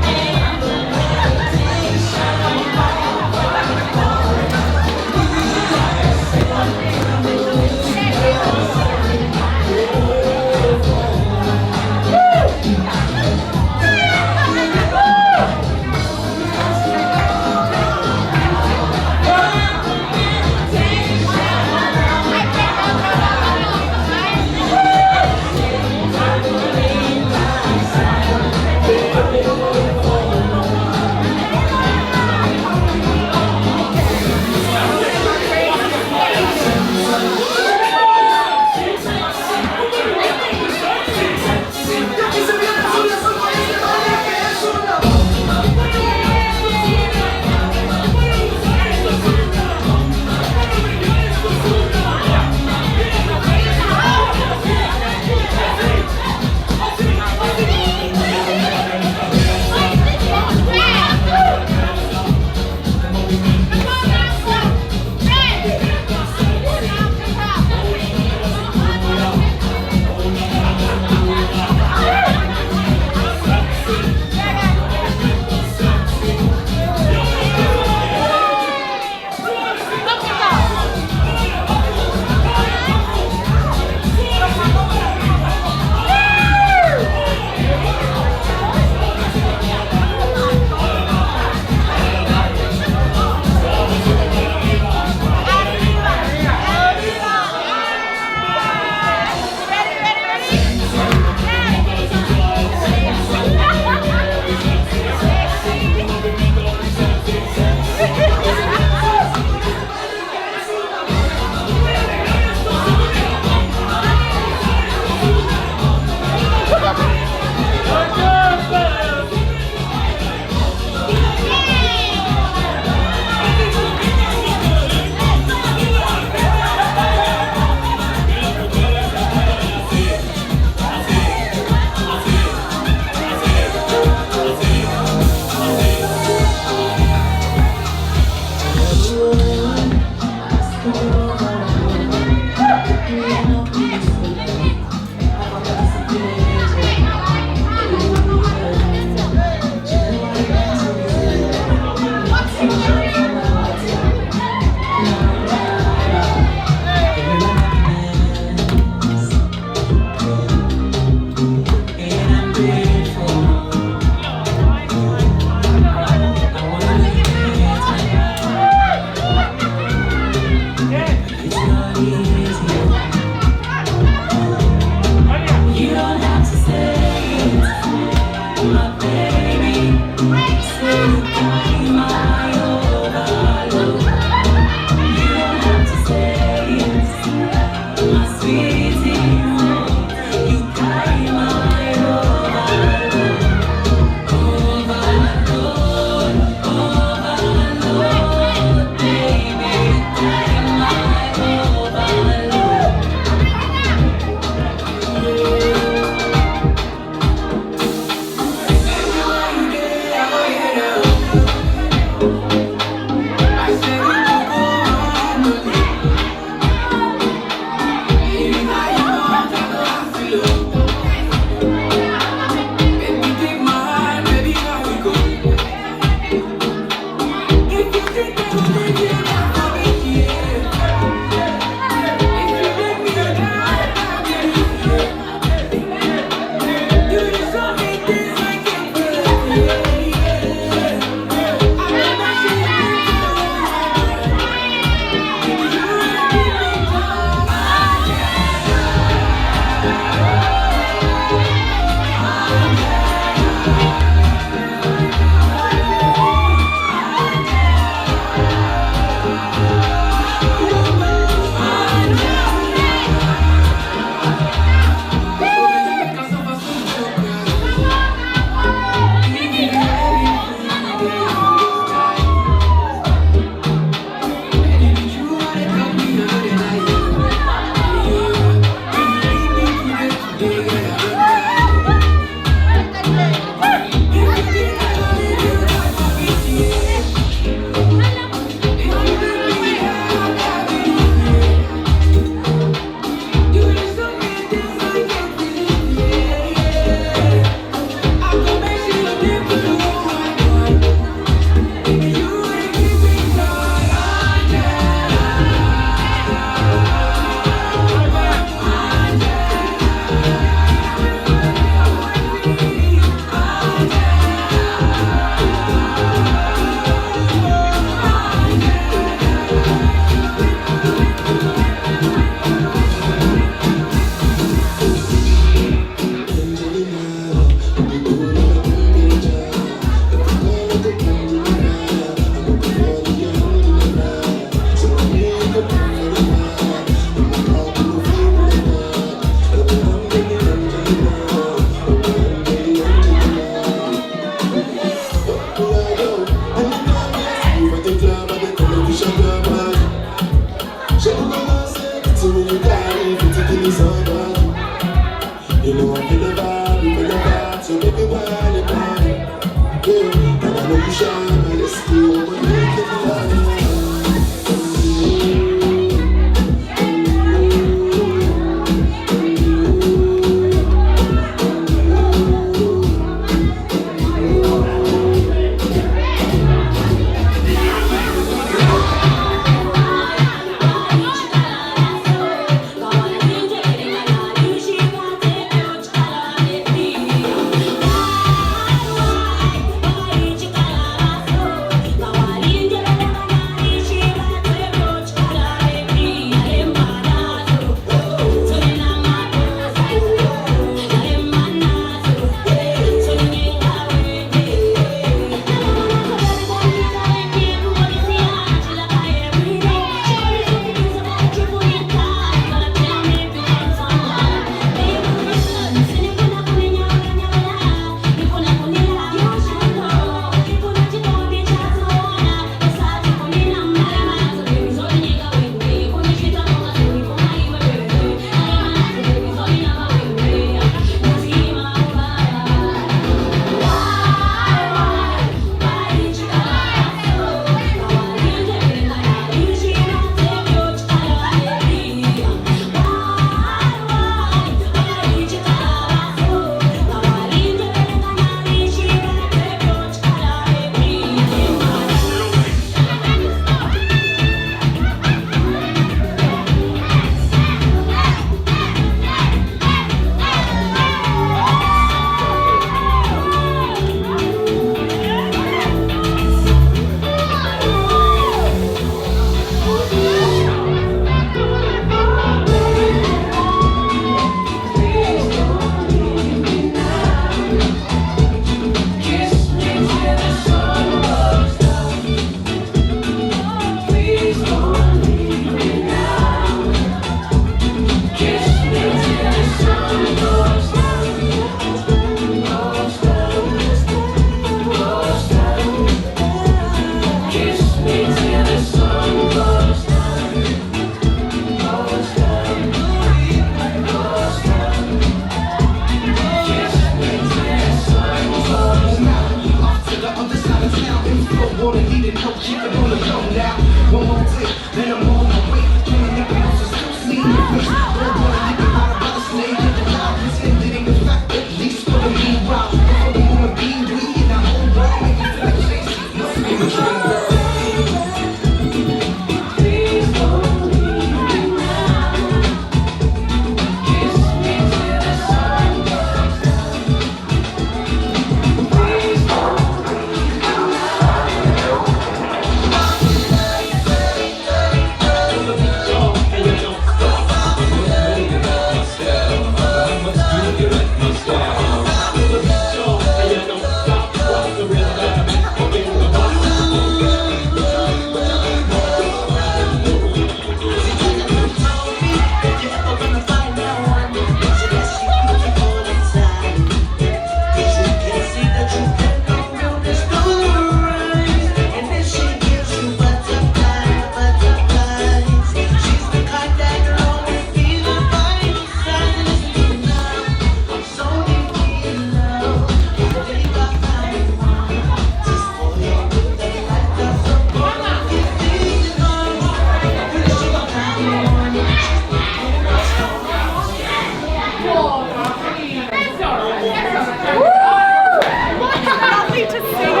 Lovely to see you.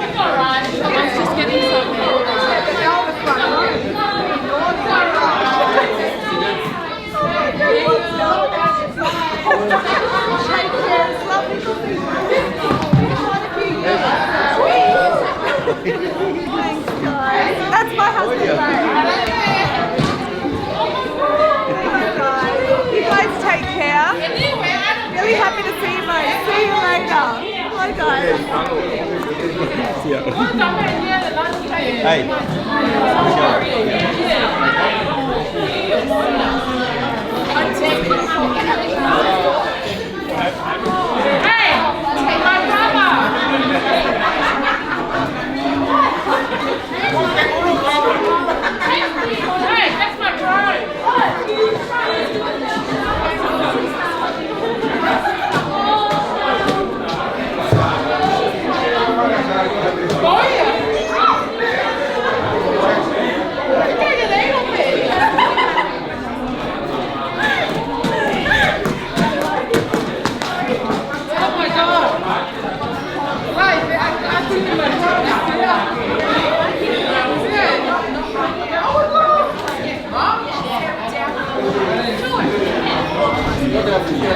It's all right. I'm just getting something. Thanks, guys. That's my husband. Thanks, guys. You guys take care. Really happy to see you both. See you later. Bye, guys. Hey. Hey, my brother. Hey, that's my brother.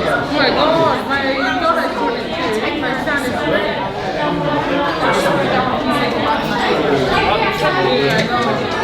Oh my God, my daughter is calling too. My son is calling. Yeah, I know.